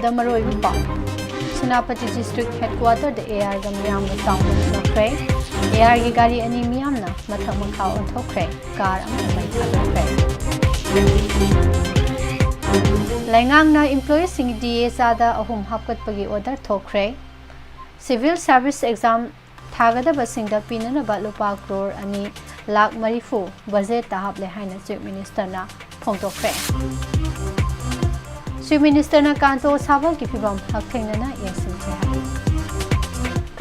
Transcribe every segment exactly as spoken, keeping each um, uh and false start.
ꯗ ꯃꯔꯨꯑꯣꯏꯕ ꯄꯥꯎ꯫ Senapati district headquarter ꯗ AR ꯒ ꯃꯤꯌꯥꯝꯒ ꯆꯥꯎꯅ ꯎꯅꯈ꯭ꯔꯦ꯫ AR ꯒꯤ ꯒꯥꯔꯤ ꯑꯅꯤ ꯃꯤꯌꯥꯝꯅ ꯃꯊꯛ ꯃꯈꯥ ꯑꯣꯟꯊꯣꯛꯈ꯭ꯔꯦ꯫ Car ꯑꯃꯅ ꯃꯩ ꯊꯥꯗꯣꯛꯈ꯭ꯔꯦ꯫ ꯂꯩꯉꯥꯛꯅ employee ꯁꯤꯡꯒꯤ DA ꯆꯥꯗ ꯑꯍꯨꯝ ꯍꯥꯞꯀꯠꯄꯒꯤ order ꯊꯣꯛꯈ꯭ꯔꯦ꯫ Civil service exam ꯊꯥꯒꯗꯕꯁꯤꯡꯗ ꯄꯤꯅꯅꯕ ꯂꯨꯄꯥ ꯀ꯭ꯔꯣꯔ ꯑꯅꯤ ꯂꯥꯈ ꯃꯔꯤꯐꯨ budget ꯇ ꯍꯥꯞꯂꯦ ꯍꯥꯏꯅ Chief Minister ꯅ ꯐꯣꯡꯗꯣꯛꯈ꯭ꯔꯦ꯫ Chief Minister ꯅ ꯀꯥꯟꯇꯣ ꯁꯥꯕꯜꯒꯤ ꯐꯤꯚꯝ ꯍꯛꯊꯦꯡꯅꯅ ꯌꯦꯡꯁꯤꯟꯈ꯭ꯔꯦ ꯍꯥꯏ꯫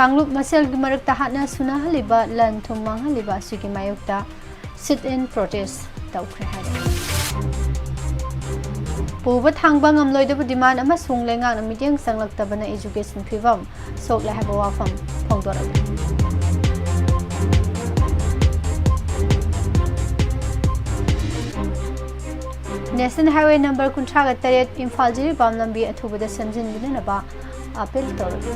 ꯀꯥꯡꯂꯨꯞ ꯃꯁꯦꯜꯒꯤ ꯃꯔꯛꯇ ꯍꯥꯠꯅ ꯁꯨꯅꯍꯜꯂꯤꯕ, ꯂꯟ ꯊꯨꯝ ꯃꯥꯡꯍꯜꯂꯤꯕ ꯑꯁꯤꯒꯤ ꯃꯥꯌꯣꯛꯇ sit-in protest ꯇꯧꯈ꯭ꯔꯦ ꯍꯥꯏꯔꯤ꯫ ꯄꯨꯕ ꯊꯥꯡꯕ ꯉꯝꯂꯣꯏꯗꯕ demand ꯑꯃꯁꯨꯡ ꯂꯩꯉꯥꯛꯅ ꯃꯤꯠꯌꯦꯡ ꯆꯪꯂꯛꯇꯕꯅ education ꯐꯤꯚꯝ ꯁꯣꯛꯂꯦ ꯍꯥꯏꯕ ꯋꯥꯐꯝ ꯐꯣꯡꯗꯣꯔꯛꯂꯤ꯫ National Highway number ꯀꯨꯟꯊ꯭ꯔꯥꯒ ꯇꯔꯦꯠ ꯏꯝꯐꯥꯜ ꯖꯤꯔꯤꯕꯥꯝ ꯂꯝꯕꯤ ꯑꯊꯨꯕꯗ ꯁꯦꯝꯖꯤꯟꯕꯤꯅꯅꯕ appeal ꯇꯧꯔꯛꯂꯤ꯫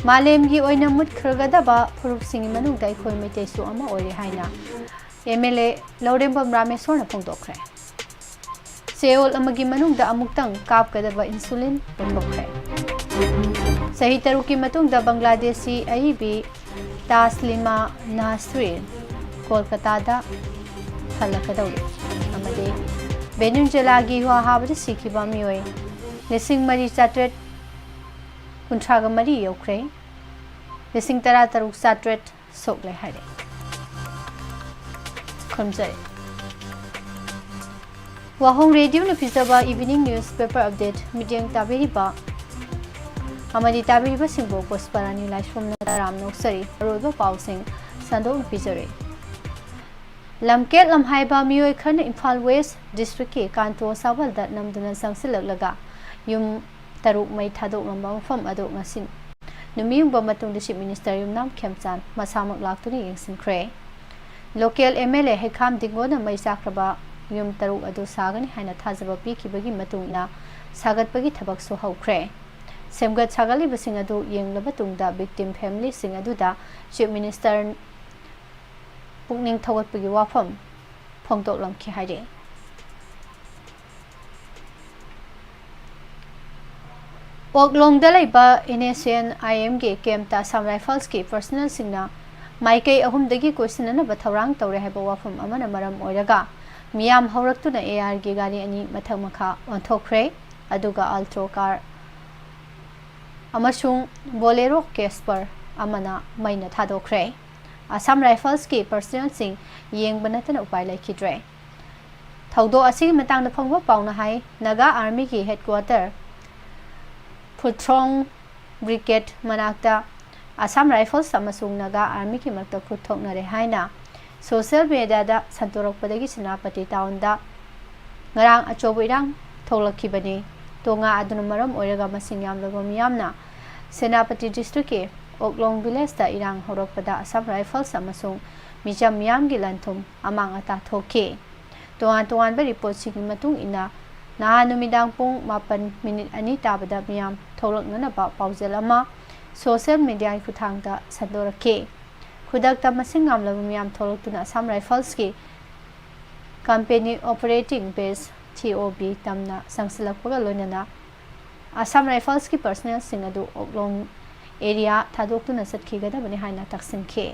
ꯃꯥꯂꯦꯝꯒꯤ ꯑꯣꯏꯅ ꯃꯨꯠꯈ꯭ꯔꯒꯗꯕ ꯐꯨꯔꯨꯞꯁꯤꯡꯒꯤ ꯃꯅꯨꯡꯗ ꯑꯩꯈꯣꯏ ꯃꯩꯇꯩꯁꯨ ꯑꯃ ꯑꯣꯏꯔꯦ ꯍꯥꯏꯅ MLA ꯂꯧꯔꯦꯝꯕꯝ ꯔꯥꯃꯦꯁꯣꯔꯅ ꯐꯣꯡꯗꯣꯛꯈ꯭ꯔꯦ꯫ ꯆꯌꯣꯜ ꯑꯃꯒꯤ ꯃꯅꯨꯡꯗ ꯑꯃꯨꯛꯇꯪ ꯀꯥꯞꯀꯗꯕ insulin ꯄꯨꯊꯣꯛꯈ꯭ꯔꯦ꯫ ꯆꯍꯤ ꯇꯔꯨꯛꯀꯤ ꯃꯇꯨꯡꯗ ꯕꯪꯒ꯭ꯂꯥꯗꯦꯁꯤ ꯑꯏꯕꯤ ꯇꯥꯁꯂꯤꯃꯥ ꯅꯥꯁꯔꯤꯟ ꯀꯣꯜꯀꯇꯥꯗ ꯍꯜꯂꯛꯀꯗꯧꯔꯤ ꯑꯃꯗꯤ ꯕꯦꯅꯨꯟꯖꯦꯂꯥꯒꯤ ꯍꯨꯋꯥ ꯍꯥꯕꯗ ꯁꯤꯈꯤꯕ ꯃꯤꯑꯣꯏ ꯂꯤꯁꯤꯡ ꯃꯔꯤ ꯆꯥꯇ꯭ꯔꯦꯠ ꯀꯨꯟꯊ꯭ꯔꯥꯒ ꯃꯔꯤ ꯌꯧꯈ꯭ꯔꯦ꯫ ꯂꯤꯁꯤꯡ ꯇꯔꯥ ꯇꯔꯨꯛ ꯆꯥꯇ꯭ꯔꯦꯠ ꯁꯣꯛꯂꯦ ꯍꯥꯏꯔꯦ꯫ ꯈꯨꯔꯨꯝꯖꯔꯤ꯫ ꯋꯥꯍꯣꯡ ꯔꯦꯗꯤꯑꯣꯅ ꯄꯤꯖꯕ evening newspaper update ꯃꯤꯠꯌꯦꯡ ꯇꯥꯕꯤꯔꯤꯕ ꯑꯃꯗꯤ ꯇꯥꯕꯤꯔꯤꯕꯁꯤꯡꯕꯨ ꯄꯨꯁꯄꯔꯥꯅꯤ ꯂꯥꯏꯁ꯭ꯔꯝꯅ ꯇꯔꯥꯝꯅ ꯑꯣꯛꯆꯔꯤ꯫ ꯑꯔꯣꯏꯕ ꯄꯥꯎꯁꯤꯡ ꯁꯟꯗꯣꯛꯅ ꯄꯤꯖꯔꯤ꯫ ꯂꯝꯀꯦꯠ ꯂꯝꯍꯥꯏꯕ ꯃꯤꯑꯣꯏ ꯈꯔꯅ ꯏꯝꯐꯥꯜ West district ꯀꯤ ꯀꯥꯟꯇꯣ ꯁꯥꯕꯜꯗ ꯅꯝꯗꯨꯅ ꯆꯪꯁꯤꯜꯂꯛꯂꯒ ꯌꯨꯝ ꯇꯔꯨꯛ ꯃꯩ ꯊꯥꯗꯣꯛꯂꯝꯕ ꯃꯐꯝ ꯑꯗꯨ ꯉꯁꯤ ꯅꯨꯃꯤꯠ ꯌꯨꯡꯕ ꯃꯇꯨꯡꯗ Chief Minister ꯌꯨꯝꯅꯥꯝ ꯈꯦꯝꯆꯥꯟ ꯃꯁꯥꯃꯛ ꯂꯥꯛꯇꯨꯅ ꯌꯦꯡꯁꯤꯟꯈ꯭ꯔꯦ꯫ Local MLA ꯍꯩꯈꯥꯝ ꯗꯤꯡꯒꯣꯅ ꯃꯩ ꯆꯥꯛꯈ꯭ꯔꯕ ꯌꯨꯝ ꯇꯔꯨꯛ ꯑꯗꯨ ꯁꯥꯒꯅꯤ ꯍꯥꯏꯅ ꯊꯥꯖꯕ ꯄꯤꯈꯤꯕꯒꯤ ꯃꯇꯨꯡ ꯏꯟꯅ ꯁꯥꯒꯠꯄꯒꯤ ꯊꯕꯛꯁꯨ ꯍꯧꯈ꯭ꯔꯦ꯫ ꯁꯦꯝꯒꯠ ꯁꯥꯒꯠꯂꯤꯕꯁꯤꯡ ꯑꯗꯨ ꯌꯦꯡꯂꯕ ꯇꯨꯡꯗ victim family ꯁꯤꯡ ꯑꯗꯨꯗ Chief Minister ꯄꯨꯛꯅꯤꯡ ꯊꯧꯒꯠꯄꯒꯤ ꯋꯥꯐꯝ ꯐꯣꯡꯗꯣꯛꯂꯝꯈꯤ ꯍꯥꯏꯔꯤ꯫ ꯑꯣꯛꯂꯣꯡꯗ ꯂꯩꯕ NSCN-IMꯒꯤ ꯀꯦꯝꯞꯇ ꯑꯁꯥꯝ ꯔꯥꯏꯐꯜꯁꯀꯤ ꯄꯔꯁꯅꯦꯜꯁꯤꯡꯅ ꯃꯥꯏꯀꯩ ꯑꯍꯨꯝꯗꯒꯤ ꯀꯣꯏꯁꯤꯟꯅꯅꯕ ꯊꯧꯔꯥꯡ ꯇꯧꯔꯦ ꯍꯥꯏꯕ ꯋꯥꯐꯝ ꯑꯃꯅ ꯃꯔꯝ ꯑꯣꯏꯔꯒ ꯃꯤꯌꯥꯝ ꯍꯧꯔꯛꯇꯨꯅ ARꯒꯤ ꯒꯥꯔꯤ ꯑꯅꯤ ꯃꯊꯛ ꯃꯈꯥ ꯑꯣꯟꯊꯣꯛꯈ꯭ꯔꯦ꯫ ꯑꯗꯨꯒ Alto car ꯑꯃꯁꯨꯡ Bolero Casper ꯑꯃꯅ ꯃꯩꯅ ꯊꯥꯗꯣꯛꯈ꯭ꯔꯦ꯫ ꯑꯁꯥꯝ ꯔꯥꯏꯐꯜꯁꯀꯤ ꯄꯔꯁꯅꯦꯜꯁꯤꯡ ꯌꯦꯡꯕ ꯅꯠꯇꯅ ꯎꯄꯥꯏ ꯂꯩꯈꯤꯗ꯭ꯔꯦ꯫ ꯊꯧꯗꯣꯛ ꯑꯁꯤꯒꯤ ꯃꯇꯥꯡꯗ ꯐꯪꯕ ꯄꯥꯎꯅ ꯍꯥꯏ, ꯅꯥꯒꯥ ꯑꯥꯔꯃꯤꯒꯤ ꯍꯦꯗꯀ꯭ꯋꯥꯇꯔ ꯐꯨꯠꯊ꯭ꯔꯣꯡ ꯕ꯭ꯔꯤꯒꯦꯗ ꯃꯅꯥꯛꯇ ꯑꯁꯥꯝ ꯔꯥꯏꯐꯜꯁ ꯑꯃꯁꯨꯡ ꯅꯥꯒꯥ ꯑꯥꯔꯃꯤꯒꯤ ꯃꯔꯛꯇ ꯈꯨꯠ ꯊꯣꯛꯅꯔꯦ ꯍꯥꯏꯅ ꯁꯣꯁꯤꯌꯦꯜ ꯃꯦꯗꯤꯌꯥꯗ ꯁꯟꯗꯣꯔꯛꯄꯗꯒꯤ ꯁꯦꯅꯥꯄꯇꯤ ꯇꯥꯎꯟꯗ ꯉꯔꯥꯡ ꯑꯆꯧꯕ ꯏꯔꯥꯡ ꯊꯣꯛꯂꯛꯈꯤꯕꯅꯤ꯫ ꯇꯣꯉꯥ ꯑꯗꯨꯅ ꯃꯔꯝ ꯑꯣꯏꯔꯒ ꯃꯁꯤꯡ ꯌꯥꯝꯂꯕ ꯃꯤꯌꯥꯝꯅ ꯁꯦꯅꯥꯄꯇꯤ ꯗꯤꯁꯇ꯭ꯔꯤꯛꯀꯤ ꯑꯣꯛꯂꯣꯡ ꯚꯤꯂꯦꯖꯇ ꯏꯔꯥꯡ ꯍꯧꯔꯛꯄꯗ ꯑꯁꯥꯝ ꯔꯥꯏꯐꯜꯁ ꯑꯃꯁꯨꯡ ꯃꯤꯆꯝ ꯃꯤꯌꯥꯝꯒꯤ ꯂꯟ ꯊꯨꯝ ꯑꯃꯥꯡ ꯑꯇꯥ ꯊꯣꯛꯈꯤ꯫ ꯇꯣꯉꯥꯟ ꯇꯣꯉꯥꯟꯕ ꯔꯤꯄꯣꯔꯠꯁꯤꯡꯒꯤ ꯃꯇꯨꯡ ꯏꯟꯅ, ꯅꯍꯥꯟ ꯅꯨꯃꯤꯗꯥꯡ ꯄꯨꯡ ꯃꯥꯄꯟ ꯃꯤꯅꯤꯠ ꯑꯅꯤ ꯇꯥꯕꯗ ꯃꯤꯌꯥꯝ ꯊꯣꯛꯂꯛꯅꯅꯕ ꯄꯥꯎꯖꯦꯜ ꯑꯃ ꯁꯣꯁꯤꯌꯦꯜ ꯃꯦꯗꯤꯌꯥꯒꯤ ꯈꯨꯠꯊꯥꯡꯗ ꯁꯟꯗꯣꯔꯛꯈꯤ꯫ ꯈꯨꯗꯛꯇ ꯃꯁꯤꯡ ꯌꯥꯝꯂꯕ ꯃꯤꯌꯥꯝ ꯊꯣꯛꯂꯛꯇꯨꯅ ꯑꯁꯥꯝ ꯔꯥꯏꯐꯜꯁꯀꯤ ꯀꯝꯄꯦꯅꯤ ꯑꯣꯄꯔꯦꯇꯤꯡ ꯕꯦꯁ, TOB, ꯇꯝꯅ ꯆꯪꯁꯤꯜꯂꯛꯄꯒ ꯂꯣꯏꯅꯅ ꯑꯁꯥꯝ ꯔꯥꯏꯐꯜꯁꯀꯤ ꯄꯔꯁꯅꯦꯜꯁꯤꯡ ꯑꯗꯨ ꯑꯣꯛꯂꯣꯡ ꯑꯦꯔꯤꯌꯥ ꯊꯥꯗꯣꯛꯇꯨꯅ ꯆꯠꯈꯤꯒꯗꯕꯅꯤ ꯍꯥꯏꯅ ꯇꯛꯁꯤꯟꯈꯤ꯫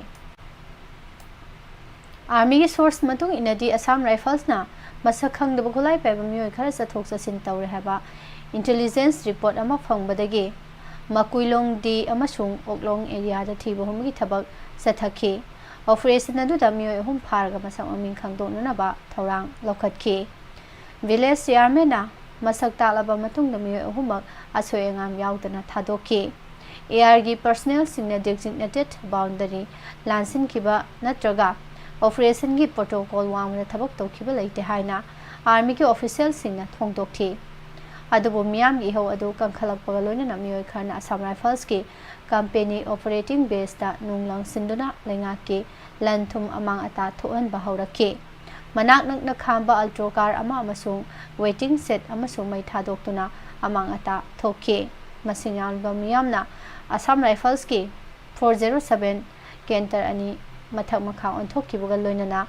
ꯑꯥꯔꯃꯤꯒꯤ ꯁꯣꯔꯁ ꯃꯇꯨꯡ ꯏꯟꯅꯗꯤ, ꯑꯁꯥꯝ ꯔꯥꯏꯐꯜꯁꯅ ꯃꯁꯛ ꯈꯪꯗꯕ ꯈꯨꯠꯂꯥꯏ ꯄꯥꯏꯕ ꯃꯤꯑꯣꯏ ꯈꯔ ꯆꯠꯊꯣꯛ ꯆꯠꯁꯤꯟ ꯇꯧꯔꯦ ꯍꯥꯏꯕ ꯏꯟꯇꯦꯂꯤꯖꯦꯟꯁ ꯔꯤꯄꯣꯔꯠ ꯑꯃ ꯐꯪꯕꯗꯒꯤ ꯃꯀꯨꯏꯂꯣꯡ ꯗꯤ ꯑꯃꯁꯨꯡ ꯑꯣꯛꯂꯣꯡ ꯑꯦꯔꯤꯌꯥꯗ ꯊꯤꯕ ꯍꯨꯝꯕꯒꯤ ꯊꯕꯛ ꯆꯠꯊꯈꯤ꯫ ꯑꯣꯄꯔꯦꯁꯟ ꯑꯗꯨꯗ ꯃꯤꯑꯣꯏ ꯑꯍꯨꯝ ꯐꯥꯔꯒ ꯃꯁꯛ ꯃꯃꯤꯡ ꯈꯪꯗꯣꯛꯅꯅꯕ ꯊꯧꯔꯥꯡ ꯂꯧꯈꯠꯈꯤ꯫ ꯚꯤꯂꯦꯖ ꯆꯤꯌꯥꯔꯃꯦꯟꯅ ꯃꯁꯛ ꯇꯥꯛꯂꯕ ꯃꯇꯨꯡꯗ ꯃꯤꯑꯣꯏ ꯑꯍꯨꯝꯃꯛ ꯑꯁꯣꯏ ꯑꯉꯥꯝ ꯌꯥꯎꯗꯅ ꯊꯥꯗꯣꯛꯈꯤ꯫ ARꯒꯤ ꯄꯔꯁꯅꯦꯜꯁꯤꯡꯅ ꯗꯤꯖꯤꯒꯅꯦꯇꯦꯗ ꯕꯥꯎꯟꯗꯔꯤ ꯂꯥꯟꯁꯤꯟꯈꯤꯕ ꯅꯠꯇ꯭ꯔꯒ ꯑꯣꯄꯔꯦꯁꯟꯒꯤ ꯄ꯭ꯔꯣꯇꯣꯀꯣꯜ ꯋꯥꯡꯃꯗ ꯊꯕꯛ ꯇꯧꯈꯤꯕ ꯂꯩꯇꯦ ꯍꯥꯏꯅ ꯑꯥꯔꯃꯤꯒꯤ ꯑꯣꯐꯤꯁꯤꯌꯦꯜꯁꯤꯡꯅ ꯐꯣꯡꯗꯣꯛꯈꯤ꯫ ꯑꯗꯨꯕꯨ ꯃꯤꯌꯥꯝꯒꯤ ꯏꯍꯧ ꯑꯗꯨ ꯀꯟꯈꯠꯂꯛꯄꯒ ꯂꯣꯏꯅꯅ ꯃꯤꯑꯣꯏ ꯈꯔꯅ ꯑꯁꯥꯝ ꯔꯥꯏꯐꯜꯁꯀꯤ ꯀꯝꯄꯦꯅꯤ ꯑꯣꯄꯔꯦꯇꯤꯡ ꯕꯦꯁꯇ ꯅꯨꯡ ꯂꯪꯁꯤꯟꯗꯨꯅ ꯂꯩꯉꯥꯛꯀꯤ ꯂꯟ ꯊꯨꯝ ꯑꯃꯥꯡ ꯑꯇꯥ ꯊꯣꯛꯍꯟꯕ ꯍꯧꯔꯛꯈꯤ꯫ ꯃꯅꯥꯛ ꯅꯛꯅ ꯈꯥꯝꯕ ꯑꯜꯇ꯭ꯔꯣ ꯀꯥꯔ ꯑꯃ ꯑꯃꯁꯨꯡ ꯋꯦꯇꯤꯡ ꯁꯦꯗ ꯑꯃꯁꯨ ꯃꯩ ꯊꯥꯗꯣꯛꯇꯨꯅ ꯑꯃꯥꯡ ꯑꯇꯥ ꯊꯣꯛꯈꯤ꯫ ꯃꯁꯤꯡ ꯌꯥꯝꯂꯕ ꯃꯤꯌꯥꯝꯅ ꯑꯁꯥꯝ ꯔꯥꯏꯐꯜꯁꯀꯤ ꯐꯣꯔ ꯖꯦꯔꯣ ꯁꯚꯦꯟ ꯀꯦꯟꯇꯔ ꯑꯅꯤ ꯃꯊꯛ ꯃꯈꯥ ꯑꯣꯟꯊꯣꯛꯈꯤꯕꯒ ꯂꯣꯏꯅꯅ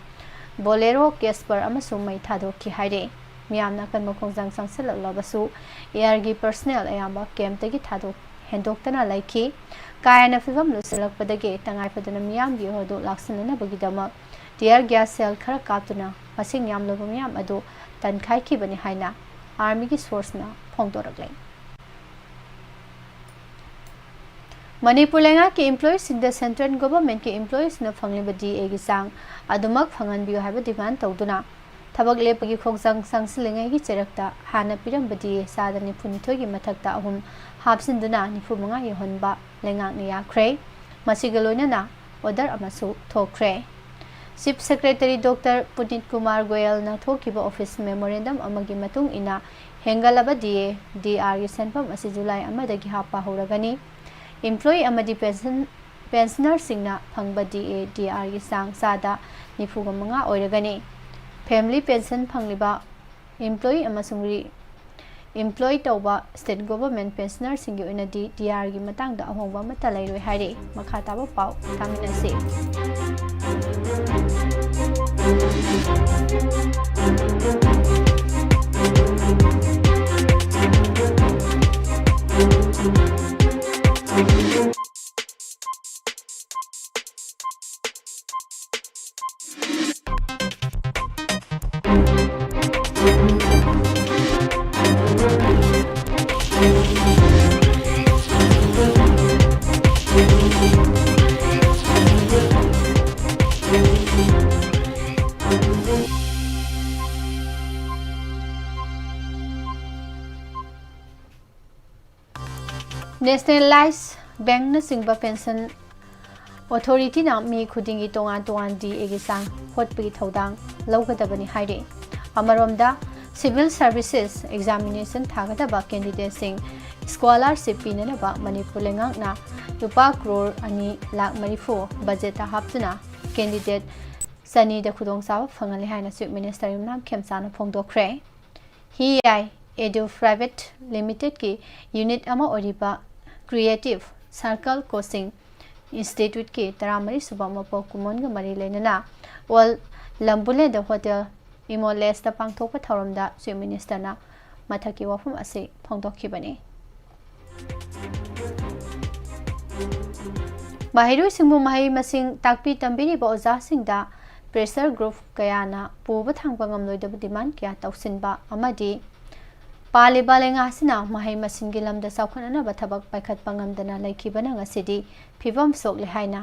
ꯕꯣꯂꯦꯔꯣ ꯀꯦꯁꯄꯔ ꯑꯃꯁꯨ ꯃꯩ ꯊꯥꯗꯣꯛꯈꯤ ꯍꯥꯏꯔꯤ꯫ ꯃꯤꯌꯥꯝꯅ ꯑꯀꯟꯕ ꯈꯣꯡꯖꯪ ꯆꯪꯁꯤꯜꯂꯛꯂꯕꯁꯨ, ꯑꯦꯌꯔꯒꯤ ꯄꯔꯁꯅꯦꯜ ꯑꯌꯥꯝꯕ ꯀꯦꯝꯞꯇꯒꯤ ꯊꯥꯗꯣꯛ ꯍꯦꯟꯗꯣꯛꯇꯅ ꯂꯩꯈꯤ꯫ ꯀꯥ ꯍꯦꯟꯅ ꯐꯤꯕꯝ ꯂꯨꯁꯤꯜꯂꯛꯄꯗꯒꯤ ꯇꯉꯥꯏ ꯐꯗꯅ ꯃꯤꯌꯥꯝꯒꯤ ꯑꯣꯏ ꯑꯗꯨ ꯂꯥꯛꯁꯤꯟꯅꯅꯕꯒꯤꯗꯃꯛ ꯇꯤꯌꯔ ꯒ꯭ꯌꯥꯁ ꯁꯦꯜ ꯈꯔ ꯀꯥꯞꯇꯨꯅ ꯃꯁꯤꯡ ꯌꯥꯝꯂꯕ ꯃꯤꯌꯥꯝ ꯑꯗꯨ ꯇꯟꯈꯥꯏꯈꯤꯕꯅꯤ ꯍꯥꯏꯅ ꯑꯥꯔꯃꯤꯒꯤ ꯁꯣꯔꯁꯅ ꯐꯣꯡꯗꯣꯔꯛꯂꯦ꯫ ꯃꯅꯤꯄꯨꯔ ꯂꯩꯉꯥꯛꯀꯤ ꯏꯝꯄ꯭ꯂꯣꯌꯤꯁꯤꯡꯗ ꯁꯦꯟꯇ꯭ꯔꯦꯜ ꯒꯣꯚꯔꯟꯃꯦꯟꯠꯀꯤ ꯏꯝꯄ꯭ꯂꯣꯌꯤꯁꯤꯡꯅ ꯐꯪꯂꯤꯕ ꯗꯤ ꯑꯦꯒꯤ ꯆꯥꯡ ꯑꯗꯨꯃꯛ ꯐꯪꯍꯟꯕꯤꯌꯨ ꯍꯥꯏꯕ ꯗꯤꯃꯥꯟ ꯇꯧꯗꯨꯅ ꯊꯕꯛ ꯂꯦꯞꯄꯒꯤ ꯈꯣꯡꯖꯪ ꯆꯪꯁꯤꯜꯂꯤꯉꯩꯒꯤ ꯆꯩꯔꯛꯇ ꯍꯥꯟꯅ ꯄꯤꯔꯝꯕ ꯗꯤ ꯑꯦ ꯆꯥꯗ ꯅꯤꯐꯨ ꯅꯤꯊꯣꯏꯒꯤ ꯃꯊꯛꯇ ꯑꯍꯨꯝ ꯍꯥꯞꯆꯤꯟꯗꯨꯅ ꯅꯤꯐꯨ ꯃꯉꯥ ꯌꯧꯍꯟꯕ ꯂꯩꯉꯥꯛꯅ ꯌꯥꯈ꯭ꯔꯦ꯫ ꯃꯁꯤꯒ ꯂꯣꯏꯅꯅ ꯑꯣꯔꯗꯔ ꯑꯃꯁꯨ ꯊꯣꯛꯈ꯭ꯔꯦ꯫ ꯆꯤꯐ ꯁꯦꯀ꯭ꯔꯦꯇꯔꯤ ꯗꯣꯛꯇꯔ ꯄꯨꯅꯤꯠ ꯀꯨꯃꯥꯔ ꯒꯣꯌꯜꯅ ꯊꯣꯛꯈꯤꯕ ꯑꯣꯐꯤꯁ ꯃꯦꯃꯣꯔꯦꯟꯗꯝ ꯑꯃꯒꯤ ꯃꯇꯨꯡ ꯏꯟꯅ, ꯍꯦꯟꯒꯠꯂꯕ ꯗꯤ ꯑꯦ, ꯗꯤ ꯑꯥꯔꯒꯤ ꯁꯦꯟꯐꯝ ꯑꯁꯤ ꯖꯨꯂꯥꯏ ꯑꯃꯗꯒꯤ ꯍꯥꯞꯄ ꯍꯧꯔꯒꯅꯤ꯫ ꯏꯝꯄ꯭ꯂꯣꯌꯤ ꯑꯃꯗꯤ ꯄꯦꯟꯁꯟ, ꯄꯦꯟꯁꯅꯔꯁꯤꯡꯅ ꯐꯪꯕ ꯗꯤ ꯑꯦ, ꯗꯤ ꯑꯥꯔꯒꯤ ꯆꯥꯡ ꯆꯥꯗ ꯅꯤꯐꯨꯒ ꯃꯉꯥ ꯑꯣꯏꯔꯒꯅꯤ꯫ ꯐꯦꯃꯤꯂꯤ ꯄꯦꯟꯁꯟ ꯐꯪꯂꯤꯕ ꯏꯝꯄ꯭ꯂꯣꯌꯤ ꯑꯃꯁꯨꯡ ꯔꯤ ꯏꯝꯄ꯭ꯂꯣꯏ ꯇꯧꯕ ꯁ꯭ꯇꯦꯠ ꯒꯣꯚꯔꯟꯃꯦꯟꯠ ꯄꯦꯟꯁꯅꯔꯁꯤꯡꯒꯤ ꯑꯣꯏꯅꯗꯤ ꯗꯤ ꯑꯥꯔꯒꯤ ꯃꯇꯥꯡꯗ ꯑꯍꯣꯡꯕ ꯑꯃꯠꯇ ꯂꯩꯔꯣꯏ ꯍꯥꯏꯔꯤ꯫ ꯃꯈꯥ ꯇꯥꯕ ꯄꯥꯎ ꯇꯥꯃꯤꯟꯅꯁꯤ꯫ ꯅꯦꯁꯅꯦꯂꯥꯏꯖ ꯕꯦꯡꯛꯅꯆꯤꯡꯕ ꯄꯦꯟꯁꯟ ꯑꯣꯊꯣꯔꯤꯇꯤꯅ ꯃꯤ ꯈꯨꯗꯤꯡꯒꯤ ꯇꯣꯉꯥꯟ ꯇꯣꯉꯥꯟ ꯗꯤ ꯑꯦꯒꯤ ꯆꯥꯡ ꯍꯣꯠꯄꯒꯤ ꯊꯧꯗꯥꯡ ꯂꯧꯒꯗꯕꯅꯤ ꯍꯥꯏꯔꯤ꯫ ꯑꯃꯔꯣꯝꯗ, ꯁꯤꯚꯤꯜ ꯁꯔꯚꯤꯁꯦꯁ ꯑꯦꯛꯖꯥꯃꯤꯅꯦꯁꯟ ꯊꯥꯒꯗꯕ ꯀꯦꯟꯗꯤꯗꯦꯠꯁꯤꯡ ꯁ꯭ꯀꯣꯂꯥꯔꯁꯤꯞ ꯄꯤꯅꯅꯕ ꯃꯅꯤꯄꯨꯔ ꯂꯩꯉꯥꯛꯅ ꯂꯨꯄꯥ ꯀ꯭ꯔꯣꯔ ꯑꯅꯤ ꯂꯥꯈ ꯃꯔꯤꯐꯨ ꯕꯖꯦꯠꯇ ꯍꯥꯞꯇꯨꯅ ꯀꯦꯟꯗꯤꯗꯦꯠ ꯆꯅꯤꯗ ꯈꯨꯗꯣꯡꯆꯥꯕ ꯐꯪꯍꯜꯂꯤ ꯍꯥꯏꯅ ꯆꯤꯐ ꯃꯤꯅꯤꯁꯇꯔ ꯌꯨꯝꯅꯥꯝ ꯈꯦꯝꯆꯥꯅ ꯐꯣꯡꯗꯣꯛꯈ꯭ꯔꯦ꯫ ꯍꯤꯌꯥꯏ ꯑꯦꯗꯨ ꯄ꯭ꯔꯥꯏꯚꯦꯠ ꯂꯤꯃꯤꯇꯦꯗꯀꯤ ꯌꯨꯅꯤꯠ ꯑꯃ ꯑꯣꯏꯔꯤꯕ ꯀ꯭ꯔꯤꯌꯦꯇꯤꯚ ꯁꯔꯀꯜ ꯀꯣꯆꯤꯡ ꯏꯟꯁꯇꯤꯇ꯭ꯌꯨꯠꯀꯤ ꯇꯔꯥꯃꯔꯤ ꯁꯨꯕ ꯃꯄꯣꯛ ꯀꯨꯝꯑꯣꯟꯒ ꯃꯔꯤ ꯂꯩꯅꯅ ꯑꯣꯜ ꯂꯝꯕꯨꯂꯦꯟꯗ ꯍꯣꯇꯦꯜ ꯏꯃꯣ ꯂꯦꯁꯇ ꯄꯥꯡꯊꯣꯛꯄ ꯊꯧꯔꯝꯗ Chief Minister ꯅ ꯃꯊꯛꯀꯤ ꯋꯥꯐꯝ ꯑꯁꯤ ꯐꯣꯡꯗꯣꯛꯈꯤꯕꯅꯤ꯫ ꯃꯍꯩꯔꯣꯏꯁꯤꯡꯕꯨ ꯃꯍꯩ ꯃꯁꯤꯡ ꯇꯥꯛꯄꯤ ꯇꯝꯕꯤꯔꯤꯕ ꯑꯣꯖꯥꯁꯤꯡꯗ pressure group ꯀꯌꯥꯅ ꯄꯨꯕ ꯊꯥꯡꯕ ꯉꯝꯂꯣꯏꯗꯕ demand ꯀꯌꯥ ꯇꯧꯁꯤꯟꯕ ꯑꯃꯗꯤ ꯄꯥꯜꯂꯤꯕ ꯂꯩꯉꯥꯛꯁꯤꯅ ꯃꯍꯩ ꯃꯁꯤꯡꯒꯤ ꯂꯝꯗ ꯆꯥꯎꯈꯠꯅꯅꯕ ꯊꯕꯛ ꯄꯥꯏꯈꯠꯄ ꯉꯝꯗꯅ ꯂꯩꯈꯤꯕꯅ ꯉꯁꯤꯗꯤ ꯐꯤꯕꯝ ꯁꯣꯛꯂꯦ ꯍꯥꯏꯅ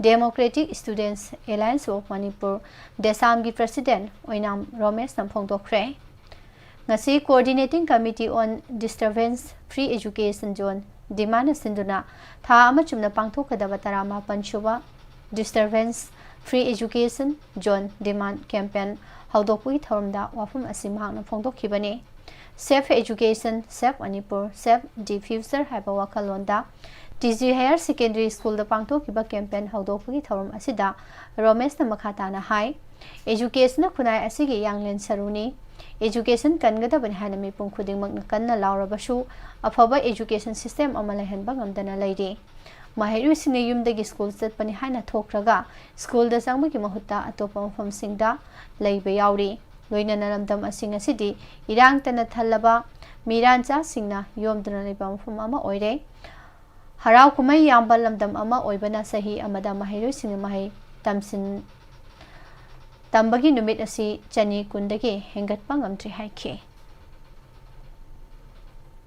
Democratic Students Alliance of Manipur, ꯗꯦꯁꯥꯝꯒꯤ President ꯑꯣꯏꯅꯥꯝ ꯔꯣꯃꯦꯁꯅ ꯐꯣꯡꯗꯣꯛꯈ꯭ꯔꯦ꯫ ꯉꯁꯤ Coordinating Committee on Disturbance Free Education Zone demand ꯑꯁꯤꯟꯗꯨꯅ ꯊꯥ ꯑꯃ ꯆꯨꯝꯅ ꯄꯥꯡꯊꯣꯛꯀꯗꯕ ꯇꯔꯥꯃꯥꯄꯟ ꯁꯨꯕ Disturbance Free Education Zone demand campaign ꯍꯧꯗꯣꯛꯄꯒꯤ ꯊꯧꯔꯝꯗ ꯋꯥꯐꯝ ꯑꯁꯤ ꯃꯍꯥꯛꯅ ꯐꯣꯡꯗꯣꯛꯈꯤꯕꯅꯤ꯫ Safe Education, Safe Manipur, Safe the Future ꯍꯥꯏꯕ ꯋꯥꯈꯜꯂꯣꯟꯗ T G Higher Secondary School ꯗ ꯄꯥꯡꯊꯣꯛꯈꯤꯕ campaign ꯍꯧꯗꯣꯛꯄꯒꯤ ꯊꯧꯔꯝ ꯑꯁꯤꯗ ꯔꯣꯃꯦꯁꯅ ꯃꯈꯥ ꯇꯥꯅ ꯍꯥꯏ, Education ꯅ ꯈꯨꯟꯅꯥꯏ ꯑꯁꯤꯒꯤ ꯌꯥꯡꯂꯦꯟ ꯁꯔꯨꯅꯤ꯫ Education ꯀꯟꯒꯗꯕꯅꯤ ꯍꯥꯏꯅ ꯃꯤꯄꯨꯝ ꯈꯨꯗꯤꯡꯃꯛꯅ ꯀꯟꯅ ꯂꯥꯎꯔꯕꯁꯨ, ꯑꯐꯕ education system ꯑꯃ ꯂꯩꯍꯟꯕ ꯉꯝꯗꯅ ꯂꯩꯔꯤ꯫ ꯃꯍꯩꯔꯣꯏꯁꯤꯡꯅ ꯌꯨꯝꯗꯒꯤ school ꯆꯠꯄꯅꯤ ꯍꯥꯏꯅ ꯊꯣꯛꯈ꯭ꯔꯒ, school ꯗ ꯆꯪꯕꯒꯤ ꯃꯍꯨꯠꯇ ꯑꯇꯣꯞꯄ ꯃꯐꯝꯁꯤꯡꯗ ꯂꯩꯕ ꯌꯥꯎꯔꯤ꯫ ꯂꯣꯏꯅꯅ ꯂꯝꯗꯝ ꯑꯁꯤꯡ ꯑꯁꯤꯗꯤ ꯏꯔꯥꯡꯇꯅ ꯊꯜꯂꯕ ꯃꯤꯔꯥꯟꯆꯥꯁꯤꯡꯅ ꯌꯣꯝꯗꯨꯅ ꯂꯩꯕ ꯃꯐꯝ ꯑꯃ ꯑꯣꯏꯔꯦ꯫ ꯍꯔꯥꯎ ꯀꯨꯝꯍꯩ ꯌꯥꯝꯕ ꯂꯝꯗꯝ ꯑꯃ ꯑꯣꯏꯕꯅ ꯆꯍꯤ ꯑꯃꯗ ꯃꯍꯩꯔꯣꯏꯁꯤꯡꯅ ꯃꯍꯩ ꯇꯝꯁꯤꯟ-, ꯇꯝꯕꯒꯤ ꯅꯨꯃꯤꯠ ꯑꯁꯤ ꯆꯅꯤ ꯀꯨꯟꯗꯒꯤ ꯍꯦꯟꯒꯠꯄ ꯉꯝꯗ꯭ꯔꯤ ꯍꯥꯏꯈꯤ꯫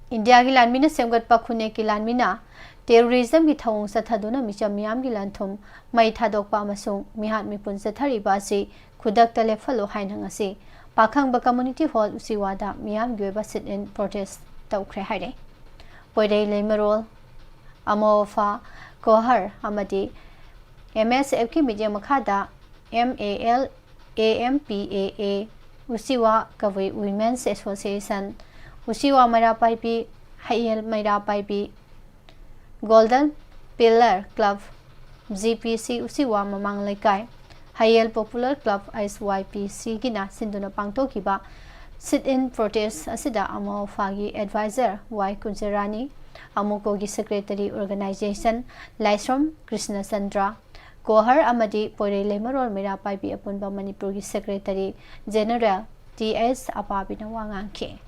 ꯏꯟꯗꯤꯌꯥꯒꯤ ꯂꯥꯟꯃꯤꯅ ꯁꯦꯝꯒꯠꯄ ꯈꯨꯟꯅꯦꯛꯀꯤ ꯂꯥꯟꯃꯤꯅ terrorism ꯒꯤ ꯊꯧꯑꯣꯡ ꯆꯠꯊꯗꯨꯅ ꯃꯤꯆꯝ ꯃꯤꯌꯥꯝꯒꯤ ꯂꯟ-ꯊꯨꯝ, ꯃꯩ ꯊꯥꯗꯣꯛꯄ ꯑꯃꯁꯨꯡ ꯃꯤꯍꯥꯠ ꯃꯤꯄꯨꯟ ꯆꯠꯊꯔꯤꯕ ꯑꯁꯤ ꯈꯨꯗꯛꯇ ꯂꯦꯞꯍꯜꯂꯨ ꯍꯥꯏꯅ ꯉꯁꯤ ꯄꯥꯈꯪꯕ Community Hall ꯎꯆꯤꯋꯥꯗ ꯃꯤꯌꯥꯝꯒꯤ ꯑꯣꯏꯕ sit-in protest ꯇꯧꯈ꯭ꯔꯦ ꯍꯥꯏꯔꯦ꯫ ꯄꯣꯏꯔꯩ ꯂꯩꯃꯔꯣꯜ, ꯑꯃꯣꯐꯥ ꯀꯣꯍꯔ ꯑꯃꯗꯤ M S F ꯀꯤ ꯃꯤꯠꯌꯦꯡ ꯃꯈꯥꯗ M A L A M P A A, ꯎꯆꯤꯋꯥ Kabui Women's Association, ꯎꯆꯤꯋꯥ ꯃꯩꯔꯥ ꯄꯥꯏꯕꯤ, ꯍꯩꯌꯦꯜ ꯃꯩꯔꯥ ꯄꯥꯏꯕꯤ, Golden Pillar Club, G P C ꯎꯆꯤꯋꯥ ꯃꯃꯥꯡ ꯂꯩꯀꯥꯏ, ꯍꯩꯌꯦꯜ Popular Club, H Y P C ꯒꯤꯅ ꯁꯤꯟꯗꯨꯅ ꯄꯥꯡꯊꯣꯛꯈꯤꯕ sit-in protest ꯑꯁꯤꯗ ꯑꯃꯣꯐꯥꯒꯤ advisor ꯋꯥꯏ ꯀꯨꯟꯖꯔꯥꯅꯤ, ꯑꯃꯣꯀꯣꯒꯤ secretary organization ꯂꯥꯏꯁ꯭ꯔꯝ ꯀ꯭ꯔꯤꯁꯅꯆꯟꯗ꯭ꯔ, ꯀꯣꯍꯔ ꯑꯃꯗꯤ ꯄꯣꯏꯔꯩ ꯂꯩꯃꯔꯣꯜ ꯃꯩꯔꯥ ꯄꯥꯏꯕꯤ ꯑꯄꯨꯟꯕ ꯃꯅꯤꯄꯨꯔꯒꯤ ꯁꯦꯀ꯭ꯔꯦꯇꯔꯤ ꯖꯦꯅꯔꯦꯜ ꯇꯤ ꯑꯦꯁ ꯑꯄꯥꯕꯤꯅ ꯋꯥ ꯉꯥꯡꯈꯤ꯫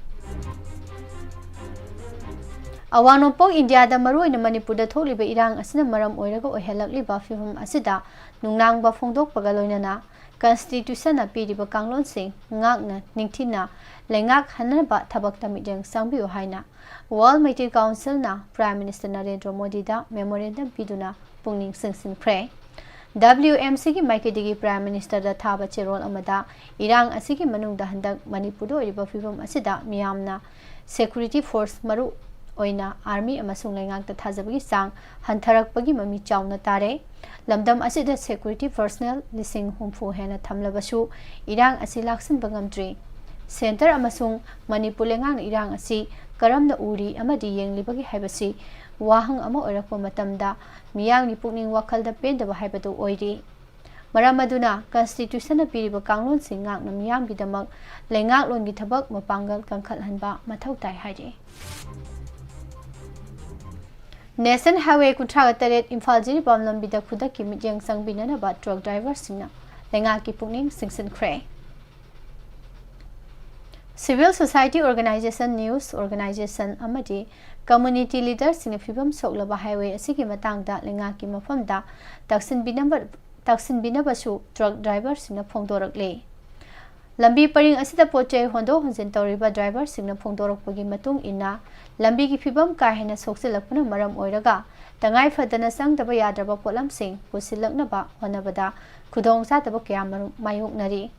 ꯑꯋꯥꯡ ꯅꯣꯡꯄꯣꯛ ꯏꯟꯗꯤꯌꯥꯗ, ꯃꯔꯨꯑꯣꯏꯅ ꯃꯅꯤꯄꯨꯔꯗ ꯊꯣꯛꯂꯤꯕ ꯏꯔꯥꯡ ꯑꯁꯤꯅ ꯃꯔꯝ ꯑꯣꯏꯔꯒ ꯑꯣꯏꯍꯜꯂꯛꯂꯤꯕ ꯐꯤꯕꯝ ꯑꯁꯤꯗ ꯅꯨꯡꯅꯥꯡꯕ ꯐꯣꯡꯗꯣꯛꯄꯒ ꯂꯣꯏꯅꯅ ꯀꯟꯁꯇꯤꯇ꯭ꯌꯨꯁꯟꯅ ꯄꯤꯔꯤꯕ ꯀꯥꯡꯂꯣꯟꯁꯤꯡ ꯉꯥꯛꯅ ꯅꯤꯡꯊꯤꯅ ꯂꯩꯉꯥꯛꯍꯟꯅꯕ ꯊꯕꯛꯇ ꯃꯤꯠꯌꯦꯡ ꯆꯪꯕꯤꯌꯨ ꯍꯥꯏꯅ ꯋꯥꯔꯜ ꯃꯩꯇꯩ ꯀꯥꯎꯟꯁꯤꯜꯅ ꯄ꯭ꯔꯥꯏꯝ ꯃꯤꯅꯤꯁꯇꯔ ꯅꯔꯦꯟꯗ꯭ꯔ ꯃꯣꯗꯤꯗ ꯃꯦꯃꯣꯔꯦꯟꯗꯝ ꯄꯤꯗꯨꯅ ꯄꯨꯛꯅꯤꯡ ꯆꯤꯡꯁꯤꯟꯈ꯭ꯔꯦ꯫ ꯗꯕ꯭ꯂꯤꯌꯨ ꯑꯦꯝ ꯁꯤꯒꯤ ꯃꯥꯏꯀꯩꯗꯒꯤ ꯄ꯭ꯔꯥꯏꯝ ꯃꯤꯅꯤꯁꯇꯔꯗ ꯊꯥꯕ ꯆꯦꯔꯣꯜ ꯑꯃꯗ ꯏꯔꯥꯡ ꯑꯁꯤꯒꯤ ꯃꯅꯨꯡꯗ ꯍꯟꯗꯛ ꯃꯅꯤꯄꯨꯔꯗ ꯑꯣꯏꯔꯤꯕ ꯐꯤꯕꯝ ꯑꯁꯤꯗ ꯃꯤꯌꯥꯝꯅ ꯁꯦꯀ꯭ꯌꯨꯔꯤꯇꯤ ꯐꯣꯔꯁ, ꯃꯔꯨ ꯑꯣꯏꯅ ꯑꯥꯔꯃꯤ ꯑꯃꯁꯨꯡ ꯂꯩꯉꯥꯛꯇ ꯊꯥꯖꯕꯒꯤ ꯆꯥꯡ ꯍꯟꯊꯔꯛꯄꯒꯤ ꯃꯃꯤ ꯆꯥꯎꯅ ꯇꯥꯔꯦ꯫ ꯂꯝꯗꯝ ꯑꯁꯤꯗ ꯁꯦꯀ꯭ꯌꯨꯔꯤꯇꯤ ꯄꯔꯁꯅꯦꯜ ꯂꯤꯁꯤꯡ ꯍꯨꯝꯐꯨ ꯍꯦꯟꯅ ꯊꯝꯂꯕꯁꯨ ꯏꯔꯥꯡ ꯑꯁꯤ ꯂꯥꯛꯁꯤꯟꯕ ꯉꯝꯗ꯭ꯔꯤ꯫ ꯁꯦꯟꯇꯔ ꯑꯃꯁꯨꯡ ꯃꯅꯤꯄꯨꯔ ꯂꯩꯉꯥꯛꯅ ꯏꯔꯥꯡ ꯑꯁꯤ ꯀꯔꯝꯅ ꯎꯔꯤ ꯑꯃꯗꯤ ꯌꯦꯡꯂꯤꯕꯒꯦ ꯍꯥꯏꯕꯁꯤ ꯋꯥꯍꯪ ꯑꯃ ꯑꯣꯏꯔꯛꯄ ꯃꯇꯝꯗ ꯃꯤꯌꯥꯝꯒꯤ ꯄꯨꯛꯅꯤꯡ ꯋꯥꯈꯜꯗ ꯄꯦꯟꯗꯕ ꯍꯥꯏꯕꯗꯨ ꯑꯣꯏꯔꯤ꯫ ꯃꯔꯝ ꯑꯗꯨꯅ ꯀꯟꯁꯇꯤꯇ꯭ꯌꯨꯁꯟꯅ ꯄꯤꯔꯤꯕ ꯀꯥꯡꯂꯣꯟꯁꯤꯡ ꯉꯥꯛꯅ ꯃꯤꯌꯥꯝꯒꯤꯗꯃꯛ ꯂꯩꯉꯥꯛꯂꯣꯟꯒꯤ ꯊꯕꯛ ꯃꯄꯥꯡꯒꯜ ꯀꯟꯈꯠꯍꯟꯕ ꯃꯊꯧ ꯇꯥꯏ ꯍꯥꯏꯔꯤ꯫ ꯅꯦꯁꯅꯦꯜ ꯍꯥꯏꯋꯦ ꯀꯨꯟꯊ꯭ꯔꯥꯒ ꯇꯔꯦꯠ ꯏꯝꯐꯥꯜ ꯖꯤꯔꯤꯕꯥꯝ ꯂꯝꯕꯤꯗ ꯈꯨꯗꯛꯀꯤ ꯃꯤꯠꯌꯦꯡ ꯆꯪꯕꯤꯅꯅꯕ ꯇ꯭ꯔꯛ ꯗ꯭ꯔꯥꯏꯚꯔꯁꯤꯡꯅ ꯂꯩꯉꯥꯛꯀꯤ ꯄꯨꯛꯅꯤꯡ ꯆꯤꯡꯁꯤꯟꯈ꯭ꯔꯦ꯫ Civil society organisation, news organisation ꯑꯃꯗꯤ ꯀꯝꯃꯨꯅꯤꯇꯤ ꯂꯤꯗꯔꯁꯤꯡꯅ ꯐꯤꯕꯝ ꯁꯣꯛꯂꯕ ꯍꯥꯏꯋꯦ ꯑꯁꯤꯒꯤ ꯃꯇꯥꯡꯗ ꯂꯩꯉꯥꯛꯀꯤ ꯃꯐꯝꯗ ꯇꯛꯁꯤꯟꯕꯤꯅꯕ, ꯇꯛꯁꯤꯟꯕꯤꯅꯕꯁꯨ ꯇ꯭ꯔꯛ ꯗ꯭ꯔꯥꯏꯚꯔꯁꯤꯡꯅ ꯐꯣꯡꯗꯣꯔꯛꯂꯤ꯫ ꯂꯝꯕꯤ ꯄꯔꯤꯡ ꯑꯁꯤꯗ ꯄꯣꯠ ꯆꯩ ꯍꯣꯟꯗꯣꯛ ꯍꯣꯟꯖꯤꯟ ꯇꯧꯔꯤꯕ ꯗ꯭ꯔꯥꯏꯚꯔꯁꯤꯡꯅ ꯐꯣꯡꯗꯣꯔꯛꯄꯒꯤ ꯃꯇꯨꯡ ꯏꯟꯅ, ꯂꯝꯕꯤꯒꯤ ꯐꯤꯕꯝ ꯀꯥ ꯍꯦꯟꯅ ꯁꯣꯛꯆꯤꯜꯂꯛꯄꯅ ꯃꯔꯝ ꯑꯣꯏꯔꯒ ꯇꯉꯥꯏ ꯐꯗꯅ ꯆꯪꯗꯕ ꯌꯥꯗ꯭ꯔꯕ ꯄꯣꯠꯂꯝꯁꯤꯡ ꯄꯨꯁꯤꯜꯂꯛꯅꯕ ꯍꯣꯠꯅꯕꯗ ꯈꯨꯗꯣꯡꯆꯥꯗꯕ ꯀꯌꯥꯃꯔꯨꯝ ꯃꯥꯌꯣꯛꯅꯔꯤ꯫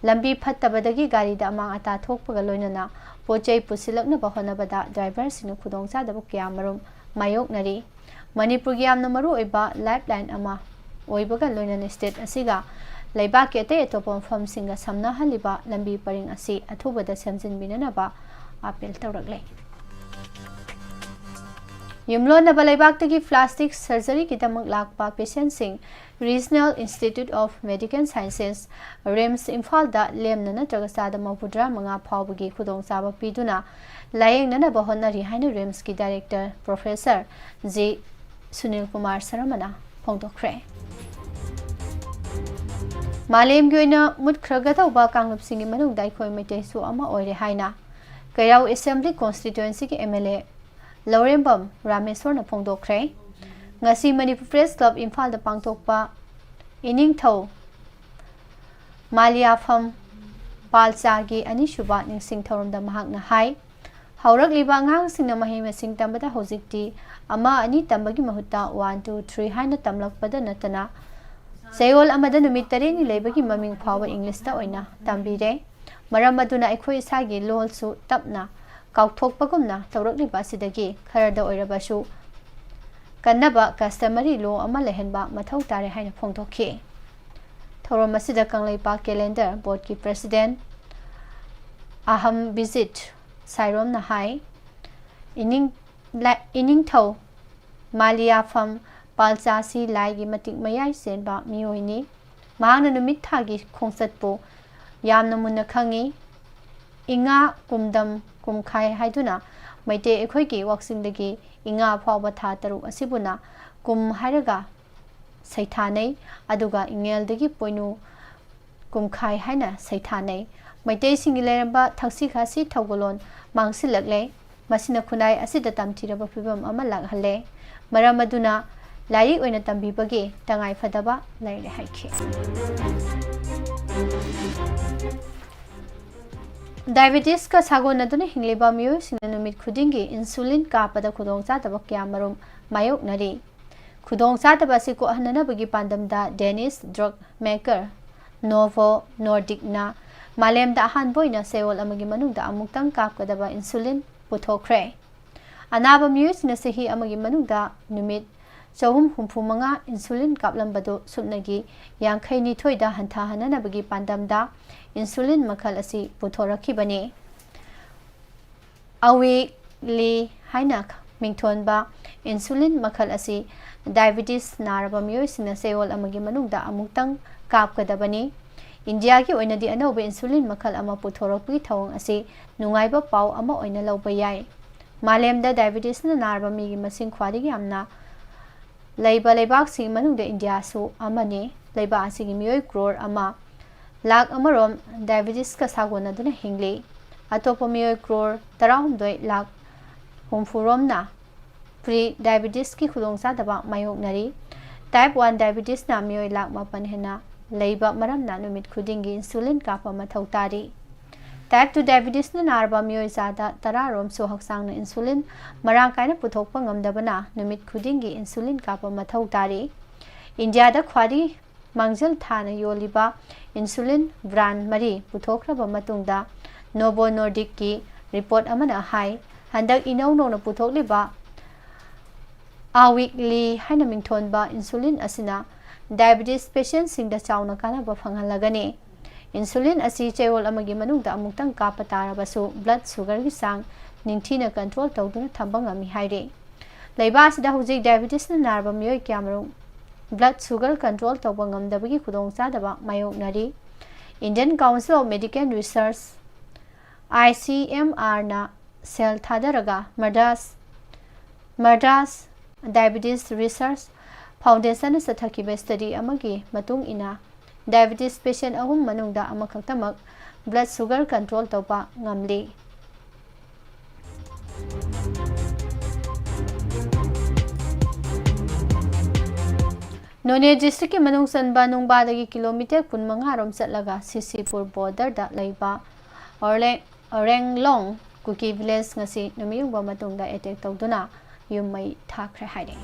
ꯂꯝꯕꯤ ꯐꯠꯇꯕꯗꯒꯤ ꯒꯥꯔꯤꯗ ꯑꯃꯥꯡ ꯑꯇꯥ ꯊꯣꯛꯄꯒ ꯂꯣꯏꯅꯅ ꯄꯣꯠ ꯆꯩ ꯄꯨꯁꯤꯜꯂꯛꯅꯕ ꯍꯣꯠꯅꯕꯗ ꯗ꯭ꯔꯥꯏꯚꯔꯁꯤꯡꯅ ꯈꯨꯗꯣꯡꯆꯥꯗꯕ ꯀꯌꯥꯃꯔꯨꯝ ꯃꯥꯌꯣꯛꯅꯔꯤ꯫ ꯃꯅꯤꯄꯨꯔꯒꯤ ꯌꯥꯝꯅ ꯃꯔꯨꯑꯣꯏꯕ ꯂꯥꯏꯐꯂꯥꯏꯟ ꯑꯃ ꯑꯣꯏꯕꯒ ꯂꯣꯏꯅꯅ ꯁ꯭ꯇꯦꯠ ꯑꯁꯤꯒ ꯂꯩꯕꯥꯛꯀꯤ ꯑꯇꯩ ꯑꯇꯣꯞꯄ ꯃꯐꯝꯁꯤꯡꯒ ꯁꯝꯅꯍꯜꯂꯤꯕ ꯂꯝꯕꯤ ꯄꯔꯤꯡ ꯑꯁꯤ ꯑꯊꯨꯕꯗ ꯁꯦꯝꯖꯤꯟꯕꯤꯅꯅꯕ ꯑꯥꯄꯤꯜ ꯇꯧꯔꯛꯂꯦ꯫ ꯌꯨꯝꯂꯣꯟꯅꯕ ꯂꯩꯕꯥꯛꯇꯒꯤ ꯄ꯭ꯂꯥꯁꯇꯤꯛ ꯁꯔꯖꯔꯤꯒꯤꯗꯃꯛ ꯂꯥꯛꯄ ꯄꯦꯁꯦꯟꯁꯤꯡ regional institute of medical sciences, RIMS ꯏꯝꯐꯥꯜꯗ ꯂꯦꯝꯅ ꯅꯠꯇ꯭ꯔꯒ ꯆꯥꯗ ꯃꯧꯗ꯭ꯔꯥ ꯃꯉꯥ ꯐꯥꯎꯕꯒꯤ ꯈꯨꯗꯣꯡꯆꯥꯕ ꯄꯤꯗꯨꯅ ꯂꯥꯌꯦꯡꯅꯅꯕ ꯍꯣꯠꯅꯔꯤ ꯍꯥꯏꯅ ꯔꯤꯝꯁꯀꯤ director professor G Sunil Kumar ꯁꯔꯃꯅ ꯐꯣꯡꯗꯣꯛꯈ꯭ꯔꯦ꯫ ꯃꯥꯂꯦꯝꯒꯤ ꯑꯣꯏꯅ ꯃꯨꯠꯈ꯭ꯔꯒꯗꯧꯕ ꯀꯥꯡꯂꯨꯞꯁꯤꯡꯒꯤ ꯃꯅꯨꯡꯗ ꯑꯩꯈꯣꯏ ꯃꯩꯇꯩꯁꯨ ꯑꯃ ꯑꯣꯏꯔꯦ ꯍꯥꯏꯅ ꯀꯩꯔꯥꯎ ꯑꯦꯁꯦꯝꯕ꯭ꯂꯤ ꯀꯣꯟꯁꯇꯤꯇ꯭ꯋꯦꯟꯁꯤꯒꯤ ꯑꯦꯝ ꯑꯦꯜ ꯑꯦ ꯂꯧꯔꯦꯝꯕꯝ ꯔꯥꯃꯦꯁꯣꯔꯅ ꯐꯣꯡꯗꯣꯛꯈ꯭ꯔꯦ꯫ ꯉꯁꯤ ꯃꯅꯤꯄꯨꯔ ꯄ꯭ꯔꯦꯁ ꯀ꯭ꯂꯕ ꯏꯝꯐꯥꯜꯗ ꯄꯥꯡꯊꯣꯛꯄ ꯏꯅꯤꯡꯊꯧ ꯃꯥꯂꯤꯌꯥꯐꯝ ꯄꯥꯜꯆꯥꯒꯤ ꯑꯅꯤꯁꯨꯕ ꯅꯤꯡꯁꯤꯡ ꯊꯧꯔꯝꯗ ꯃꯍꯥꯛꯅ ꯍꯥꯏ, ꯍꯧꯔꯛꯂꯤꯕ ꯑꯉꯥꯡꯁꯤꯡꯅ ꯃꯍꯩ ꯃꯁꯤꯡ ꯇꯝꯕꯗ ꯍꯧꯖꯤꯛꯇꯤ ꯑꯃ ꯑꯅꯤ ꯇꯝꯕꯒꯤ ꯃꯍꯨꯠꯇ ꯋꯥꯟ ꯇꯨ ꯊ꯭ꯔꯤ ꯍꯥꯏꯅ ꯇꯝꯂꯛꯄꯗ ꯅꯠꯇꯅ ꯆꯌꯣꯜ ꯑꯃꯗ ꯅꯨꯃꯤꯠ ꯇꯔꯦꯠꯅꯤ ꯂꯩꯕꯒꯤ ꯃꯃꯤꯡ ꯐꯥꯎꯕ ꯏꯪꯂꯤꯁꯇ ꯑꯣꯏꯅ ꯇꯝꯕꯤꯔꯦ꯫ ꯃꯔꯝ ꯑꯗꯨꯅ ꯑꯩꯈꯣꯏ ꯏꯁꯥꯒꯤ ꯂꯣꯜꯁꯨ ꯇꯞꯅ ꯀꯥꯎꯊꯣꯛꯄꯒꯨꯝꯅ ꯇꯧꯔꯛꯂꯤꯕ ꯑꯁꯤꯗꯒꯤ ꯈꯔꯗ ꯑꯣꯏꯔꯕꯁꯨ ꯀꯟꯅꯕ customary law ꯑꯃ ꯂꯩꯍꯟꯕ ꯃꯊꯧ ꯇꯥꯔꯦ ꯍꯥꯏꯅ ꯐꯣꯡꯗꯣꯛꯈꯤ꯫ ꯊꯧꯔꯝ ꯑꯁꯤꯗ ꯀꯪꯂꯩꯄꯥꯛ ꯀꯦꯂꯦꯟꯗꯔ ꯕꯣꯔꯗꯀꯤ ꯄ꯭ꯔꯦꯁꯤꯗꯦꯟꯠ ꯑꯍꯝ ꯕꯤꯖꯤꯠ ꯁꯥꯏꯔꯣꯝꯅ ꯍꯥꯏ, ꯏꯅꯤꯡ-, ꯂꯥ-, ꯏꯅꯤꯡꯊꯧ ꯃꯥꯂꯤꯌꯥꯐꯝ ꯄꯥꯜꯆꯥꯁꯤ ꯂꯥꯏꯒꯤ ꯃꯇꯤꯛ ꯃꯌꯥꯏ ꯆꯦꯟꯕ ꯃꯤꯑꯣꯏꯅꯤ꯫ ꯃꯍꯥꯛꯅ ꯅꯨꯃꯤꯠ ꯊꯥꯒꯤ ꯈꯣꯡꯆꯠꯄꯨ ꯌꯥꯝꯅ ꯃꯨꯟꯅ ꯈꯪꯏ꯫ ꯏꯉꯥ, ꯀꯨꯝꯗꯝ, ꯀꯨꯝꯈꯥꯏ ꯍꯥꯏꯗꯨꯅ ꯃꯩꯇꯩ ꯑꯩꯈꯣꯏꯒꯤ ꯋꯥꯛꯆꯤꯡꯗꯒꯤ ꯏꯉꯥ ꯐꯥꯎꯕ ꯊꯥ ꯇꯔꯨꯛ ꯑꯁꯤꯕꯨꯅ ꯀꯨꯝ ꯍꯥꯏꯔꯒ ꯁꯩꯊꯥꯅꯩ, ꯑꯗꯨꯒ ꯏꯉꯦꯜꯗꯒꯤ ꯄꯣꯏꯅꯨ ꯀꯨꯝꯈꯥꯏ ꯍꯥꯏꯅ ꯁꯩꯊꯥꯅꯩ꯫ ꯃꯩꯇꯩꯁꯤꯡꯒꯤ ꯂꯩꯔꯝꯕ ꯊꯛꯁꯤ ꯈꯥꯁꯤ ꯊꯧꯒꯜꯂꯣꯟ ꯃꯥꯡꯁꯤꯜꯂꯛꯂꯦ꯫ ꯃꯁꯤꯅ ꯈꯨꯟꯅꯥꯏ ꯑꯁꯤꯗ ꯇꯝꯊꯤꯔꯕ ꯐꯤꯕꯝ ꯑꯃ ꯂꯥꯛꯍꯜꯂꯦ꯫ ꯃꯔꯝ ꯑꯗꯨꯅ ꯂꯥꯏꯔꯤꯛ ꯑꯣꯏꯅ ꯇꯝꯕꯤꯕꯒꯤ ꯇꯉꯥꯏ ꯐꯗꯕ ꯂꯩꯔꯦ ꯍꯥꯏꯈꯤ꯫ ꯗꯥꯏꯕꯦꯇꯤꯁꯀ ꯁꯥꯒꯣꯟꯅꯗꯨꯅ ꯍꯤꯡꯂꯤꯕ ꯃꯤꯑꯣꯏꯁꯤꯡꯅ ꯅꯨꯃꯤꯠ ꯈꯨꯗꯤꯡꯒꯤ ꯏꯟꯁꯨꯂꯤꯟ ꯀꯥꯞꯄꯗ ꯈꯨꯗꯣꯡꯆꯥꯗꯕ ꯀꯌꯥꯃꯔꯨꯝ ꯃꯥꯌꯣꯛꯅꯔꯤ꯫ ꯈꯨꯗꯣꯡꯆꯥꯗꯕ ꯑꯁꯤ ꯀꯣꯛꯍꯟꯅꯅꯕꯒꯤ ꯄꯥꯟꯗꯝꯗ Danish drug maker Novo Nordiskꯅ ꯃꯥꯂꯦꯝꯗ ꯑꯍꯥꯟꯕ ꯑꯣꯏꯅ ꯆꯌꯣꯜ ꯑꯃꯒꯤ ꯃꯅꯨꯡꯗ ꯑꯃꯨꯛꯇꯪ ꯀꯥꯞꯀꯗꯕ ꯏꯟꯁꯨꯂꯤꯟ ꯄꯨꯊꯣꯛꯈ꯭ꯔꯦ꯫ ꯑꯅꯥꯕ ꯃꯤꯑꯣꯏꯁꯤꯡꯅ ꯆꯍꯤ ꯑꯃꯒꯤ ꯃꯅꯨꯡꯗ ꯅꯨꯃꯤꯠ ꯆꯍꯨꯝ ꯍꯨꯝꯐꯨ ꯃꯉꯥ ꯏꯟꯁꯨꯂꯤꯟ ꯀꯥꯞꯂꯝꯕꯗꯨ ꯁꯨꯞꯅꯒꯤ ꯌꯥꯡꯈꯩ ꯅꯤꯊꯣꯏꯗ ꯍꯟꯊꯍꯟꯅꯅꯕꯒꯤ ꯄꯥꯟꯗꯝꯗ ꯏꯟꯁꯨꯂꯤꯟ ꯃꯈꯜ ꯑꯁꯤ ꯄꯨꯊꯣꯔꯛꯈꯤꯕꯅꯤ꯫ ꯑꯋꯤ ꯂꯤ ꯍꯥꯏꯅ ꯃꯤꯡꯊꯣꯟꯕ ꯏꯟꯁꯨꯂꯤꯟ ꯃꯈꯜ ꯑꯁꯤ ꯗꯥꯏꯕꯦꯇꯤꯁ ꯅꯥꯔꯕ ꯃꯤꯑꯣꯏꯁꯤꯡꯅ ꯆꯌꯣꯜ ꯑꯃꯒꯤ ꯃꯅꯨꯡꯗ ꯑꯃꯨꯛꯇꯪ ꯀꯥꯞꯀꯗꯕꯅꯤ꯫ ꯏꯟꯗꯤꯌꯥꯒꯤ ꯑꯣꯏꯅꯗꯤ ꯑꯅꯧꯕ ꯏꯟꯁꯨꯂꯤꯟ ꯃꯈꯜ ꯑꯃ ꯄꯨꯊꯣꯔꯛꯄꯒꯤ ꯊꯧꯑꯣꯡ ꯑꯁꯤ ꯅꯨꯡꯉꯥꯏꯕ ꯄꯥꯎ ꯑꯃ ꯑꯣꯏꯅ ꯂꯧꯕ ꯌꯥꯏ꯫ ꯃꯥꯂꯦꯝꯗ ꯗꯥꯏꯕꯦꯇꯤꯁꯅ ꯅꯥꯔꯕ ꯃꯤꯒꯤ ꯃꯁꯤꯡ ꯈ꯭ꯋꯥꯏꯗꯒꯤ ꯌꯥꯝꯅ ꯂꯩꯕ ꯂꯩꯕꯥꯛꯁꯤꯡꯒꯤ ꯃꯅꯨꯡꯗ ꯏꯟꯗꯤꯌꯥꯁꯨ ꯑꯃꯅꯤ꯫ ꯂꯩꯕꯥꯛ ꯑꯁꯤꯒꯤ ꯃꯤꯑꯣꯏ ꯀ꯭ꯔꯣꯔ ꯑꯃ ꯂꯥꯈ ꯑꯃꯔꯣꯝ ꯗꯥꯏꯕꯤꯇꯤꯁꯀ ꯁꯥꯒꯣꯟꯅꯗꯨꯅ ꯍꯤꯡꯂꯤ꯫ ꯑꯇꯣꯞꯄ ꯃꯤꯑꯣꯏ ꯀ꯭ꯔꯣꯔ ꯇꯔꯥꯍꯨꯝꯗꯣꯏ ꯂꯥꯈ ꯍꯨꯝꯐꯨꯔꯣꯝꯅ ꯄ꯭ꯔꯤ ꯗꯥꯏꯕꯤꯇꯤꯁꯀꯤ ꯈꯨꯗꯣꯡꯆꯥꯗꯕ ꯃꯥꯌꯣꯛꯅꯔꯤ꯫ ꯇꯥꯏꯞ ꯋꯥꯟ ꯗꯥꯏꯕꯤꯇꯤꯁꯅ ꯃꯤꯑꯣꯏ ꯂꯥꯈ ꯃꯥꯄꯟ ꯍꯦꯟꯅ ꯂꯩꯕ ꯃꯔꯝꯅ ꯅꯨꯃꯤꯠ ꯈꯨꯗꯤꯡꯒꯤ ꯏꯟꯁꯨꯂꯤꯟ ꯀꯥꯞꯄ ꯃꯊꯧ ꯇꯥꯔꯤ꯫ ꯇꯥꯏꯞ ꯇꯨ ꯗꯥꯏꯕꯤꯇꯤꯁꯅ ꯅꯥꯔꯕ ꯃꯤꯑꯣꯏ ꯆꯥꯗ ꯇꯔꯥꯔꯣꯝꯁꯨ ꯍꯛꯆꯥꯡꯅ ꯏꯟꯁꯨꯂꯤꯟ ꯃꯔꯥꯡ ꯀꯥꯏꯅ ꯄꯨꯊꯣꯛꯄ ꯉꯝꯗꯕꯅ ꯅꯨꯃꯤꯠ ꯈꯨꯗꯤꯡꯒꯤ ꯏꯟꯁꯨꯂꯤꯟ ꯀꯥꯞꯄ ꯃꯊꯧ ꯇꯥꯔꯤ꯫ ꯏꯟꯗꯤꯌꯥꯗ ꯈ꯭ꯋꯥꯏꯗꯒꯤ ꯃꯥꯡꯖꯤꯜ ꯊꯥꯅ ꯌꯣꯜꯂꯤꯕ ꯏꯟꯁꯨꯂꯤꯟ ꯕ꯭ꯔꯥꯟ ꯃꯔꯤ ꯄꯨꯊꯣꯛꯈ꯭ꯔꯕ ꯃꯇꯨꯡꯗ, ꯅꯣꯕꯣ ꯅꯣꯔꯗꯤꯛꯀꯤ ꯔꯤꯄꯣꯔꯠ ꯑꯃꯅ ꯍꯥꯏ, ꯍꯟꯗꯛ ꯏꯅꯧ ꯅꯧꯅ ꯄꯨꯊꯣꯛꯂꯤꯕ ꯑꯥꯋꯤꯛꯂꯤ ꯍꯥꯏꯅ ꯃꯤꯡꯊꯣꯟꯕ ꯏꯟꯁꯨꯂꯤꯟ ꯑꯁꯤꯅ ꯗꯥꯏꯕꯤꯇꯤꯁ ꯄꯦꯁꯦꯟꯁꯤꯡꯗ ꯆꯥꯎꯅ ꯀꯥꯟꯅꯕ ꯐꯪꯍꯜꯂꯒꯅꯤ꯫ ꯏꯟꯁꯨꯂꯤꯟ ꯑꯁꯤ ꯆꯌꯣꯜ ꯑꯃꯒꯤ ꯃꯅꯨꯡꯗ ꯑꯃꯨꯛꯇꯪ ꯀꯥꯞꯄ ꯇꯥꯔꯕꯁꯨ, ꯕ꯭ꯂꯗ ꯁꯨꯒꯔꯒꯤ ꯆꯥꯡ ꯅꯤꯡꯊꯤꯅ ꯀꯟꯇ꯭ꯔꯣꯜ ꯇꯧꯗꯨꯅ ꯊꯝꯕ ꯉꯝꯃꯤ ꯍꯥꯏꯔꯤ꯫ ꯂꯩꯕꯥꯛ ꯑꯁꯤꯗ ꯍꯧꯖꯤꯛ ꯗꯥꯏꯕꯤꯇꯤꯁꯅ ꯅꯥꯔꯕ ꯃꯤꯑꯣꯏ ꯀꯌꯥꯃꯔꯨꯝ ꯕ꯭ꯂꯗ ꯁꯨꯒꯔ ꯀꯟꯇ꯭ꯔꯣꯜ ꯇꯧꯕ ꯉꯝꯗꯕꯒꯤ ꯈꯨꯗꯣꯡꯆꯥꯗꯕ ꯃꯥꯌꯣꯛꯅꯔꯤ꯫ Indian Council of Medical Research, I C M R ꯅ ꯁꯦꯜ ꯊꯥꯗꯔꯒ Madras, Madras diabetes research foundation ꯆꯠꯊꯈꯤꯕ ꯁ꯭ꯇꯗꯤ ꯑꯃꯒꯤ ꯃꯇꯨꯡ ꯏꯟꯅ, ꯗꯥꯏꯕꯤꯇꯤꯁ ꯄꯦꯁꯦꯟ ꯑꯍꯨꯝ ꯃꯅꯨꯡꯗ ꯑꯃꯈꯛꯇꯃꯛ ꯕ꯭ꯂꯗ ꯁꯨꯒꯔ ꯀꯟꯇ꯭ꯔꯣꯜ ꯇꯧꯕ ꯉꯝꯂꯤ꯫ ꯅꯣꯅꯦ ꯗꯤꯁꯇ꯭ꯔꯤꯛꯀꯤ ꯃꯅꯨꯡ ꯆꯟꯕ ꯅꯨꯡꯕꯥꯗꯒꯤ ꯀꯤꯂꯣꯃꯤꯇꯔ ꯀꯨꯟꯃꯉꯥ ꯔꯣꯝ ꯆꯠꯂꯒ ꯁꯤꯁꯤꯄꯨꯔ ꯕꯣꯔꯗꯔꯗ ꯂꯩꯕ ꯑꯣꯔꯂꯦ-, ꯑꯣꯔꯦꯡꯂꯣꯡ ꯀꯨꯀꯤ ꯚꯤꯂꯦꯖ ꯉꯁꯤ ꯅꯨꯃꯤꯠ ꯌꯨꯡꯕ ꯃꯇꯨꯡꯗ ꯑꯦꯇꯦꯛ ꯇꯧꯗꯨꯅ ꯌꯨꯝ ꯃꯩ ꯊꯥꯈ꯭ꯔꯦ ꯍꯥꯏꯔꯤ꯫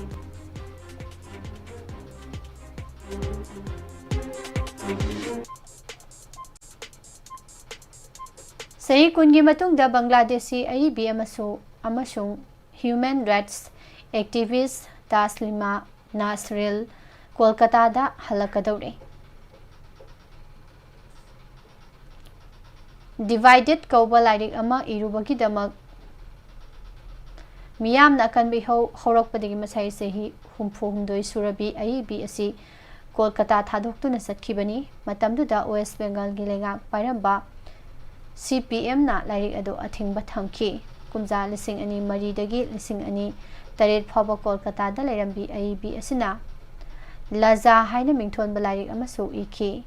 ꯆꯍꯤ ꯀꯨꯟꯒꯤ ꯃꯇꯨꯡꯗ ꯕꯪꯒ꯭ꯂꯥꯗꯦꯁꯤ ꯑꯏꯕꯤ ꯑꯃꯁꯨ-, ꯑꯃꯁꯨꯡ ꯍ꯭ꯌꯨꯃꯦꯟ ꯔꯥꯏꯠꯁ ꯑꯦꯛꯇꯤꯚꯤꯁ ꯇꯥꯁꯂꯤꯃꯥ ꯅꯥꯁꯔꯤꯜ ꯀꯣꯜꯀꯇꯥꯗ ꯍꯜꯂꯛꯀꯗꯧꯔꯦ꯫ ꯗꯤꯚꯥꯏꯗꯦꯠ ꯀꯧꯕ ꯂꯥꯏꯔꯤꯛ ꯑꯃ ꯏꯔꯨꯕꯒꯤꯗꯃꯛ ꯃꯤꯌꯥꯝꯅ ꯑꯀꯟꯕ ꯏꯍꯧ ꯍꯧꯔꯛꯄꯗꯒꯤ ꯃꯁꯥꯏ ꯆꯍꯤ ꯍꯨꯝꯐꯨ ꯍꯨꯝꯗꯣꯏ ꯁꯨꯔꯕꯤ ꯑꯏꯕꯤ ꯑꯁꯤ ꯀꯣꯜꯀꯇꯥ ꯊꯥꯗꯣꯛꯇꯨꯅ ꯆꯠꯈꯤꯕꯅꯤ꯫ ꯃꯇꯝꯗꯨꯗ ꯋꯦꯁ ꯕꯦꯡꯒꯜꯒꯤ ꯂꯩꯉꯥꯛ ꯄꯥꯏꯔꯝꯕ ꯁꯤ ꯄꯤ ꯑꯦꯝꯅ ꯂꯥꯏꯔꯤꯛ ꯑꯗꯨ ꯑꯊꯤꯡꯕ ꯊꯝꯈꯤ꯫ ꯀꯨꯝꯖꯥ ꯂꯤꯁꯤꯡ ꯑꯅꯤ ꯃꯔꯤꯗꯒꯤ ꯂꯤꯁꯤꯡ ꯑꯅꯤ ꯇꯔꯦꯠ ꯐꯥꯎꯕ ꯀꯣꯜꯀꯇꯥꯗ ꯂꯩꯔꯝꯕꯤ ꯑꯏꯕꯤ ꯑꯁꯤꯅ ꯂꯖꯥ ꯍꯥꯏꯅ ꯃꯤꯡꯊꯣꯟꯕ ꯂꯥꯏꯔꯤꯛ ꯑꯃꯁꯨ ꯏꯈꯤ꯫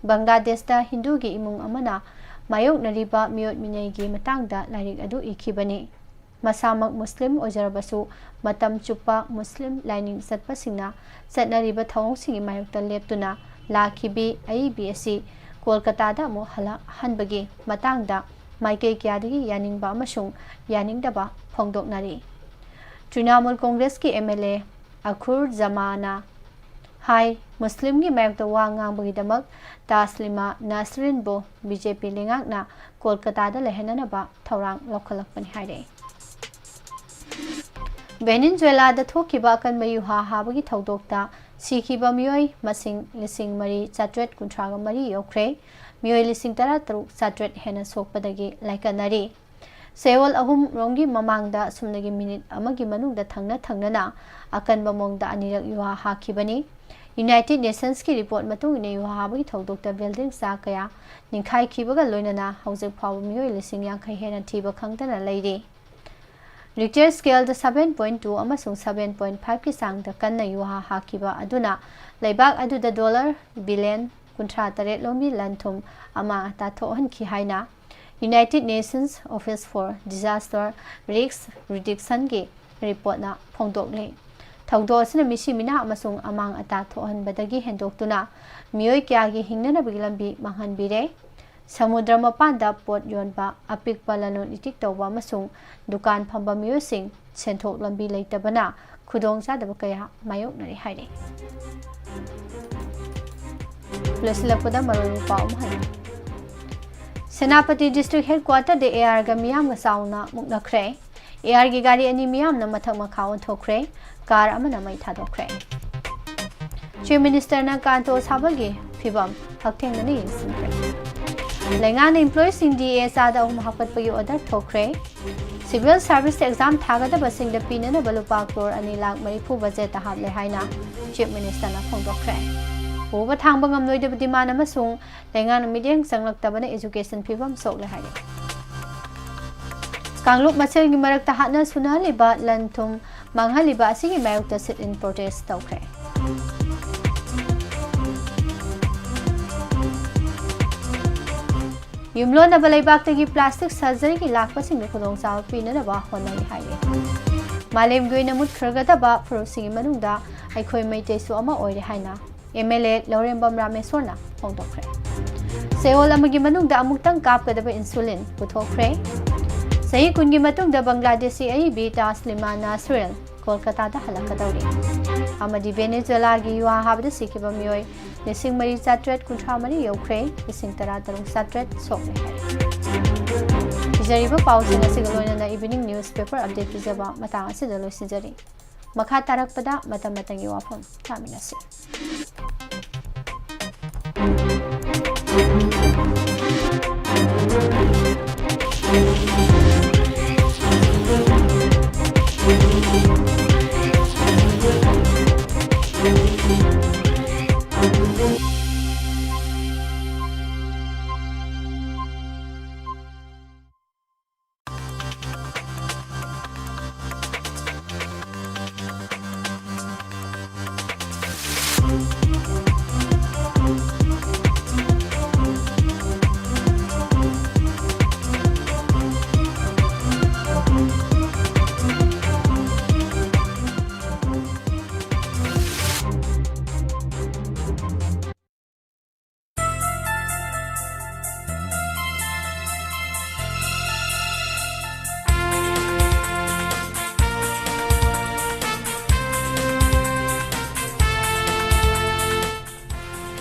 ꯕꯪꯒ꯭ꯂꯥꯗꯦꯁꯇ ꯍꯤꯟꯗꯨꯒꯤ ꯏꯃꯨꯡ ꯑꯃꯅ ꯃꯥꯌꯣꯛꯅꯔꯤꯕ ꯃꯤꯑꯣꯠ ꯃꯤꯅꯩꯒꯤ ꯃꯇꯥꯡꯗ ꯂꯥꯏꯔꯤꯛ ꯑꯗꯨ ꯏꯈꯤꯕꯅꯤ꯫ ꯃꯁꯥꯃꯛ ꯃꯨꯁꯂꯤꯝ ꯑꯣꯏꯖꯔꯕꯁꯨ, ꯃꯇꯝ ꯆꯨꯞꯄ ꯃꯨꯁꯂꯤꯝ ꯂꯥꯏꯅꯤꯡ ꯆꯠꯄꯁꯤꯡꯅ ꯆꯠꯅꯔꯤꯕ ꯊꯧꯑꯣꯡꯁꯤꯡꯒꯤ ꯃꯥꯌꯣꯛꯇ ꯂꯦꯞꯇꯨꯅ ꯂꯥꯛꯈꯤꯕꯤ ꯑꯏꯕꯤ ꯑꯁꯤ ꯀꯣꯜꯀꯇꯥꯗ ꯑꯃꯨꯛ ꯍꯜꯂꯛꯍꯟꯕꯒꯤ ꯃꯇꯥꯡꯗ ꯃꯥꯏꯀꯩ ꯀꯌꯥꯗꯒꯤ ꯌꯥꯅꯤꯡꯕ ꯑꯃꯁꯨꯡ ꯌꯥꯅꯤꯡꯗꯕ ꯐꯣꯡꯗꯣꯛꯅꯔꯤ꯫ ꯇ꯭ꯔꯤꯅꯥꯃꯨꯜ ꯀꯣꯡꯒ꯭ꯔꯦꯁꯀꯤ ꯑꯦꯝ ꯑꯦꯜ ꯑꯦ ꯑꯈꯨꯔ ꯖꯃꯥꯅ ꯍꯥꯏ, ꯃꯨꯁꯂꯤꯝꯒꯤ ꯃꯥꯌꯣꯛꯇ ꯋꯥ ꯉꯥꯡꯕꯒꯤꯗꯃꯛ ꯇꯥꯁꯂꯤꯃꯥ ꯅꯁꯔꯤꯟꯕꯨ ꯕꯤ ꯖꯦ ꯄꯤ ꯂꯩꯉꯥꯛꯅ ꯀꯣꯜꯀꯇꯥꯗ ꯂꯩꯍꯟꯅꯅꯕ ꯊꯧꯔꯥꯡ ꯂꯧꯈꯠꯂꯛꯄꯅꯤ ꯍꯥꯏꯔꯛꯏ꯫ ꯚꯦꯅꯤꯟꯖꯨꯋꯦꯂꯥꯗ ꯊꯣꯛꯈꯤꯕ ꯑꯀꯟꯕ ꯌꯨꯍꯥ ꯍꯥꯕꯒꯤ ꯊꯧꯗꯣꯛꯇ ꯁꯤꯈꯤꯕ ꯃꯤꯑꯣꯏ ꯃꯁꯤꯡ ꯂꯤꯁꯤꯡ ꯃꯔꯤ ꯆꯥꯇ꯭ꯔꯦꯠ ꯀꯨꯟꯊ꯭ꯔꯥꯒ ꯃꯔꯤ ꯌꯧꯈ꯭ꯔꯦ꯫ ꯃꯤꯑꯣꯏ ꯂꯤꯁꯤꯡ ꯇꯔꯥ ꯇꯔꯨꯛ ꯆꯥꯇ꯭ꯔꯦꯠ ꯍꯦꯟꯅ ꯁꯣꯛꯄꯗꯒꯤ ꯂꯥꯏꯀꯠꯅꯔꯤ꯫ ꯁꯦꯋꯣꯜ ꯑꯍꯨꯝ ꯔꯣꯝꯒꯤ ꯃꯃꯥꯡꯗ ꯁꯨꯞꯅꯒꯤ ꯃꯤꯅꯤꯠ ꯑꯃꯒꯤ ꯃꯅꯨꯡꯗ ꯊꯪꯅ ꯊꯪꯅꯅ ꯑꯀꯟꯕ ꯃꯑꯣꯡꯗ ꯑꯅꯤꯔꯛ ꯌꯨꯍꯥ ꯍꯥꯈꯤꯕꯅꯤ꯫ ꯌꯨꯅꯥꯏꯇꯦꯗ ꯅꯦꯁꯟꯁꯀꯤ ꯔꯤꯄꯣꯔꯠ ꯃꯇꯨꯡ ꯏꯟꯅ, ꯌꯨꯍꯥ ꯍꯥꯕꯒꯤ ꯊꯧꯗꯣꯛꯇ ꯕꯤꯜꯗꯤꯡ ꯆꯥ ꯀꯌꯥ ꯅꯤꯡꯈꯥꯏꯈꯤꯕꯒ ꯂꯣꯏꯅꯅ ꯍꯧꯖꯤꯛ ꯐꯥꯎꯕ ꯃꯤꯑꯣꯏ ꯂꯤꯁꯤꯡ ꯌꯥꯡꯈꯩ ꯍꯦꯟꯅ ꯊꯤꯕ ꯈꯪꯗꯅ ꯂꯩꯔꯤ꯫ ꯔꯤꯛꯆꯔ ꯁ꯭ꯀꯦꯜꯗ ꯁꯚꯦꯟ ꯄꯣꯏꯟ ꯇꯨ ꯑꯃꯁꯨꯡ ꯁꯚꯦꯟ ꯄꯣꯏꯟ ꯐꯥꯏꯚꯀꯤ ꯆꯥꯡꯗ ꯀꯟꯅ ꯌꯨꯍꯥ ꯍꯥꯈꯤꯕ ꯑꯗꯨꯅ ꯂꯩꯕꯥꯛ ꯑꯗꯨꯗ ꯗꯣꯂꯔ ꯕꯤꯂꯤꯌꯟ ꯀꯨꯟꯊ꯭ꯔꯥ ꯇꯔꯦꯠ ꯂꯣꯝꯒꯤ ꯂꯟ ꯊꯨꯝ ꯑꯃꯥꯡ ꯑꯇꯥ ꯊꯣꯛꯍꯟꯈꯤ ꯍꯥꯏꯅ united nations office for disaster risk ꯔꯤꯗꯛꯁꯟꯒꯤ ꯔꯤꯄꯣꯔꯠꯅ ꯐꯣꯡꯗꯣꯛꯂꯤ꯫ ꯊꯧꯗꯣꯛ ꯑꯁꯤꯅ ꯃꯤꯁꯤ ꯃꯤꯅꯥ ꯑꯃꯁꯨꯡ ꯑꯃꯥꯡ ꯑꯇꯥ ꯊꯣꯛꯍꯟꯕꯗꯒꯤ ꯍꯦꯟꯗꯣꯛꯇꯨꯅ ꯃꯤꯑꯣꯏ ꯀꯌꯥꯒꯤ ꯍꯤꯡꯅꯅꯕꯒꯤ ꯂꯝꯕꯤ ꯃꯥꯡꯍꯟꯕꯤꯔꯦ꯫ ꯁꯃꯨꯗ꯭ꯔ ꯃꯄꯥꯟꯗ ꯄꯣꯠ ꯌꯣꯟꯕ, ꯑꯄꯤꯛꯄ ꯂꯂꯣꯟ ꯏꯇꯤꯛ ꯇꯧꯕ ꯑꯃꯁꯨꯡ ꯗꯨꯀꯥꯟ ꯐꯝꯕ ꯃꯤꯑꯣꯏꯁꯤꯡ ꯁꯦꯟꯊꯣꯛ ꯂꯝꯕꯤ ꯂꯩꯇꯕꯅ ꯈꯨꯗꯣꯡꯆꯥꯗꯕ ꯀꯌꯥ ꯃꯥꯌꯣꯛꯅꯔꯤ ꯍꯥꯏꯔꯤ꯫ ꯂꯣꯏꯁꯤꯜꯂꯛꯄꯗ ꯃꯔꯨꯑꯣꯏꯕ ꯄꯥꯎ ꯑꯃ ꯍꯟꯅ꯫ ꯁꯦꯅꯥꯄꯇꯤ ꯗꯤꯁꯇ꯭ꯔꯤꯛ ꯍꯦꯗꯀ꯭ꯋꯥꯇꯔꯗ ꯑꯦ ꯑꯥꯔꯒ ꯃꯤꯌꯥꯝꯒ ꯆꯥꯎꯅ ꯃꯨꯛꯅꯈ꯭ꯔꯦ꯫ ꯑꯦ ꯑꯥꯔꯒꯤ ꯒꯥꯔꯤ ꯑꯅꯤ ꯃꯤꯌꯥꯝꯅ ꯃꯊꯛ ꯃꯈꯥ ꯑꯣꯟꯊꯣꯛꯈ꯭ꯔꯦ꯫ ꯀꯥꯔ ꯑꯃꯅ ꯃꯩ ꯊꯥꯗꯣꯛꯈ꯭ꯔꯦ꯫ ꯆꯤꯐ ꯃꯤꯅꯤꯁꯇꯔꯅ ꯀꯥꯟꯇꯣ ꯁꯥꯕꯒꯤ ꯐꯤꯕꯝ ꯍꯛꯊꯦꯡꯅꯅ ꯌꯦꯡꯁꯤꯟꯈ꯭ꯔꯦ꯫ ꯂꯩꯉꯥꯛꯅ ꯏꯝꯄ꯭ꯂꯣꯌꯤꯁꯤꯡ ꯗꯤ ꯑꯦ ꯆꯥꯗ ꯑꯍꯨꯝ ꯍꯥꯞꯀꯠꯄꯒꯤ ꯑꯣꯔꯗꯔ ꯊꯣꯛꯈ꯭ꯔꯦ꯫ ꯁꯤꯚꯤꯜ ꯁꯥꯔꯚꯤꯁ ꯑꯦꯛꯖꯥꯝ ꯊꯥꯒꯗꯕꯁꯤꯡꯗ ꯄꯤꯅꯅꯕ ꯂꯨꯄꯥ ꯀ꯭ꯔꯣꯔ ꯑꯅꯤ ꯂꯥꯈ ꯃꯔꯤꯐꯨ ꯕꯖꯦꯠꯇ ꯍꯥꯞꯂꯦ ꯍꯥꯏꯅ ꯆꯤꯐ ꯃꯤꯅꯤꯁꯇꯔꯅ ꯐꯣꯡꯗꯣꯛꯈ꯭ꯔꯦ꯫ ꯄꯨꯕ ꯊꯥꯡꯕ ꯉꯝꯂꯣꯏꯗꯕ ꯗꯤꯃꯥꯟ ꯑꯃꯁꯨꯡ ꯂꯩꯉꯥꯛꯅ ꯃꯤꯠꯌꯦꯡ ꯆꯪꯂꯛꯇꯕꯅ ꯑꯦꯖꯨꯀꯦꯁꯟ ꯐꯤꯕꯝ ꯁꯣꯛꯂꯦ ꯍꯥꯏꯔꯤ꯫ ꯀꯥꯡꯂꯨꯞ ꯃꯁꯦꯜꯒꯤ ꯃꯔꯛꯇ ꯍꯥꯠꯅ ꯁꯨꯅꯍꯜꯂꯤꯕ, ꯂꯟ ꯊꯨꯝ ꯃꯥꯡꯍꯜꯂꯤꯕ ꯑꯁꯤꯒꯤ ꯃꯥꯌꯣꯛꯇ sit-in protest ꯇꯧꯈ꯭ꯔꯦ꯫ ꯌꯨꯝꯂꯣꯟꯅꯕ ꯂꯩꯕꯥꯛꯇꯒꯤ plastic surgeryꯒꯤ ꯂꯥꯛꯄꯁꯤꯡꯗ ꯈꯨꯗꯣꯡꯆꯥꯕ ꯄꯤꯅꯅꯕ ꯍꯣꯠꯅꯔꯤ ꯍꯥꯏꯔꯤ꯫ ꯃꯥꯂꯦꯝꯒꯤ ꯑꯣꯏꯅ ꯃꯨꯠꯈ꯭ꯔꯒꯗꯕ ꯐꯨꯔꯨꯞꯁꯤꯡꯒꯤ ꯃꯅꯨꯡꯗ ꯑꯩꯈꯣꯏ ꯃꯩꯇꯩꯁꯨ ꯑꯃ ꯑꯣꯏꯔꯦ ꯍꯥꯏꯅ MLA ꯂꯧꯔꯦꯝꯕꯝ ꯔꯥꯃꯦꯁꯣꯔꯅ ꯐꯣꯡꯗꯣꯛꯈ꯭ꯔꯦ꯫ ꯆꯌꯣꯜ ꯑꯃꯒꯤ ꯃꯅꯨꯡꯗ ꯑꯃꯨꯛꯇꯪ ꯀꯥꯞꯀꯗꯕ insulin ꯄꯨꯊꯣꯛꯈ꯭ꯔꯦ꯫ ꯆꯍꯤ ꯀꯨꯟꯒꯤ ꯃꯇꯨꯡꯗ ꯕꯪꯒ꯭ꯂꯥꯗꯦꯁꯤ ꯑꯏꯕꯤ ꯇꯥꯁꯂꯤꯃꯥ ꯅꯥꯁꯔꯤꯟ ꯀꯣꯜꯀꯇꯥꯗ ꯍꯜꯂꯛꯀꯗꯧꯔꯤ꯫ ꯑꯃꯗꯤ ꯚꯦꯅꯦꯖꯨꯋꯦꯂꯥꯒꯤ ꯌꯨꯍꯥ ꯍꯥꯕꯗ ꯁꯤꯈꯤꯕ ꯃꯤꯑꯣꯏ ꯂꯤꯁꯤꯡ ꯃꯔꯤ ꯆꯥꯇ꯭ꯔꯦꯠ ꯀꯨꯟꯊ꯭ꯔꯥ ꯃꯔꯤ ꯌꯧꯈ꯭ꯔꯦ, ꯂꯤꯁꯤꯡ ꯇꯔꯥ ꯇꯔꯨꯛ ꯆꯥꯇ꯭ꯔꯦꯠ ꯁꯣꯛꯂꯦ ꯍꯥꯏꯔꯤ꯫ ꯄꯤꯖꯔꯤꯕ ꯄꯥꯎꯁꯤꯡ ꯑꯁꯤꯒ ꯂꯣꯏꯅꯅ evening newspaper update ꯄꯤꯖꯕ ꯃꯇꯥꯡ ꯑꯁꯤꯗ ꯂꯣꯏꯁꯤꯟꯖꯔꯤ꯫ ꯃꯈꯥ ꯇꯥꯔꯛꯄꯗ ꯃꯇꯝ ꯃꯇꯝꯒꯤ ꯋꯥꯐꯝ ꯇꯥꯃꯤꯟꯅꯁꯤ꯫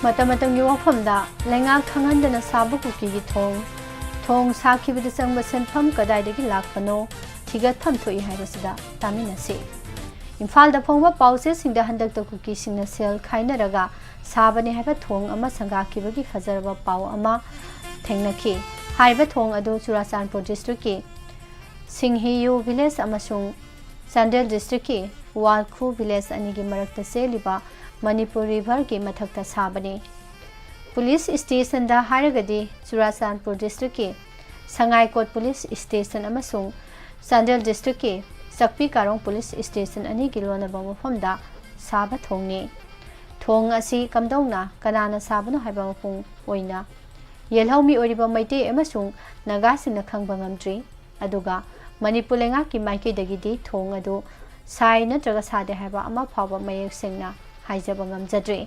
ꯃꯇꯝ ꯃꯇꯝꯒꯤ ꯋꯥꯐꯝꯗ ꯂꯩꯉꯥꯛ ꯈꯪꯍꯟꯗꯅ ꯁꯥꯕ ꯀꯨꯀꯤꯒꯤ ꯊꯣꯡ, ꯊꯣꯡ ꯁꯥꯈꯤꯕꯗ ꯆꯪꯕ ꯁꯦꯟꯐꯝ ꯀꯗꯥꯏꯗꯒꯤ ꯂꯥꯛꯄꯅꯣ ꯊꯤꯒꯠꯐꯝ ꯊꯣꯛꯏ ꯍꯥꯏꯕꯁꯤꯗ ꯇꯥꯃꯤꯟꯅꯁꯤ꯫ ꯏꯝꯐꯥꯜꯗ ꯐꯣꯡꯕ ꯄꯥꯎꯆꯦꯁꯤꯡꯗ ꯍꯟꯗꯛꯇ ꯀꯨꯀꯤꯁꯤꯡꯅ ꯁꯦꯜ ꯈꯥꯏꯅꯔꯒ ꯁꯥꯕꯅꯤ ꯍꯥꯏꯕ ꯊꯣꯡ ꯑꯃ ꯁꯪꯒꯥꯈꯤꯕꯒꯤ ꯐꯖꯔꯕ ꯄꯥꯎ ꯑꯃ ꯊꯦꯡꯅꯈꯤ꯫ ꯍꯥꯏꯔꯤꯕ ꯊꯣꯡ ꯑꯗꯨ ꯆꯨꯔꯥꯆꯥꯟꯄꯨꯔ districtꯀꯤ ꯁꯤꯡꯍꯤꯌꯨ village ꯑꯃꯁꯨꯡ ꯆꯥꯟꯗꯦꯜ districtꯀꯤ ꯋꯥꯜꯈꯨ village ꯑꯅꯤꯒꯤ ꯃꯔꯛꯇ ꯆꯦꯜꯂꯤꯕ ꯃꯅꯤꯄꯨꯔ riverꯒꯤ ꯃꯊꯛꯇ ꯁꯥꯕꯅꯤ꯫ Police stationꯗ ꯍꯥꯏꯔꯒꯗꯤ ꯆꯨꯔꯥꯆꯥꯟꯄꯨꯔ districtꯀꯤ ꯁꯉꯥꯏꯀꯣꯠ police station ꯑꯃꯁꯨꯡ ꯆꯥꯟꯗꯦꯜ districtꯀꯤ ꯆꯛꯄꯤ ꯀꯥꯔꯣꯡ police station ꯑꯅꯤꯒꯤ ꯂꯣꯟꯅꯕ ꯃꯐꯝꯗ ꯁꯥꯕ ꯊꯣꯡꯅꯤ꯫ ꯊꯣꯡ ꯑꯁꯤ ꯀꯝꯗꯧꯅ ꯀꯅꯥꯅ ꯁꯥꯕꯅꯣ ꯍꯥꯏꯕ ꯃꯄꯨꯡ ꯑꯣꯏꯅ ꯌꯦꯜꯍꯧꯃꯤ ꯑꯣꯏꯔꯤꯕ ꯃꯩꯇꯩ ꯑꯃꯁꯨꯡ ꯅꯥꯒꯥꯁꯤꯡꯅ ꯈꯪꯕ ꯉꯝꯗ꯭ꯔꯤ꯫ ꯑꯗꯨꯒ ꯃꯅꯤꯄꯨꯔ ꯂꯩꯉꯥꯛꯀꯤ ꯃꯥꯏꯀꯩꯗꯒꯤꯗꯤ ꯊꯣꯡ ꯑꯗꯨ ꯁꯥꯏ ꯅꯠꯇ꯭ꯔꯒ ꯁꯥꯗꯦ ꯍꯥꯏꯕ ꯑꯃ ꯐꯥꯎꯕ ꯃꯌꯦꯛ ꯁꯦꯡꯅ ꯍꯥꯏꯖꯕ ꯉꯝꯖꯗ꯭ꯔꯤ꯫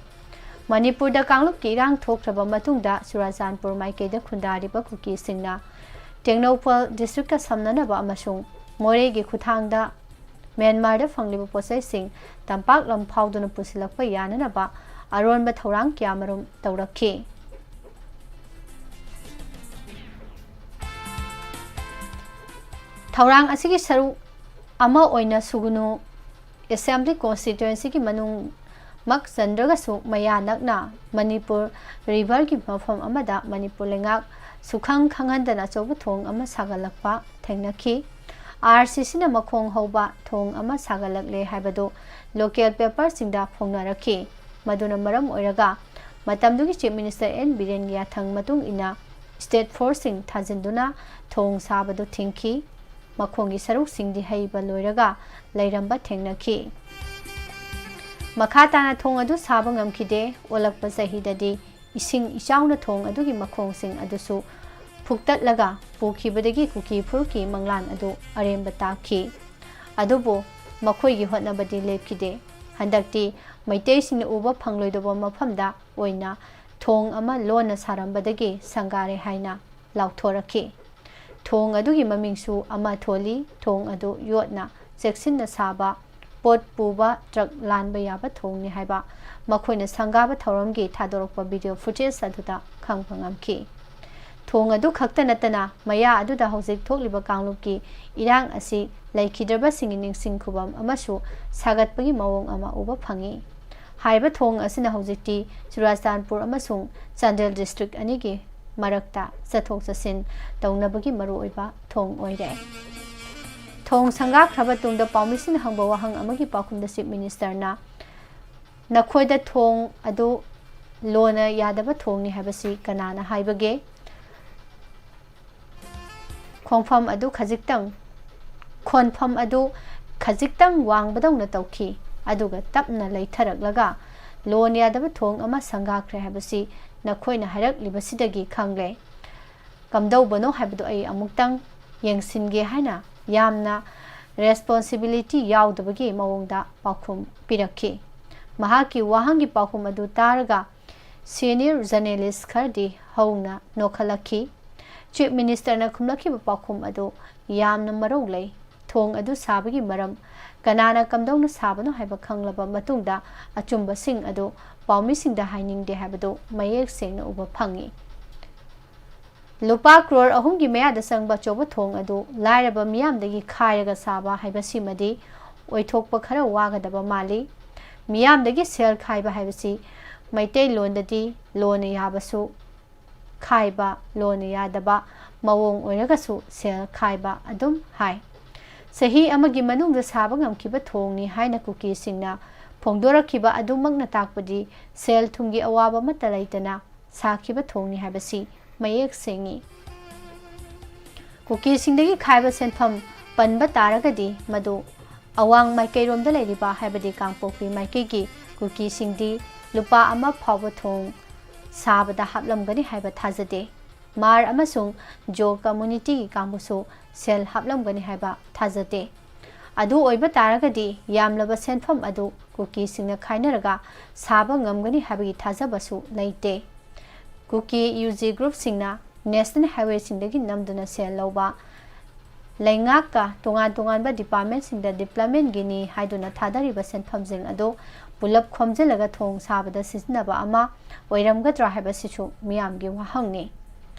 ꯃꯅꯤꯄꯨꯔꯗ ꯀꯥꯡꯂꯨꯞꯀꯤ ꯏꯔꯥꯡ ꯊꯣꯛꯈ꯭ꯔꯕ ꯃꯇꯨꯡꯗ ꯆꯨꯔꯥꯆꯥꯟꯄꯨꯔ ꯃꯥꯏꯀꯩꯗ ꯈꯨꯟꯗꯥꯔꯤꯕ ꯀꯨꯀꯤꯁꯤꯡꯅ ꯇꯦꯡꯅꯧꯄꯜ ꯗꯤꯁꯇ꯭ꯔꯤꯛꯀ ꯁꯝꯅꯅꯕ ꯑꯃꯁꯨꯡ ꯃꯣꯔꯦꯒꯤ ꯈꯨꯠꯊꯥꯡꯗ ꯃ꯭ꯌꯥꯟꯃꯥꯔꯗ ꯐꯪꯂꯤꯕ ꯄꯣꯠꯆꯩꯁꯤꯡ ꯇꯝꯄꯥꯛ ꯂꯝ ꯐꯥꯎꯗꯨꯅ ꯄꯨꯁꯤꯜꯂꯛꯄ ꯌꯥꯅꯅꯕ ꯑꯔꯣꯟꯕ ꯊꯧꯔꯥꯡ ꯀꯌꯥꯃꯔꯨꯝ ꯇꯧꯔꯛꯈꯤ꯫ ꯊꯧꯔꯥꯡ ꯑꯁꯤꯒꯤ ꯁꯔꯨꯛ ꯑꯃ ꯑꯣꯏꯅ ꯁꯨꯒꯨꯅꯨ ꯑꯦꯁꯦꯝꯕ꯭ꯂꯤ ꯀꯣꯟꯁꯇꯤꯇ꯭ꯋꯦꯟꯁꯤꯒꯤ ꯃꯅꯨꯡꯃꯛ ꯆꯟꯗ꯭ꯔꯒꯁꯨ ꯃꯌꯥ ꯅꯛꯅ ꯃꯅꯤꯄꯨꯔ ꯔꯤꯚꯔꯒꯤ ꯃꯐꯝ ꯑꯃꯗ ꯃꯅꯤꯄꯨꯔ ꯂꯩꯉꯥꯛ ꯁꯨꯈꯪ ꯈꯪꯍꯟꯗꯅ ꯑꯆꯧꯕ ꯊꯣꯡ ꯑꯃ ꯁꯥꯒꯠꯂꯛꯄ ꯊꯦꯡꯅꯈꯤ꯫ ꯑꯥꯔ ꯁꯤ ꯁꯤꯅ ꯃꯈꯣꯡ ꯍꯧꯕ ꯊꯣꯡ ꯑꯃ ꯁꯥꯒꯠꯂꯛꯂꯦ ꯍꯥꯏꯕꯗꯨ ꯂꯣꯀꯦꯜ ꯄꯦꯄꯔꯁꯤꯡꯗ ꯐꯣꯡꯅꯔꯛꯈꯤ꯫ ꯃꯗꯨꯅ ꯃꯔꯝ ꯑꯣꯏꯔꯒ ꯃꯇꯝꯗꯨꯒꯤ ꯆꯤꯐ ꯃꯤꯅꯤꯁꯇꯔ ꯑꯦꯟ ꯕꯤꯔꯦꯟ ꯌꯥꯊꯪ ꯃꯇꯨꯡ ꯏꯟꯅ ꯁ꯭ꯇꯦꯠ ꯐꯣꯔꯁꯁꯤꯡ ꯊꯥꯖꯤꯟꯗꯨꯅ ꯊꯣꯡ ꯁꯥꯕꯗꯨ ꯊꯤꯡꯈꯤ꯫ ꯃꯈꯣꯡꯒꯤ ꯁꯔꯨꯛꯁꯤꯡꯗꯤ ꯍꯩꯕ ꯂꯣꯏꯔꯒ ꯂꯩꯔꯝꯕ ꯊꯦꯡꯅꯈꯤ꯫ ꯃꯈꯥ ꯇꯥꯅ ꯊꯣꯡ ꯑꯗꯨ ꯁꯥꯕ ꯉꯝꯈꯤꯗꯦ꯫ ꯑꯣꯜꯂꯛꯄ ꯆꯍꯤꯗꯗꯤ ꯏꯁꯤꯡ ꯏꯆꯥꯎꯅ ꯊꯣꯡ ꯑꯗꯨꯒꯤ ꯃꯈꯣꯡꯁꯤꯡ ꯑꯗꯨꯁꯨ ꯐꯨꯛꯇꯠꯂꯒ ꯄꯨꯈꯤꯕꯗꯒꯤ ꯀꯨꯀꯤ ꯐꯨꯔꯨꯞꯀꯤ ꯃꯪꯂꯥꯟ ꯑꯗꯨ ꯑꯔꯦꯝꯕ ꯇꯥꯈꯤ꯫ ꯑꯗꯨꯕꯨ ꯃꯈꯣꯏꯒꯤ ꯍꯣꯠꯅꯕꯗꯤ ꯂꯦꯞꯈꯤꯗꯦ꯫ ꯍꯟꯗꯛꯇꯤ ꯃꯩꯇꯩꯁꯤꯡꯅ ꯎꯕ ꯐꯪꯂꯣꯏꯗꯧꯕ ꯃꯐꯝꯗ ꯑꯣꯏꯅ ꯊꯣꯡ ꯑꯃ ꯂꯣꯟꯅ ꯁꯥꯔꯝꯕꯗꯒꯤ ꯁꯪꯒꯥꯔꯦ ꯍꯥꯏꯅ ꯂꯥꯎꯊꯣꯔꯛꯈꯤ꯫ ꯊꯣꯡ ꯑꯗꯨꯒꯤ ꯃꯃꯤꯡꯁꯨ ꯑꯃ ꯊꯣꯜꯂꯤ꯫ ꯊꯣꯡ ꯑꯗꯨ ꯌꯣꯠꯅ ꯆꯦꯛꯁꯤꯟꯅ ꯁꯥꯕ, ꯄꯣꯠ ꯄꯨꯕ ꯇ꯭ꯔꯛ ꯂꯥꯟꯕ ꯌꯥꯕ ꯊꯣꯡꯅꯤ ꯍꯥꯏꯕ ꯃꯈꯣꯏꯅ ꯁꯪꯒꯥꯕ ꯊꯧꯔꯝꯒꯤ ꯊꯥꯗꯣꯔꯛꯄ ꯚꯤꯗꯤꯑꯣ ꯐꯨꯇꯦꯖ ꯑꯗꯨꯗ ꯈꯪꯕ ꯉꯝꯈꯤ꯫ ꯊꯣꯡ ꯑꯗꯨ ꯈꯛꯇ ꯅꯠꯇꯅ ꯃꯌꯥ ꯑꯗꯨꯗ ꯍꯧꯖꯤꯛ ꯊꯣꯛꯂꯤꯕ ꯀꯥꯡꯂꯨꯞꯀꯤ ꯏꯔꯥꯡ ꯑꯁꯤ ꯂꯩꯈꯤꯗ꯭ꯔꯕꯁꯤꯡꯒꯤ ꯅꯤꯡꯁꯤꯡ ꯈꯨꯕꯝ ꯑꯃꯁꯨ ꯁꯥꯒꯠꯄꯒꯤ ꯃꯑꯣꯡ ꯑꯃ ꯎꯕ ꯐꯪꯉꯤ꯫ ꯍꯥꯏꯔꯤꯕ ꯊꯣꯡ ꯑꯁꯤꯅ ꯍꯧꯖꯤꯛꯇꯤ ꯆꯨꯔꯥꯆꯥꯟꯄꯨꯔ ꯑꯃꯁꯨꯡ ꯆꯥꯟꯗꯦꯜ ꯗꯤꯁꯇ꯭ꯔꯤꯛ ꯑꯅꯤꯒꯤ ꯃꯔꯛꯇ ꯆꯠꯊꯣꯛ ꯆꯠꯁꯤꯟ ꯇꯧꯅꯕꯒꯤ ꯃꯔꯨꯑꯣꯏꯕ ꯊꯣꯡ ꯑꯣꯏꯔꯦ꯫ ꯊꯣꯡ ꯁꯪꯒꯥꯈ꯭ꯔꯕ ꯇꯨꯡꯗ ꯄꯥꯎꯃꯤꯁꯤꯡꯅ ꯍꯪꯕ ꯋꯥꯍꯪ ꯑꯃꯒꯤ ꯄꯥꯎꯈꯨꯝꯗ ꯆꯤꯐ ꯃꯤꯅꯤꯁꯇꯔꯅ, "ꯅꯈꯣꯏꯗ ꯊꯣꯡ ꯑꯗꯨ ꯂꯣꯟꯅ ꯌꯥꯗꯕ ꯊꯣꯡꯅꯤ ꯍꯥꯏꯕꯁꯤ ꯀꯅꯥꯅ ꯍꯥꯏꯕꯒꯦ?" ꯈꯣꯡꯐꯝ ꯑꯗꯨ ꯈꯖꯤꯛꯇꯪ, ꯈꯣꯟꯐꯝ ꯑꯗꯨ ꯈꯖꯤꯛꯇꯪ ꯋꯥꯡꯕꯗꯧꯅ ꯇꯧꯈꯤ, ꯑꯗꯨꯒ ꯇꯞꯅ ꯂꯩꯊꯔꯛꯂꯒ ꯂꯣꯟ ꯌꯥꯗꯕ ꯊꯣꯡ ꯑꯃ ꯁꯪꯒꯥꯈ꯭ꯔꯦ ꯍꯥꯏꯕꯁꯤ ꯅꯈꯣꯏꯅ ꯍꯥꯏꯔꯛꯂꯤꯕꯁꯤꯗꯒꯤ ꯈꯪꯂꯦ꯫ ꯀꯝꯗꯧꯕꯅꯣ ꯍꯥꯏꯕꯗꯨ ꯑꯩ ꯑꯃꯨꯛꯇꯪ ꯌꯦꯡꯁꯤꯟꯒꯦ ꯍꯥꯏꯅ ꯌꯥꯝꯅ ꯔꯦꯁꯄꯣꯟꯁꯤꯕꯤꯂꯤꯇꯤ ꯌꯥꯎꯗꯕꯒꯤ ꯃꯑꯣꯡꯗ ꯄꯥꯎꯈꯨꯝ ꯄꯤꯔꯛꯈꯤ꯫ ꯃꯍꯥꯛꯀꯤ ꯋꯥꯍꯪꯒꯤ ꯄꯥꯎꯈꯨꯝ ꯑꯗꯨ ꯇꯥꯔꯒ ꯁꯤꯅꯤꯌꯔ ꯖꯔꯅꯦꯂꯤꯁ ꯈꯔꯗꯤ ꯍꯧꯅ ꯅꯣꯛꯈꯠꯂꯛꯈꯤ꯫ ꯆꯤꯐ ꯃꯤꯅꯤꯁꯇꯔꯅ ꯈꯨꯝꯂꯛꯈꯤꯕ ꯄꯥꯎꯈꯨꯝ ꯑꯗꯨ ꯌꯥꯝꯅ ꯃꯔꯧ ꯂꯩ꯫ ꯊꯣꯡ ꯑꯗꯨ ꯁꯥꯕꯒꯤ ꯃꯔꯝ, ꯀꯅꯥꯅ ꯀꯝꯗꯧꯅ ꯁꯥꯕꯅꯣ ꯍꯥꯏꯕ ꯈꯪꯂꯕ ꯃꯇꯨꯡꯗ ꯑꯆꯨꯝꯕꯁꯤꯡ ꯑꯗꯨ ꯄꯥꯎꯃꯤꯁꯤꯡꯗ ꯍꯥꯏꯅꯤꯡꯗꯦ ꯍꯥꯏꯕꯗꯨ ꯃꯌꯦꯛ ꯁꯦꯡꯅ ꯎꯕ ꯐꯪꯏ꯫ ꯂꯨꯄꯥ ꯀ꯭ꯔꯣꯔ ꯑꯍꯨꯝꯒꯤ ꯃꯌꯥꯗ ꯆꯪꯕ ꯑꯆꯧꯕ ꯊꯣꯡ ꯑꯗꯨ ꯂꯥꯏꯔꯕ ꯃꯤꯌꯥꯝꯗꯒꯤ ꯈꯥꯏꯔꯒ ꯁꯥꯕ ꯍꯥꯏꯕꯁꯤꯃꯗꯤ ꯑꯣꯏꯊꯣꯛꯄ ꯈꯔ ꯋꯥꯒꯗꯕ ꯃꯥꯜꯂꯤ꯫ ꯃꯤꯌꯥꯝꯗꯒꯤ ꯁꯦꯜ ꯈꯥꯏꯕ ꯍꯥꯏꯕꯁꯤ ꯃꯩꯇꯩꯂꯣꯟꯗꯗꯤ ꯂꯣꯟꯅ ꯌꯥꯕꯁꯨ ꯈꯥꯏꯕ, ꯂꯣꯟꯅ ꯌꯥꯗꯕ ꯃꯑꯣꯡ ꯑꯣꯏꯔꯒꯁꯨ ꯁꯦꯜ ꯈꯥꯏꯕ ꯑꯗꯨꯝ ꯍꯥꯏ꯫ ꯆꯍꯤ ꯑꯃꯒꯤ ꯃꯅꯨꯡꯗ ꯁꯥꯕ ꯉꯝꯈꯤꯕ ꯊꯣꯡꯅꯤ ꯍꯥꯏꯅ ꯀꯨꯀꯤꯁꯤꯡꯅ ꯐꯣꯡꯗꯣꯔꯛꯈꯤꯕ ꯑꯗꯨꯃꯛꯅ ꯇꯥꯛꯄꯗꯤ ꯁꯦꯜ ꯊꯨꯝꯒꯤ ꯑꯋꯥꯕ ꯑꯃꯠꯇ ꯂꯩꯇꯅ ꯁꯥꯈꯤꯕ ꯊꯣꯡꯅꯤ ꯍꯥꯏꯕꯁꯤ ꯃꯌꯦꯛ ꯁꯦꯡꯏ꯫ ꯀꯨꯀꯤꯁꯤꯡꯗꯒꯤ ꯈꯥꯏꯕ ꯁꯦꯟꯐꯝ ꯄꯟꯕ ꯇꯥꯔꯒꯗꯤ ꯃꯗꯨ ꯑꯋꯥꯡ ꯃꯥꯏꯀꯩꯔꯣꯝꯗ ꯂꯩꯔꯤꯕ, ꯍꯥꯏꯕꯗꯤ ꯀꯥꯡꯄꯣꯛꯄꯤ ꯃꯥꯏꯀꯩꯒꯤ ꯀꯨꯀꯤꯁꯤꯡꯗꯤ ꯂꯨꯄꯥ ꯑꯃ ꯐꯥꯎꯕ ꯊꯣꯡ ꯁꯥꯕꯗ ꯍꯥꯞꯂꯝꯒꯅꯤ ꯍꯥꯏꯕ ꯊꯥꯖꯗꯦ꯫ ꯃꯥꯔ ꯑꯃꯁꯨꯡ ꯖꯣ ꯀꯝꯃꯨꯅꯤꯇꯤꯒꯤ ꯀꯥꯡꯕꯨꯁꯨ ꯁꯦꯜ ꯍꯥꯞꯂꯝꯒꯅꯤ ꯍꯥꯏꯕ ꯊꯥꯖꯗꯦ꯫ ꯑꯗꯨ ꯑꯣꯏꯕ ꯇꯥꯔꯒꯗꯤ ꯌꯥꯝꯂꯕ ꯁꯦꯟꯐꯝ ꯑꯗꯨ ꯀꯨꯀꯤꯁꯤꯡꯅ ꯈꯥꯏꯅꯔꯒ ꯁꯥꯕ ꯉꯝꯒꯅꯤ ꯍꯥꯏꯕꯒꯤ ꯊꯥꯖꯕꯁꯨ ꯂꯩꯇꯦ꯫ ꯀꯨꯀꯤ ꯌꯨ ꯖꯤ ꯒ꯭ꯔꯨꯞꯁꯤꯡꯅ ꯅꯦꯁꯅꯦꯜ ꯍꯥꯏꯋꯦꯁꯤꯡꯗꯒꯤ ꯅꯝꯗꯨꯅ ꯁꯦꯜ ꯂꯧꯕ, ꯂꯩꯉꯥꯛꯀ ꯇꯣꯉꯥꯟ ꯇꯣꯉꯥꯟꯕ ꯗꯤꯄꯥꯔꯠꯃꯦꯟꯁꯤꯡꯗ ꯗꯤꯕ꯭ꯂꯞꯃꯦꯟꯒꯤꯅꯤ ꯍꯥꯏꯗꯨꯅ ꯊꯥꯗꯔꯤꯕ ꯁꯦꯟꯐꯝꯁꯤꯡ ꯑꯗꯨ ꯄꯨꯂꯞ ꯈꯣꯝꯖꯤꯜꯂꯒ ꯊꯣꯡ ꯁꯥꯕꯗ ꯁꯤꯖꯤꯟꯅꯕ ꯑꯃ ꯑꯣꯏꯔꯝꯒꯗ꯭ꯔꯥ ꯍꯥꯏꯕꯁꯤꯁꯨ ꯃꯤꯌꯥꯝꯒꯤ ꯋꯥꯍꯪꯅꯤ꯫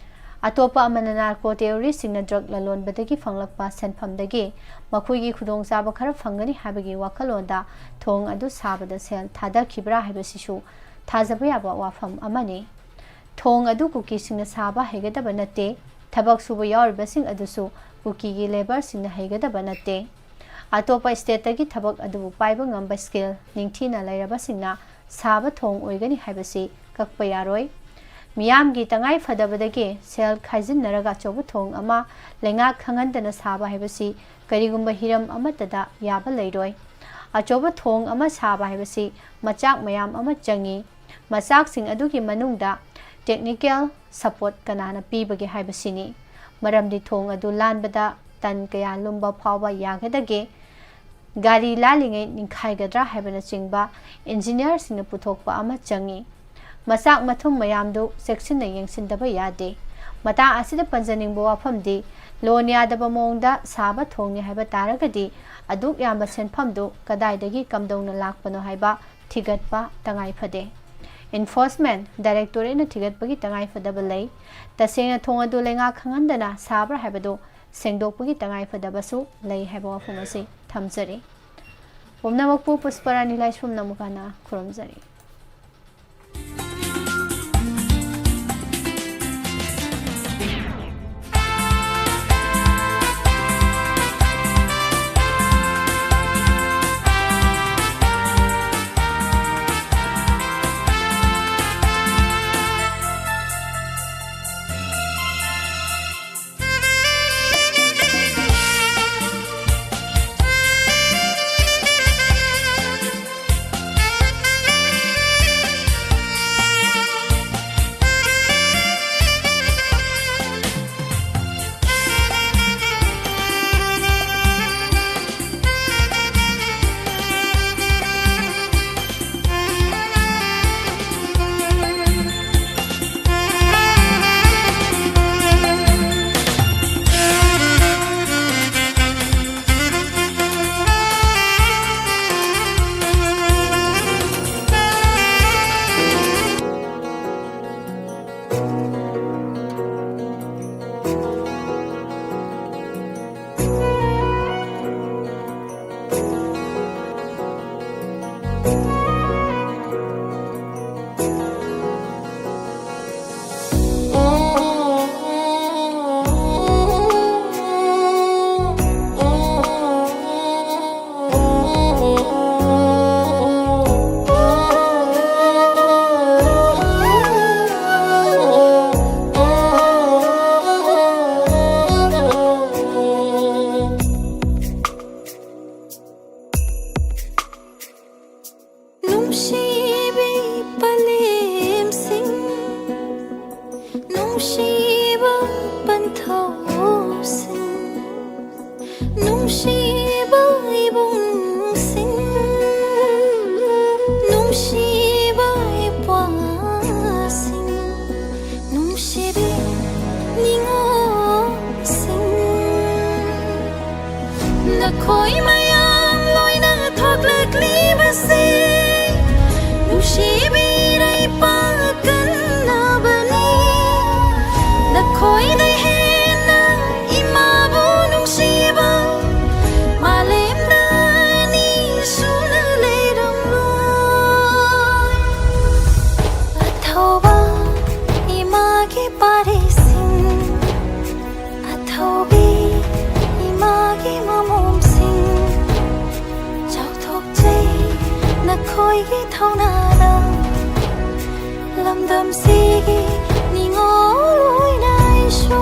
ꯑꯇꯣꯞꯄ ꯑꯃꯅ ꯅꯥꯔꯀꯣ ꯇꯦꯔꯣꯔꯤꯁꯁꯤꯡꯅ ꯗ꯭ꯔꯒ ꯂꯂꯣꯟꯕꯗꯒꯤ ꯐꯪꯂꯛꯄ ꯁꯦꯟꯐꯝꯗꯒꯤ ꯃꯈꯣꯏꯒꯤ ꯈꯨꯗꯣꯡꯆꯥꯕ ꯈꯔ ꯐꯪꯒꯅꯤ ꯍꯥꯏꯕꯒꯤ ꯋꯥꯈꯜꯂꯣꯟꯗ ꯊꯣꯡ ꯑꯗꯨ ꯁꯥꯕꯗ ꯁꯦꯜ ꯊꯥꯗꯈꯤꯕ꯭ꯔꯥ ꯍꯥꯏꯕꯁꯤꯁꯨ ꯊꯥꯖꯕ ꯌꯥꯕ ꯋꯥꯐꯝ ꯑꯃꯅꯤ꯫ ꯊꯣꯡ ꯑꯗꯨ ꯀꯨꯀꯤꯁꯤꯡꯅ ꯁꯥꯕ ꯍꯩꯒꯗꯕ ꯅꯠꯇꯦ꯫ ꯊꯕꯛ ꯁꯨꯕ ꯌꯥꯎꯔꯤꯕꯁꯤꯡ ꯑꯗꯨꯁꯨ ꯀꯨꯀꯤꯒꯤ ꯂꯦꯕꯔꯁꯤꯡꯅ ꯍꯩꯒꯗꯕ ꯅꯠꯇꯦ꯫ ꯑꯇꯣꯞꯄ ꯁ꯭ꯇꯦꯠꯇꯒꯤ ꯊꯕꯛ ꯑꯗꯨꯕꯨ ꯄꯥꯏꯕ ꯉꯝꯕ ꯁ꯭ꯀꯤꯜ ꯅꯤꯡꯊꯤꯅ ꯂꯩꯔꯕꯁꯤꯡꯅ ꯁꯥꯕ ꯊꯣꯡ ꯑꯣꯏꯒꯅꯤ ꯍꯥꯏꯕꯁꯤ ꯀꯛꯄ ꯌꯥꯔꯣꯏ꯫ ꯃꯤꯌꯥꯝꯒꯤ ꯇꯉꯥꯏ ꯐꯗꯕꯗꯒꯤ ꯁꯦꯜ ꯈꯥꯏꯖꯤꯟꯅꯔꯒ ꯑꯆꯧꯕ ꯊꯣꯡ ꯑꯃ ꯂꯩꯉꯥꯛ ꯈꯪꯍꯟꯗꯅ ꯁꯥꯕ ꯍꯥꯏꯕꯁꯤ ꯀꯔꯤꯒꯨꯝꯕ ꯍꯤꯔꯝ ꯑꯃꯠꯇꯗ ꯌꯥꯕ ꯂꯩꯔꯣꯏ꯫ ꯑꯆꯧꯕ ꯊꯣꯡ ꯑꯃ ꯁꯥꯕ ꯍꯥꯏꯕꯁꯤ ꯃꯆꯥꯛ ꯃꯌꯥꯝ ꯑꯃ ꯆꯪꯏ꯫ ꯃꯆꯥꯛꯁꯤꯡ ꯑꯗꯨꯒꯤ ꯃꯅꯨꯡꯗ technical support ꯀꯅꯥꯅ ꯄꯤꯕꯒꯦ ꯍꯥꯏꯕꯁꯤꯅꯤ꯫ ꯃꯔꯝꯗꯤ ꯊꯣꯡ ꯑꯗꯨ ꯂꯥꯟꯕꯗ ꯇꯟ ꯀꯌꯥ ꯂꯨꯝꯕ ꯐꯥꯎꯕ ꯌꯥꯒꯗꯒꯦ? ꯒꯥꯔꯤ ꯂꯥꯜꯂꯤꯉꯩ ꯅꯤꯡꯈꯥꯏꯒꯗ꯭ꯔꯥ ꯍꯥꯏꯕꯅꯆꯤꯡꯕ engineerꯁꯤꯡꯅ ꯄꯨꯊꯣꯛꯄ ꯑꯃ ꯆꯪꯏ꯫ ꯃꯆꯥꯛ ꯃꯊꯨꯝ ꯃꯌꯥꯝꯗꯨ ꯆꯦꯛꯁꯤꯟꯅ ꯌꯦꯡꯁꯤꯟꯗꯕ ꯌꯥꯗꯦ꯫ ꯃꯇꯥꯡ ꯑꯁꯤꯗ ꯄꯟꯖꯅꯤꯡꯕ ꯋꯥꯐꯝꯗꯤ, ꯂꯣꯟ ꯌꯥꯗꯕ ꯃꯑꯣꯡꯗ ꯁꯥꯕ ꯊꯣꯡꯅꯤ ꯍꯥꯏꯕ ꯇꯥꯔꯒꯗꯤ, ꯑꯗꯨꯛ ꯌꯥꯝꯕ ꯁꯦꯟꯐꯝꯗꯨ ꯀꯗꯥꯏꯗꯒꯤ ꯀꯝꯗꯧꯅ ꯂꯥꯛꯄꯅꯣ ꯍꯥꯏꯕ ꯊꯤꯒꯠꯄ ꯇꯉꯥꯏ ꯐꯗꯦ꯫ Enforcement Directorateꯅ ꯊꯤꯒꯠꯄꯒꯤ ꯇꯉꯥꯏ ꯐꯗꯕ ꯂꯩ꯫ ꯇꯁꯦꯡꯅ ꯊꯣꯡ ꯑꯗꯨ ꯂꯩꯉꯥꯛ ꯈꯪꯍꯟꯗꯅ ꯁꯥꯕ꯭ꯔꯥ ꯍꯥꯏꯕꯗꯨ ꯁꯦꯡꯗꯣꯛꯄꯒꯤ ꯇꯉꯥꯏ ꯐꯗꯕꯁꯨ ꯂꯩ ꯍꯥꯏꯕ ꯋꯥꯐꯝ ꯑꯁꯤ ꯊꯝꯖꯔꯤ꯫ ꯄꯨꯝꯅꯃꯛꯄꯨ ꯄꯨꯁꯄꯔꯥꯅꯤ ꯂꯥꯏꯁ꯭ꯔꯝ ꯅꯃꯨꯀꯥꯅ ꯈꯨꯔꯨꯝꯖꯔꯤ꯫ ꯅꯨꯡꯁꯤꯕ ꯏꯕꯨꯡꯁꯤꯡ, ꯅꯨꯡꯁꯤꯕ ꯏꯄ꯭ꯋꯥꯁꯤꯡ, ꯅꯨꯡꯁꯤꯕꯤ ꯅꯤꯉꯣꯜꯁꯤꯡ, ꯅꯈꯣꯏ ꯃꯌꯥꯝ ꯂꯣꯏꯅ ꯊꯣꯛꯂꯛꯂꯤꯕꯁꯦ ꯅꯨꯡꯁꯤꯕꯤꯔꯩ ꯄꯥꯀꯟꯅꯕꯅꯤ꯫ ꯅꯈꯣꯏꯗꯩ ꯍꯦꯟꯅ ꯏꯃꯥꯕꯨ ꯅꯨꯡꯁꯤꯕ ꯃꯥꯂꯦꯝꯗ ꯑꯅꯤ ꯁꯨꯅ ꯂꯩꯔꯝꯂꯣꯏ꯫ ꯑꯊꯧꯕ ꯏꯃꯥꯒꯤ ꯄꯥꯔꯤꯁꯤꯡ, ꯑꯊꯧꯕꯤ ꯏꯃꯥꯒꯤ ꯃꯃꯣꯝꯁꯤꯡ, ꯆꯥꯎꯊꯣꯛꯆꯩ ꯅꯈꯣꯏꯒꯤ ꯊꯧꯅꯥꯅ꯫ ꯂꯝꯗꯝꯁꯤꯒꯤ ꯅꯤꯉꯣꯜ ꯑꯣꯏꯅ ꯑꯩꯁꯨ꯫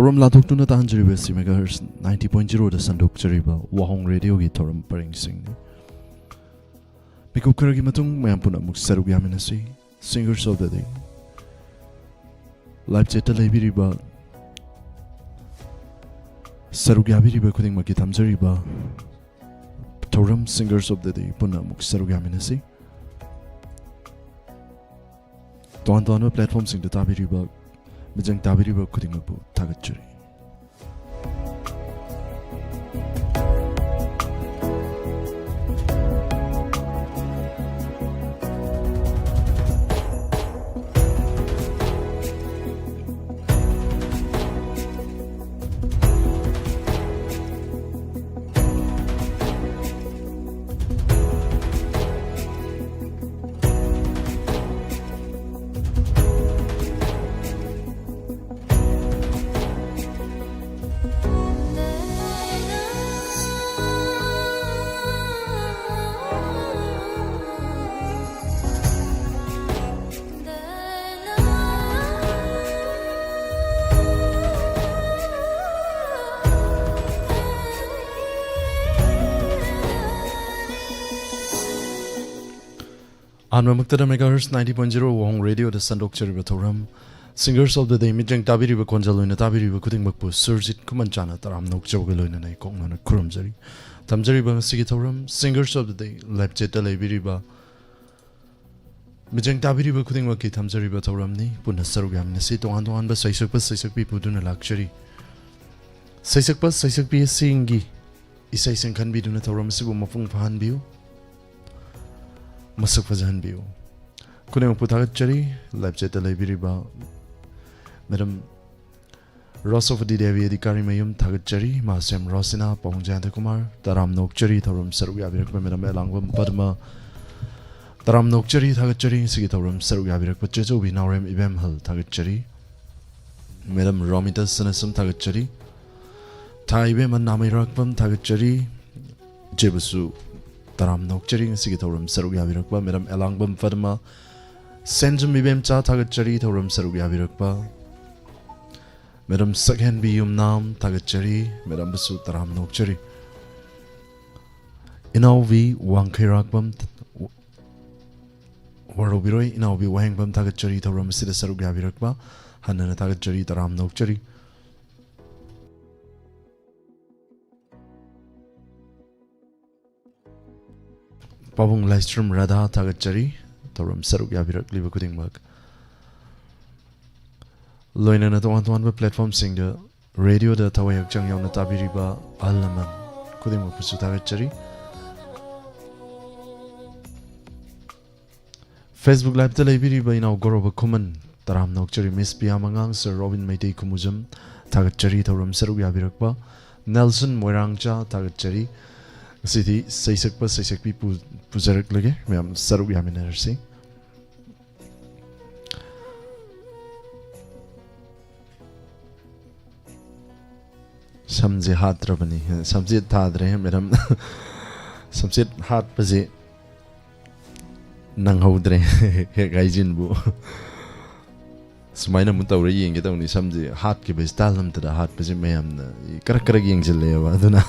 ꯊꯧꯔꯝ ꯂꯥꯟꯊꯣꯛꯇꯨꯅ ꯇꯥꯍꯟꯖꯔꯤꯕ ꯑꯁꯤ Megahertz ninety point zero ꯗ ꯁꯟꯗꯣꯛꯆꯔꯤꯕ ꯋꯥꯍꯣꯡ ꯔꯦꯗꯤꯑꯣꯒꯤ ꯊꯧꯔꯝ ꯄꯔꯦꯡꯁꯤꯡꯅꯤ꯫ ꯃꯤꯀꯨꯞ ꯈꯔꯒꯤ ꯃꯇꯨꯡ ꯃꯌꯥꯝ ꯄꯨꯟꯅ ꯑꯃꯨꯛ ꯁꯔꯨꯛ ꯌꯥꯃꯤꯟꯅꯁꯤ꯫ Singers of the Day live chat ꯇ ꯂꯩꯕꯤꯔꯤꯕ, ꯁꯔꯨꯛ ꯌꯥꯕꯤꯔꯤꯕ ꯈꯨꯗꯤꯡꯃꯛꯀꯤ ꯊꯝꯖꯔꯤꯕ ꯊꯧꯔꯝ Singers of the Day ꯄꯨꯟꯅ ꯑꯃꯨꯛ ꯁꯔꯨꯛ ꯌꯥꯃꯤꯟꯅꯁꯤ꯫ ꯇꯣꯉꯥꯟ ꯇꯣꯉꯥꯟꯕ platform ꯁꯤꯡꯗ ꯇꯥꯕꯤꯔꯤꯕ, ꯃꯤꯠꯌꯦꯡ ꯇꯥꯕꯤꯔꯤꯕ ꯈꯨꯗꯤꯡꯃꯛꯄꯨ ꯊꯥꯒꯠꯆꯔꯤ꯫ ꯑꯍꯥꯟꯕꯃꯛꯇꯗ Megahertz ninety point zero ꯋꯥꯍꯣꯡ ꯔꯦꯗꯤꯑꯣꯗ ꯁꯟꯗꯣꯛꯆꯔꯤꯕ ꯊꯧꯔꯝ Singers of the Day, ꯃꯤꯠꯌꯦꯡ ꯇꯥꯕꯤꯔꯤꯕ, ꯈꯣꯟꯖꯦꯜ ꯑꯣꯏꯅ ꯇꯥꯕꯤꯔꯤꯕ ꯈꯨꯗꯤꯡꯃꯛꯄꯨ ꯁꯨꯔꯖꯤꯠ ꯈꯨꯃꯟꯆꯥꯅ ꯇꯔꯥꯝꯅ ꯑꯣꯛꯆꯕꯒ ꯂꯣꯏꯅꯅ ꯏꯀꯣꯛꯅꯅ ꯈꯨꯔꯨꯝꯖꯔꯤ꯫ ꯊꯝꯖꯔꯤꯕ ꯉꯁꯤꯒꯤ ꯊꯧꯔꯝ Singers of the Day live chat ꯇ ꯂꯩꯕꯤꯔꯤꯕ, ꯃꯤꯠꯌꯦꯡ ꯇꯥꯕꯤꯔꯤꯕ ꯈꯨꯗꯤꯡꯃꯛꯀꯤ ꯊꯝꯖꯔꯤꯕ ꯊꯧꯔꯝꯅꯤ꯫ ꯄꯨꯟꯅ ꯁꯔꯨꯛ ꯌꯥꯃꯤꯟꯅꯁꯤ꯫ ꯇꯣꯉꯥꯟ ꯇꯣꯉꯥꯟꯕ ꯁꯩꯁꯛꯄ ꯁꯩꯁꯛꯄꯤ ꯄꯨꯗꯨꯅ ꯂꯥꯛꯆꯔꯤ꯫ ꯁꯩꯁꯛꯄ ꯁꯩꯁꯛꯄꯤꯁꯤꯡꯒꯤ ꯏꯁꯩꯁꯤꯡ ꯈꯟꯕꯤꯗꯨꯅ ꯊꯧꯔꯝ ꯑꯁꯤꯕꯨ ꯃꯄꯨꯡ ꯐꯥꯍꯟꯕꯤꯌꯨ, ꯃꯁꯛ ꯐꯖꯍꯟꯕꯤꯌꯨ꯫ ꯈꯨꯗꯤꯡꯃꯛꯄꯨ ꯊꯥꯒꯠꯆꯔꯤ꯫ Live chat ꯇ ꯂꯩꯕꯤꯔꯤꯕ Madam ꯔꯣꯁꯣꯐꯗꯤ ꯗꯦꯕꯤ ꯑꯙꯤꯀꯥꯔꯤ ꯃꯌꯨꯝ ꯊꯥꯒꯠꯆꯔꯤ꯫ ꯃꯥꯁꯦꯝ ꯔꯣꯁꯤꯅꯥ, ꯄꯥꯎꯡ ꯖꯌꯟꯇ ꯀꯨꯃꯥꯔ, ꯇꯔꯥꯝꯅ ꯑꯣꯛꯆꯔꯤ꯫ ꯊꯧꯔꯝ ꯁꯔꯨꯛ ꯌꯥꯕꯤꯔꯛꯄ Madam ꯑꯦꯂꯥꯡꯕꯝ ꯄꯗꯃ, ꯇꯔꯥꯝꯅ ꯑꯣꯛꯆꯔꯤ, ꯊꯥꯒꯠꯆꯔꯤ꯫ ꯉꯁꯤꯒꯤ ꯊꯧꯔꯝ ꯁꯔꯨꯛ ꯌꯥꯕꯤꯔꯛꯄ ꯆꯦꯆꯧꯕꯤ ꯅꯥꯎꯔꯦꯝ ꯏꯕꯦꯝꯍꯜ ꯊꯥꯒꯠꯆꯔꯤ꯫ Madam ꯔꯣꯃꯤꯇꯥ ꯁꯅꯥꯁꯝ ꯊꯥꯒꯠꯆꯔꯤ꯫ ꯊꯥ ꯏꯕꯦꯝꯃ ꯅꯥꯃꯩꯔꯥꯛꯄꯝ ꯊꯥꯒꯠꯆꯔꯤ꯫ ꯏꯆꯦꯕꯨꯁꯨ ꯇꯔꯥꯝꯅ ꯑꯣꯛꯆꯔꯤ꯫ ꯉꯁꯤꯒꯤ ꯊꯧꯔꯝ ꯁꯔꯨꯛ ꯌꯥꯕꯤꯔꯛꯄ Madam ꯑꯦꯂꯥꯡꯕꯝ ꯄꯗꯃ, ꯁꯦꯟꯖꯝ ꯏꯕꯦꯝꯆꯥ ꯊꯥꯒꯠꯆꯔꯤ꯫ ꯊꯧꯔꯝ ꯁꯔꯨꯛ ꯌꯥꯕꯤꯔꯛꯄ ꯃꯦꯗꯥꯝ ꯁꯛꯍꯦꯟꯕꯤ ꯌꯨꯝꯅꯥꯝ, ꯊꯥꯒꯠꯆꯔꯤ꯫ ꯃꯦꯗꯥꯝꯕꯨꯁꯨ ꯇꯔꯥꯝꯅ ꯑꯣꯛꯆꯔꯤ꯫ ꯏꯅꯥꯎꯕꯤ ꯋꯥꯡꯈꯩꯔꯥꯛꯄꯝ, ꯋꯥꯔꯧꯕꯤꯔꯣꯏ, ꯏꯅꯥꯎꯕꯤ ꯋꯥꯍꯦꯡꯕꯝ, ꯊꯥꯒꯠꯆꯔꯤ ꯊꯧꯔꯝ ꯑꯁꯤꯗ ꯁꯔꯨꯛ ꯌꯥꯕꯤꯔꯛꯄ꯫ ꯍꯟꯅ ꯍꯟꯅ ꯊꯥꯒꯠꯆꯔꯤ, ꯇꯔꯥꯝꯅ ꯑꯣꯛꯆꯔꯤ꯫ ꯄꯥꯕꯨꯡ ꯂꯥꯏꯁ꯭ꯔꯝ ꯔꯥꯙꯥ, ꯊꯥꯒꯠꯆꯔꯤ ꯊꯧꯔꯝ ꯁꯔꯨꯛ ꯌꯥꯕꯤꯔꯛꯂꯤꯕ ꯈꯨꯗꯤꯡꯃꯛ꯫ ꯂꯣꯏꯅꯅ ꯇꯣꯉꯥꯟ ꯇꯣꯉꯥꯟꯕ platformꯁꯤꯡꯗ radioꯗ ꯊꯋꯥꯏ ꯍꯛꯆꯥꯡ ꯌꯥꯎꯅ ꯇꯥꯕꯤꯔꯤꯕ ꯑꯍꯜ ꯂꯃꯟ ꯈꯨꯗꯤꯡꯃꯛꯄꯨꯁꯨ ꯊꯥꯒꯠꯆꯔꯤ꯫ Facebook Liveꯇ ꯂꯩꯕꯤꯔꯤꯕ ꯏꯅꯥꯎ ꯒꯧꯔꯕ ꯈꯨꯃꯟ, ꯇꯔꯥꯝꯅ ꯑꯣꯛꯆꯔꯤ꯫ Miss ꯄꯤꯌꯥ ꯃꯉꯥꯡ, Sir Robin ꯃꯩꯇꯩ ꯈꯨꯃꯨꯖꯝ, ꯊꯥꯒꯠꯆꯔꯤ ꯊꯧꯔꯝ ꯁꯔꯨꯛ ꯌꯥꯕꯤꯔꯛꯄ꯫ Nelson ꯃꯣꯏꯔꯥꯡꯆꯥ, ꯊꯥꯒꯠꯆꯔꯤ꯫ ꯉꯁꯤꯗꯤ ꯁꯩꯁꯛꯄ ꯁꯩꯁꯛꯄꯤ ꯄꯨ-, ꯄꯨꯖꯔꯛꯂꯒꯦ, ꯃꯌꯥꯝ ꯁꯔꯨꯛ ꯌꯥꯃꯤꯟꯅꯔꯁꯤ꯫ ꯁꯝꯁꯦ ꯍꯥꯠꯇ꯭ꯔꯕꯅꯤ, ꯁꯝꯁꯦ ꯊꯥꯗ꯭ꯔꯦ ꯃꯦꯗꯥꯝ꯫ ꯁꯝꯁꯦ ꯍꯥꯠꯄꯁꯦ ꯅꯪꯍꯧꯗ꯭ꯔꯦ꯫ ꯍꯦꯛ ꯍꯥꯏꯖꯤꯟꯕꯨ꯫ ꯁꯨꯃꯥꯏꯅ ꯑꯃꯨꯛ ꯇꯧꯔ ꯌꯦꯡꯒꯦ ꯇꯧꯅꯤ꯫ ꯁꯝꯁꯦ ꯍꯥꯠꯈꯤꯕ style ꯑꯝꯇꯗ ꯍꯥꯠꯄꯁꯦ ꯃꯌꯥꯝꯅ ꯀꯔꯛ ꯀꯔꯛ ꯌꯦꯡꯁꯤꯜꯂꯛꯑꯦꯕ꯫ ꯑꯗꯨꯅ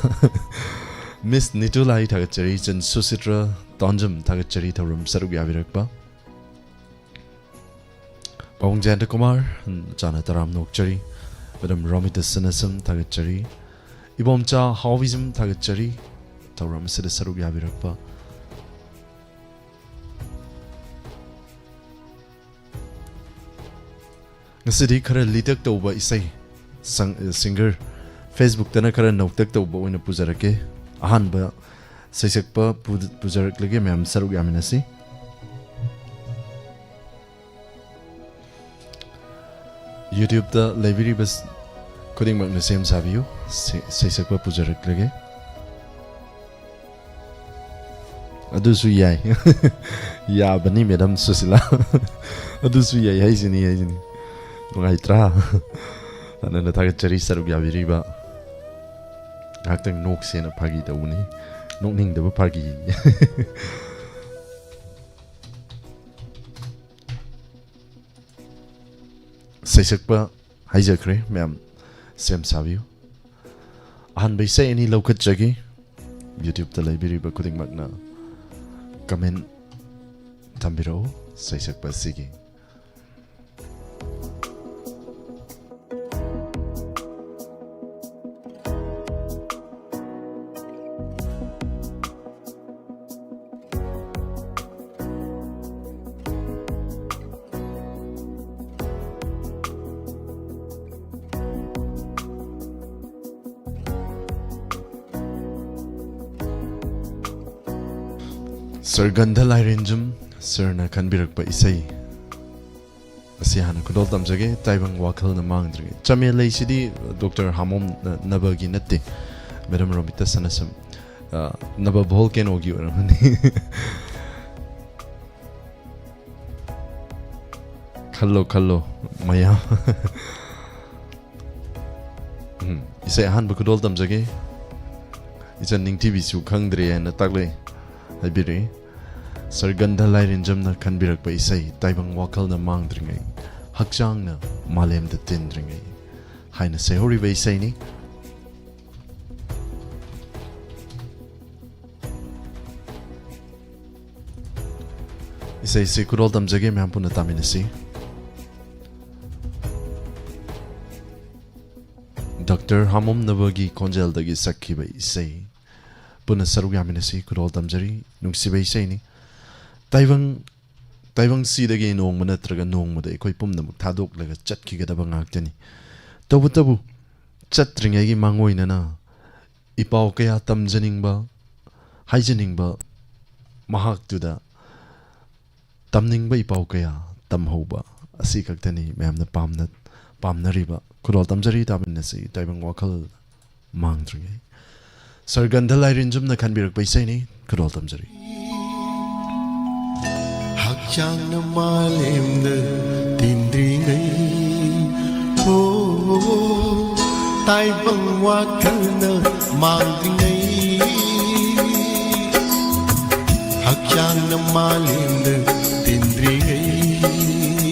Miss ꯅꯤꯇꯨ ꯂꯥꯏ, ꯊꯥꯒꯠꯆꯔꯤ꯫ ꯏꯆꯟ ꯁꯨꯁꯤꯇ꯭ꯔ ꯇꯣꯟꯖꯝ, ꯊꯥꯒꯠꯆꯔꯤ ꯊꯧꯔꯝ ꯁꯔꯨꯛ ꯌꯥꯕꯤꯔꯛꯄ꯫ ꯄꯥꯕꯨꯡ ꯖꯌꯟꯇ ꯀꯨꯃꯥꯔ, ꯆꯥꯅ ꯇꯔꯥꯝꯅ ꯑꯣꯛꯆꯔꯤ꯫ ꯃꯦꯗꯥꯝ ꯔꯣꯃꯤꯇꯥ ꯁꯅꯥꯁꯝ, ꯊꯥꯒꯠꯆꯔꯤ꯫ ꯏꯕꯣꯝꯆꯥ ꯍꯥꯎꯕꯤꯖꯝ, ꯊꯥꯒꯠꯆꯔꯤ ꯊꯧꯔꯝ ꯑꯁꯤꯗ ꯁꯔꯨꯛ ꯌꯥꯕꯤꯔꯛꯄ꯫ ꯉꯁꯤꯗꯤ ꯈꯔ ꯂꯤꯇꯛ ꯇꯧꯕ ꯏꯁꯩ, ꯁꯪ-, singer, Facebookꯇꯅ ꯈꯔ ꯅꯧꯇꯛ ꯇꯧꯕ ꯑꯣꯏꯅ ꯄꯨꯖꯔꯛꯀꯦ꯫ ꯑꯍꯥꯟꯕ ꯁꯩꯁꯛꯄ ꯄꯨ-, ꯄꯨꯖꯔꯛꯂꯒꯦ, ꯃꯌꯥꯝ ꯁꯔꯨꯛ ꯌꯥꯃꯤꯟꯅꯁꯤ꯫ YouTubeꯇ ꯂꯩꯕꯤꯔꯤꯕ ꯈꯨꯗꯤꯡꯃꯛꯅ ꯁꯦꯝ ꯁꯥꯕꯤꯌꯨ꯫ ꯁꯩ-, ꯁꯩꯁꯛꯄ ꯄꯨꯖꯔꯛꯂꯒꯦ꯫ ꯑꯗꯨꯁꯨ ꯌꯥꯏ꯫ ꯌꯥꯕꯅꯤ, ꯃꯦꯗꯥꯝ ꯁꯨꯁꯤꯂꯥ꯫ ꯑꯗꯨꯁꯨ ꯌꯥꯏ ꯍꯥꯏꯁꯤꯅꯤ, ꯍꯥꯏꯁꯤꯅꯤ꯫ ꯅꯨꯡꯉꯥꯏꯇ꯭ꯔꯥ? ꯑꯅꯟꯗ ꯊꯥꯒꯠꯆꯔꯤ ꯁꯔꯨꯛ ꯌꯥꯕꯤꯔꯤꯕ꯫ ꯉꯥꯏꯍꯥꯛꯇꯪ ꯅꯣꯛꯁꯦꯅ ꯐꯥꯒꯤ ꯇꯧꯕꯅꯤ꯫ ꯅꯣꯛꯅꯤꯡꯗꯕ ꯐꯥꯒꯤ꯫ ꯁꯩꯁꯛꯄ ꯍꯥꯏꯖꯈ꯭ꯔꯦ꯫ ꯃꯌꯥꯝ ꯁꯦꯝ ꯁꯥꯕꯤꯌꯨ꯫ ꯑꯍꯥꯟꯕ ꯏꯁꯩ ꯑꯅꯤ ꯂꯧꯈꯠꯆꯒꯦ꯫ YouTube-ꯇ ꯂꯩꯕꯤꯔꯤꯕ ꯈꯨꯗꯤꯡꯃꯛꯅ comment ꯊꯝꯕꯤꯔꯛꯎ ꯁꯩꯁꯛꯄ ꯑꯁꯤꯒꯤ꯫ ꯁꯔ ꯒꯟꯙ ꯂꯥꯏꯔꯦꯟꯖꯝ ꯁꯔꯅ ꯈꯟꯕꯤꯔꯛꯄ ꯏꯁꯩ ꯑꯁꯤ ꯍꯥꯟꯅ ꯈꯨꯗꯣꯜ ꯇꯝꯖꯒꯦ, ꯇꯥꯏꯕꯪ ꯋꯥꯈꯜꯅ ꯃꯥꯡꯗ꯭ꯔꯤꯉꯩ꯫ ꯆꯃꯦ ꯂꯩꯁꯤꯗꯤ ꯗꯣꯛꯇꯔ ꯍꯥꯃꯣꯝ ꯅꯕꯒꯤ ꯅꯠꯇꯦ, ꯃꯦꯗꯥꯝ ꯔꯣꯃꯤꯇꯥ ꯁꯅꯥꯁꯝ, ꯑ, ꯅꯕ ꯚꯣꯜꯀꯦꯅꯣꯒꯤ ꯑꯣꯏꯔꯝꯃꯅꯤ꯫ ꯈꯜꯂꯣ, ꯈꯜꯂꯣ, ꯃꯌꯥꯝ꯫ ꯎꯝ, ꯏꯁꯩ ꯑꯍꯥꯟꯕ ꯈꯨꯗꯣꯜ ꯇꯝꯖꯒꯦ꯫ ꯏꯆꯟ ꯅꯤꯡꯊꯤꯕꯤꯁꯨ ꯈꯪꯗ꯭ꯔꯦ ꯍꯥꯏꯅ ꯇꯥꯛꯂꯛꯏ, ꯍꯥꯏꯕꯤꯔꯛꯏ꯫ ꯁꯔ ꯒꯟꯙ ꯂꯥꯏꯔꯦꯟꯖꯝꯅ ꯈꯟꯕꯤꯔꯛꯄ ꯏꯁꯩ, ꯇꯥꯏꯕꯪ ꯋꯥꯈꯜꯅ ꯃꯥꯡꯗ꯭ꯔꯤꯉꯩ, ꯍꯛꯆꯥꯡꯅ ꯃꯥꯂꯦꯝꯗ ꯇꯤꯟꯗ꯭ꯔꯤꯉꯩ ꯍꯥꯏꯅ ꯁꯩꯍꯧꯔꯤꯕ ꯏꯁꯩꯅꯤ꯫ ꯏꯁꯩꯁꯤ ꯈꯨꯗꯣꯜ ꯇꯝꯖꯒꯦ, ꯃꯌꯥꯝ ꯄꯨꯟꯅ ꯇꯥꯃꯤꯟꯅꯁꯤ꯫ ꯗꯣꯛꯇꯔ ꯍꯥꯃꯣꯝꯅꯕꯒꯤ ꯈꯣꯟꯖꯦꯜꯗꯒꯤ ꯁꯛꯈꯤꯕ ꯏꯁꯩ ꯄꯨꯟꯅ ꯁꯔꯨꯛ ꯌꯥꯃꯤꯟꯅꯁꯤ꯫ ꯈꯨꯗꯣꯜ ꯇꯝꯖꯔꯤ, ꯅꯨꯡꯁꯤꯕ ꯏꯁꯩꯅꯤ꯫ ꯇꯥꯏꯕꯪ, ꯇꯥꯏꯕꯪꯁꯤꯗꯒꯤ ꯅꯣꯡꯃ ꯅꯠꯇ꯭ꯔꯒ ꯅꯣꯡꯃꯗ ꯑꯩꯈꯣꯏ ꯄꯨꯝꯅꯃꯛ ꯊꯥꯗꯣꯛꯂꯒ ꯆꯠꯈꯤꯒꯗꯕ ꯉꯥꯛꯇꯅꯤ꯫ ꯇꯧꯕꯇꯕꯨ ꯆꯠꯇ꯭ꯔꯤꯉꯩꯒꯤ ꯃꯥꯡꯑꯣꯏꯅꯅ ꯏꯄꯥꯎ ꯀꯌꯥ ꯇꯝꯖꯅꯤꯡꯕ, ꯍꯥꯏꯖꯅꯤꯡꯕ, ꯃꯍꯥꯛꯇꯨꯗ ꯇꯝꯅꯤꯡꯕ ꯏꯄꯥꯎ ꯀꯌꯥ ꯇꯝꯍꯧꯕ ꯑꯁꯤ ꯈꯛꯇꯅꯤ ꯃꯌꯥꯝꯅ ꯄꯥꯝꯅ-, ꯄꯥꯝꯅꯔꯤꯕ꯫ ꯈꯨꯗꯣꯜ ꯇꯝꯖꯔꯤ, ꯇꯥꯃꯤꯟꯅꯁꯤ, ꯇꯥꯏꯕꯪ ꯋꯥꯈꯜ ꯃꯥꯡꯗ꯭ꯔꯤꯉꯩ꯫ ꯁꯔ ꯒꯟꯙ ꯂꯥꯏꯔꯦꯟꯖꯝꯅ ꯈꯟꯕꯤꯔꯛꯄ ꯏꯁꯩꯅꯤ, ꯈꯨꯗꯣꯜ ꯇꯝꯖꯔꯤ꯫ ꯍꯛꯆꯥꯡꯅ ꯃꯥꯂꯦꯝꯗ ꯇꯤꯟꯗ꯭ꯔꯤꯉꯩ, ꯍꯣ, ꯇꯥꯏꯕꯪ ꯋꯥꯈꯜꯅ ꯃꯥꯡꯗ꯭ꯔꯤꯉꯩ, ꯍꯛꯆꯥꯡꯅ ꯃꯥꯂꯦꯝꯗ ꯇꯤꯟꯗ꯭ꯔꯤꯉꯩ,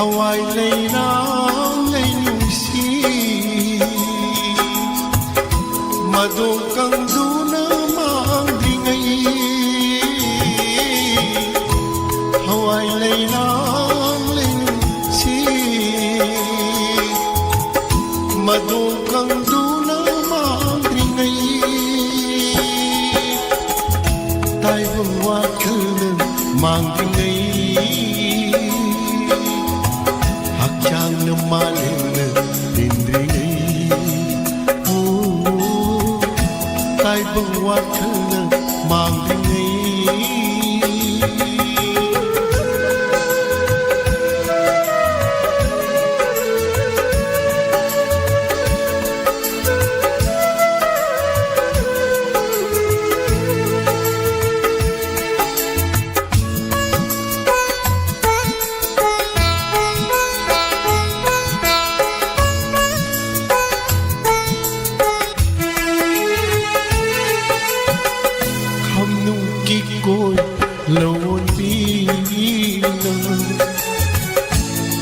ꯊꯋꯥꯏ ꯂꯩꯔꯥꯡ ꯂꯩꯅꯨꯡꯁꯤ ꯃꯗꯣ ꯀꯪꯗꯨꯅ ꯃꯥꯡꯗ꯭ꯔꯤꯉꯩ, ꯊꯋꯥꯏ ꯂꯩꯔꯥꯡ ꯂꯩꯅꯨꯡꯁꯤ ꯃꯗꯣ ꯀꯪꯗꯨꯅ ꯃꯥꯡꯗ꯭ꯔꯤꯉꯩ, ꯇꯥꯏꯕꯪ ꯋꯥꯈꯜꯅ ꯃꯥꯡꯗ꯭ꯔꯤꯉꯩ, ꯍꯛꯆꯥꯡꯅ ꯃꯥꯂꯦꯝꯅ ꯇꯤꯟꯗ꯭ꯔꯤꯉꯩ, ꯑꯣ, ꯇꯥꯏꯕꯪ ꯋꯥꯈꯜꯅ ꯃꯥꯡꯗ꯭ꯔꯤꯉꯩ꯫ ꯈꯝꯅꯨꯡꯒꯤ ꯀꯣꯏ ꯂꯧꯕꯤꯅ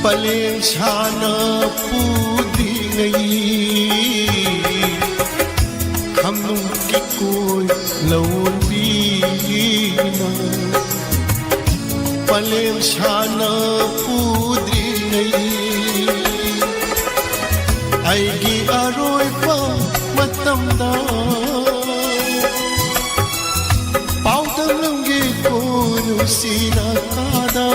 ꯄꯂꯦꯝ ꯁꯥꯟꯅ ꯄꯨꯗ꯭ꯔꯤꯉꯩ, ꯈꯝꯅꯨꯡꯒꯤ ꯀꯣꯏ ꯂꯧꯕꯤꯅ ꯄꯂꯦꯝ ꯁꯥꯟꯅ ꯄꯨꯗ꯭ꯔꯤꯉꯩ, ꯑꯩꯒꯤ ꯑꯔꯣꯏꯕ ꯃꯇꯝꯗ ꯄꯥꯎꯗꯝꯂꯝꯒꯦꯀꯣ ꯅꯨꯡꯁꯤꯅ ꯀꯥꯗ,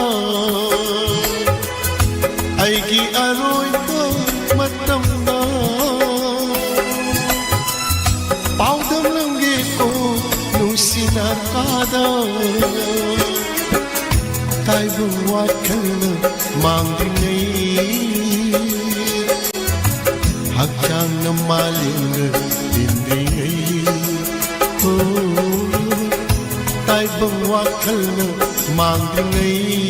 ꯑꯩꯒꯤ ꯑꯔꯣꯏꯕ ꯃꯇꯝꯗ ꯄꯥꯎꯗꯝꯂꯝꯒꯦꯀꯣ ꯅꯨꯡꯁꯤꯅ ꯀꯥꯗ, ꯇꯥꯏꯕꯪ ꯋꯥꯈꯜꯅ ꯃꯥꯡꯗ꯭ꯔꯤꯉꯩ, ꯍꯛꯆꯥꯡꯅ ꯃꯥꯂꯦꯝꯅ ꯇꯤꯟꯗ꯭ꯔꯤꯉꯩ, ꯑꯣ, ꯇꯥꯏꯕꯪ ꯋꯥꯈꯜꯅ ꯃꯥꯡꯗ꯭ꯔꯤꯉꯩ꯫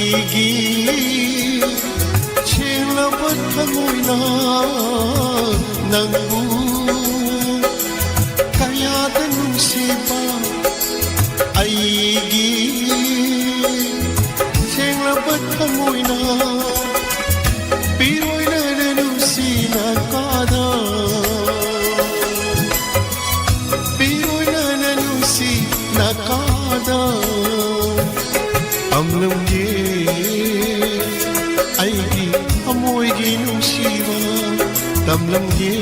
ꯑꯩꯒꯤ ꯁꯦꯡꯂꯕ ꯊꯃꯣꯏꯅ ꯅꯪꯕꯨ ꯀꯌꯥꯗ ꯅꯨꯡꯁꯤꯕ, ꯑꯩꯒꯤ ꯁꯦꯡꯂꯕ ꯊꯃꯣꯏꯅ ꯄꯤꯔꯣꯏꯅ ꯅꯨꯡꯁꯤꯅ ꯀꯥꯗ, ꯄꯤꯔꯣꯏꯅ ꯅꯨꯡꯁꯤꯅ ꯀꯥꯗ ꯇꯝꯂꯝꯒꯦ꯫ ꯑꯩꯒꯤ ꯊꯃꯣꯏꯒꯤ ꯅꯨꯡꯁꯤꯕ ꯇꯝꯂꯝꯒꯦ꯫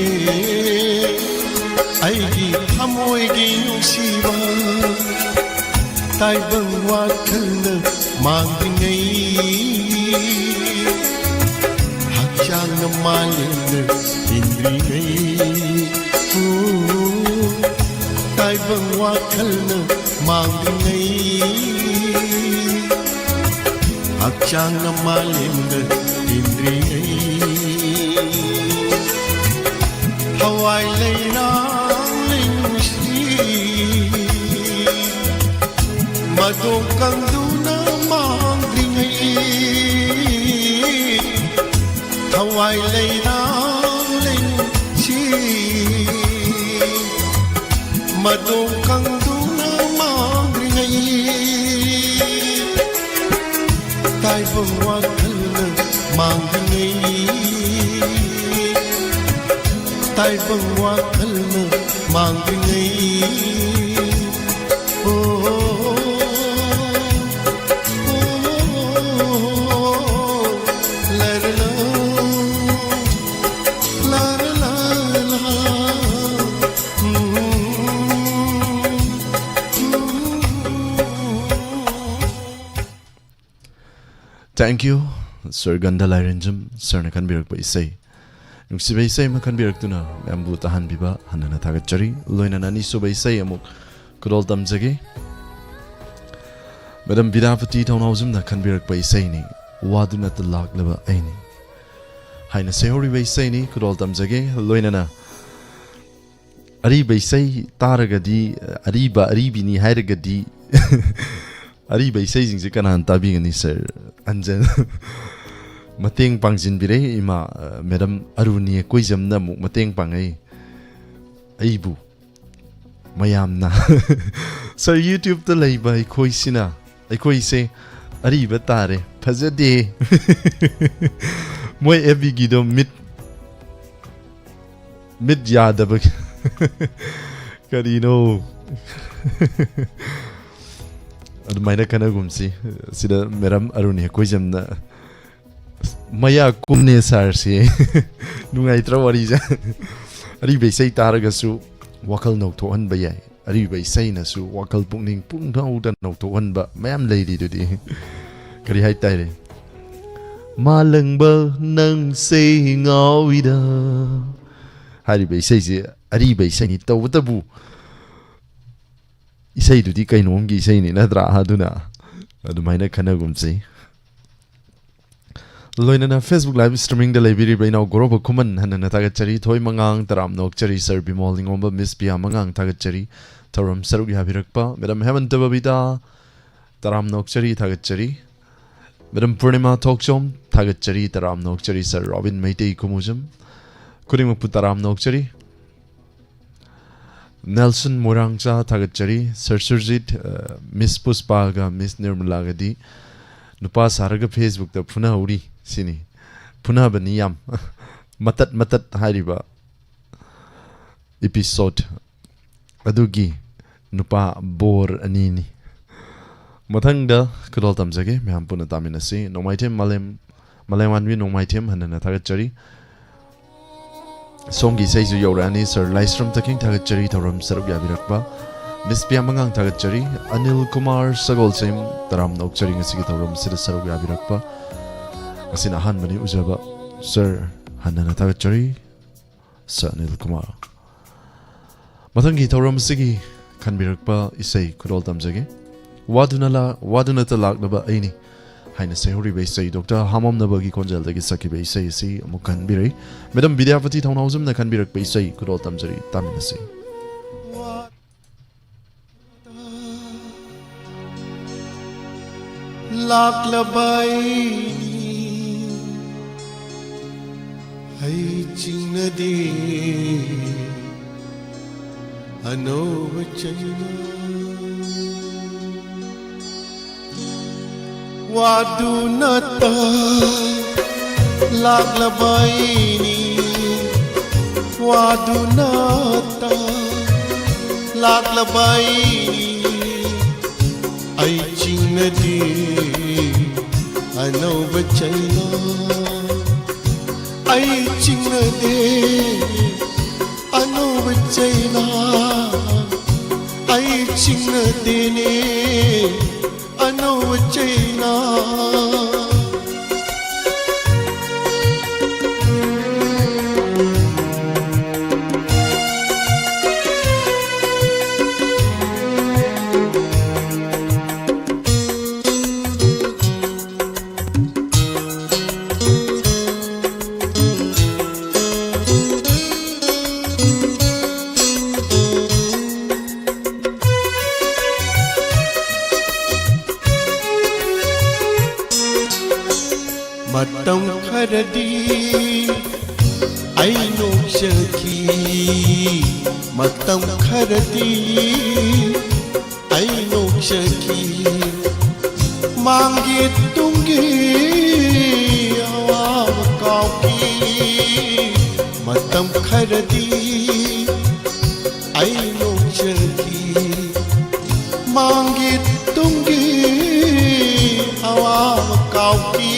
ꯑꯩꯒꯤ ꯊꯃꯣꯏꯒꯤ ꯅꯨꯡꯁꯤꯕ ꯇꯥꯏꯕꯪ ꯋꯥꯈꯜꯅ ꯃꯥꯡꯗ꯭ꯔꯤꯉꯩ, ꯍꯛꯆꯥꯡꯅ ꯃꯥꯂꯦꯝꯗ ꯇꯤꯟꯗ꯭ꯔꯤꯉꯩ, ꯎ, ꯇꯥꯏꯕꯪ ꯋꯥꯈꯜꯅ ꯃꯥꯡꯗ꯭ꯔꯤꯉꯩ, ꯍꯛꯆꯥꯡꯅ ꯃꯥꯂꯦꯝꯗ ꯇꯤꯟꯗ꯭ꯔꯤꯉꯩ, ꯊꯋꯥꯏ ꯂꯩꯔꯥꯡ ꯂꯩꯅꯨꯡꯁꯤ ꯃꯇꯣꯡ ꯀꯪꯗꯨꯅ ꯃꯥꯡꯗ꯭ꯔꯤꯉꯩ, ꯊꯋꯥꯏ ꯂꯩꯔꯥꯡ ꯂꯩꯅꯨꯡꯁꯤ ꯃꯇꯣꯡ ꯀꯪꯗꯨꯅ ꯃꯥꯡꯗ꯭ꯔꯤꯉꯩ, ꯇꯥꯏꯕꯪ ꯋꯥꯈꯜꯅ ꯃꯥꯡꯗ꯭ꯔꯤꯉꯩ, ꯇꯥꯏꯕꯪ ꯋꯥꯈꯜꯅ ꯃꯥꯡꯗ꯭ꯔꯤꯉꯩ꯫ ꯑꯣ, ꯑꯣ, ꯑꯣ, ꯂꯥ, ꯂꯥ, ꯂꯥ, ꯂꯥ, ꯂꯥ, ꯂꯥ, ꯂꯥ꯫ ꯎꯝ, ꯎꯝ, ꯎꯝ꯫ Thank you, Sir ꯒꯟꯙ ꯂꯥꯏꯔꯦꯟꯖꯝ ꯁꯔꯅ ꯈꯟꯕꯤꯔꯛꯄ ꯏꯁꯩ, ꯅꯨꯡꯁꯤꯕ ꯏꯁꯩ ꯑꯃ ꯈꯟꯕꯤꯔꯛꯇꯨꯅ ꯃꯌꯥꯝꯕꯨ ꯇꯥꯍꯟꯕꯤꯕ ꯍꯟꯅ ꯊꯥꯒꯠꯆꯔꯤ꯫ ꯂꯣꯏꯅꯅ ꯑꯅꯤꯁꯨꯕ ꯏꯁꯩ ꯑꯃꯨꯛ ꯈꯨꯗꯣꯜ ꯇꯝꯖꯒꯦ꯫ ꯃꯦꯗꯝ ꯕꯤꯗ꯭ꯌꯥꯄꯇꯤ ꯊꯧꯅꯥꯎꯖꯝꯅ ꯈꯟꯕꯤꯔꯛꯄ ꯏꯁꯩꯅꯤ, "ꯋꯥꯗꯨꯅꯇ ꯂꯥꯛꯂꯕ ꯑꯩꯅꯤ" ꯍꯥꯏꯅ ꯁꯩꯍꯧꯔꯤꯕ ꯏꯁꯩꯅꯤ꯫ ꯈꯨꯗꯣꯜ ꯇꯝꯖꯒꯦ꯫ ꯂꯣꯏꯅꯅ ꯑꯔꯤꯕ ꯏꯁꯩ ꯇꯥꯔꯒꯗꯤ, ꯑꯔꯤꯕ ꯑꯔꯤꯕꯤꯅꯤ ꯍꯥꯏꯔꯒꯗꯤ ꯑꯔꯤꯕ ꯏꯁꯩꯁꯤꯡꯁꯦ ꯀꯅꯥꯅ ꯇꯥꯕꯤꯒꯅꯤ, ꯁꯥꯔ? ꯑꯟꯖꯟ ꯃꯇꯦꯡ ꯄꯥꯡꯁꯤꯟꯕꯤꯔꯦ ꯏꯃꯥ꯫ ꯑ, ꯃꯦꯗꯥꯝ ꯑꯔꯨꯅꯤ ꯀꯣꯏꯖꯝꯅ ꯑꯃꯨꯛ ꯃꯇꯦꯡ ꯄꯥꯡꯉꯛꯏ ꯑꯩꯕꯨ꯫ ꯃꯌꯥꯝꯅ ꯁꯥꯔ, YouTube-ꯇ ꯂꯩꯕ ꯑꯩꯈꯣꯏꯁꯤꯅ, ꯑꯩꯈꯣꯏꯁꯦ ꯑꯔꯤꯕ ꯇꯥꯔꯦ꯫ ꯐꯖꯗꯦ꯫ ꯃꯣꯏ F B-ꯒꯤꯗꯣ ꯃꯤꯠ ꯃꯤꯠ ꯌꯥꯗꯕ ꯀꯔꯤꯅꯣ? ꯑꯗꯨꯃꯥꯏꯅ ꯈꯟꯅꯒꯨꯝꯁꯤ꯫ ꯁꯤꯗ ꯃꯦꯗꯥꯝ ꯑꯔꯨꯅꯤ ꯀꯣꯏꯖꯝꯅ ꯃꯌꯥ ꯀꯨꯝꯅꯦ ꯁꯥꯔꯁꯦ꯫ ꯅꯨꯡꯉꯥꯏꯇ꯭ꯔ ꯋꯥꯔꯤꯁꯦ? ꯑꯔꯤꯕ ꯏꯁꯩ ꯇꯥꯔꯒꯁꯨ ꯋꯥꯈꯜ ꯅꯧꯊꯣꯛꯍꯟꯕ ꯌꯥꯏ꯫ ꯑꯔꯤꯕ ꯏꯁꯩꯅꯁꯨ ꯋꯥꯈꯜ ꯄꯨꯛꯅꯤꯡ ꯄꯨꯡꯅꯧꯗ ꯅꯧꯊꯣꯛꯍꯟꯕ ꯃꯌꯥꯝ ꯂꯩꯔꯤꯗꯨꯗꯤ꯫ ꯀꯔꯤ ꯍꯥꯏꯇꯥꯔꯦ? ꯃꯥꯂꯪꯕ ꯅꯪꯁꯦ ꯉꯥꯎꯏꯗ ꯍꯥꯏꯔꯤꯕ ꯏꯁꯩꯁꯦ ꯑꯔꯤꯕ ꯏꯁꯩꯅꯤ꯫ ꯇꯧꯕꯇꯕꯨ ꯏꯁꯩꯗꯨꯗꯤ ꯀꯩꯅꯣꯝꯒꯤ ꯏꯁꯩꯅꯤ ꯅꯠꯇ꯭ꯔꯥ? ꯑꯗꯨꯅ ꯑꯗꯨꯃꯥꯏꯅ ꯈꯟꯅꯒꯨꯝꯁꯤ꯫ ꯂꯣꯏꯅꯅ Facebook live streaming-ꯗ ꯂꯩꯕꯤꯔꯤꯕ ꯏꯅꯥꯎ ꯒꯣꯔꯣꯕ ꯈꯨꯃꯟ ꯍꯟꯅ ꯍꯟꯅ ꯊꯥꯒꯠꯆꯔꯤ꯫ ꯊꯣꯏ ꯃꯉꯥꯡ ꯇꯔꯥꯝꯅ ꯑꯣꯛꯆꯔꯤ꯫ ꯁꯥꯔ ꯕꯤꯃꯣꯜ ꯅꯤꯉꯣꯝꯕ, ꯃꯤꯁ ꯄꯤꯌꯥ ꯃꯉꯥꯡ ꯊꯥꯒꯠꯆꯔꯤ꯫ ꯊꯧꯔꯝ ꯁꯔꯨꯛ ꯌꯥꯕꯤꯔꯛꯄ ꯃꯦꯗꯥꯝ ꯍꯦꯃꯟꯇ ꯕꯕꯤꯇꯥ ꯇꯔꯥꯝꯅ ꯑꯣꯛꯆꯔꯤ, ꯊꯥꯒꯠꯆꯔꯤ꯫ ꯃꯦꯗꯥꯝ ꯄꯨꯔꯅꯤꯃꯥ ꯊꯣꯛꯆꯣꯝ ꯊꯥꯒꯠꯆꯔꯤ, ꯇꯔꯥꯝꯅ ꯑꯣꯛꯆꯔꯤ꯫ ꯁꯥꯔ ꯔꯣꯕꯤꯟ ꯃꯩꯇꯩ ꯈꯨꯃꯨꯖꯝ ꯈꯨꯗꯤꯡꯃꯛꯄꯨ ꯇꯔꯥꯝꯅ ꯑꯣꯛꯆꯔꯤ꯫ ꯅꯦꯜꯁꯟ ꯃꯣꯏꯔꯥꯡꯆꯥ ꯊꯥꯒꯠꯆꯔꯤ꯫ ꯁꯥꯔ ꯁꯨꯔꯖꯤꯠ, ꯑ, ꯃꯤꯁ ꯄꯨꯁꯄꯥꯒ ꯃꯤꯁ ꯅꯤꯔꯃꯂꯥꯒꯗꯤ ꯅꯨꯄꯥ ꯁꯥꯔꯒ Facebook-ꯇ ꯐꯨꯅꯍꯧꯔꯤ ꯁꯤꯅꯤ꯫ ꯐꯨꯅꯕꯅꯤ ꯌꯥꯝ꯫ ꯃꯇꯠ ꯃꯇꯠ ꯍꯥꯏꯔꯤꯕ episode ꯑꯗꯨꯒꯤ ꯅꯨꯄꯥ ꯕꯣꯔ ꯑꯅꯤꯅꯤ꯫ ꯃꯊꯪꯗ ꯈꯨꯗꯣꯜ ꯇꯝꯖꯒꯦ, ꯃꯌꯥꯝ ꯄꯨꯟꯅ ꯇꯥꯃꯤꯟꯅꯁꯤ꯫ ꯅꯣꯡꯃꯥꯏꯊꯦꯝ ꯃꯥꯂꯦꯝ, ꯃꯥꯂꯦꯝꯉꯥꯟꯕꯤ ꯅꯣꯡꯃꯥꯏꯊꯦꯝ ꯍꯟꯅ ꯍꯟꯅ ꯊꯥꯒꯠꯆꯔꯤ꯫ ꯁꯣꯝꯒꯤ ꯏꯁꯩꯁꯨ ꯌꯧꯔꯛꯑꯅꯤ꯫ ꯁꯥꯔ ꯂꯥꯏꯁ꯭ꯔꯝ ꯇꯈꯦꯡ ꯊꯥꯒꯠꯆꯔꯤ ꯊꯧꯔꯝ ꯁꯔꯨꯛ ꯌꯥꯕꯤꯔꯛꯄ꯫ ꯃꯤꯁ ꯄꯤꯌꯥ ꯃꯉꯥꯡ ꯊꯥꯒꯠꯆꯔꯤ꯫ ꯑꯅꯤꯜ ꯀꯨꯃꯥꯔ ꯁꯒꯣꯜꯁꯦꯝ ꯇꯔꯥꯝꯅ ꯑꯣꯛꯆꯔꯤ ꯉꯁꯤꯒꯤ ꯊꯧꯔꯝ ꯑꯁꯤꯗ ꯁꯔꯨꯛ ꯌꯥꯕꯤꯔꯛꯄ꯫ ꯉꯁꯤꯅ ꯑꯍꯥꯟꯕꯅꯤ ꯎꯖꯕ꯫ ꯁꯥꯔ, ꯍꯟꯅ ꯍꯟꯅ ꯊꯥꯒꯠꯆꯔꯤ꯫ ꯁꯥꯔ ꯑꯅꯤꯜ ꯀꯨꯃꯥꯔ꯫ ꯃꯊꯪꯒꯤ ꯊꯧꯔꯝ ꯑꯁꯤꯒꯤ ꯈꯟꯕꯤꯔꯛꯄ ꯏꯁꯩ ꯈꯨꯗꯣꯜ ꯇꯝꯖꯒꯦ꯫ ꯋꯥꯗꯨꯅ ꯂꯥ-, ꯋꯥꯗꯨꯅꯇ ꯂꯥꯛꯂꯕ ꯑꯩꯅꯤ ꯍꯥꯏꯅ ꯁꯩꯍꯧꯔꯤꯕ ꯏꯁꯩ ꯗꯣꯛꯇꯔ ꯍꯥꯃꯝꯅꯕꯒꯤ ꯈꯣꯟꯖꯦꯜꯗꯒꯤ ꯁꯛꯈꯤꯕ ꯏꯁꯩ ꯑꯁꯤ ꯑꯃꯨꯛ ꯈꯟꯕꯤꯔꯛꯏ꯫ ꯃꯦꯗꯥꯝ ꯕꯤꯗ꯭ꯌꯥꯄꯇꯤ ꯊꯧꯅꯥꯎꯖꯝꯅ ꯈꯟꯕꯤꯔꯛꯄ ꯏꯁꯩ ꯈꯨꯗꯣꯜ ꯇꯝꯖꯔꯤ, ꯇꯥꯃꯤꯟꯅꯁꯤ꯫ ꯂꯥꯛꯂꯕ ꯑꯩꯅꯤ, ꯑꯩ ꯆꯤꯡꯅꯗꯦ ꯑꯅꯧꯕ ꯆꯩꯅ꯫ ꯋꯥꯗꯨꯅꯇ ꯂꯥꯛꯂꯕ ꯑꯩꯅꯤ, ꯋꯥꯗꯨꯅꯇ ꯂꯥꯛꯂꯕ ꯑꯩꯅꯤ, ꯑꯩ ꯆꯤꯡꯅꯗꯦ ꯑꯅꯧꯕ ꯆꯩꯅ꯫ ꯑꯩ ꯆꯤꯡꯅꯗꯦ ꯑꯅꯧꯕ ꯆꯩꯅ, ꯑꯩ ꯆꯤꯡꯅꯗꯦꯅꯦ ꯑꯅꯧꯕ ꯆꯩꯅ꯫ ꯃꯇꯝ ꯈꯔꯗꯤ ꯑꯩ ꯅꯣꯛꯆꯈꯤ, ꯃꯇꯝ ꯈꯔꯗꯤ ꯑꯩ ꯅꯣꯛꯆꯈꯤ꯫ ꯃꯥꯡꯒꯤ ꯇꯨꯡꯒꯤ ꯑꯋꯥꯕ ꯀꯥꯎꯈꯤ꯫ ꯃꯇꯝ ꯈꯔꯗꯤ ꯑꯩ ꯅꯣꯛꯆꯈꯤ꯫ ꯃꯥꯡꯒꯤ ꯇꯨꯡꯒꯤ ꯑꯋꯥꯕ ꯀꯥꯎꯈꯤ꯫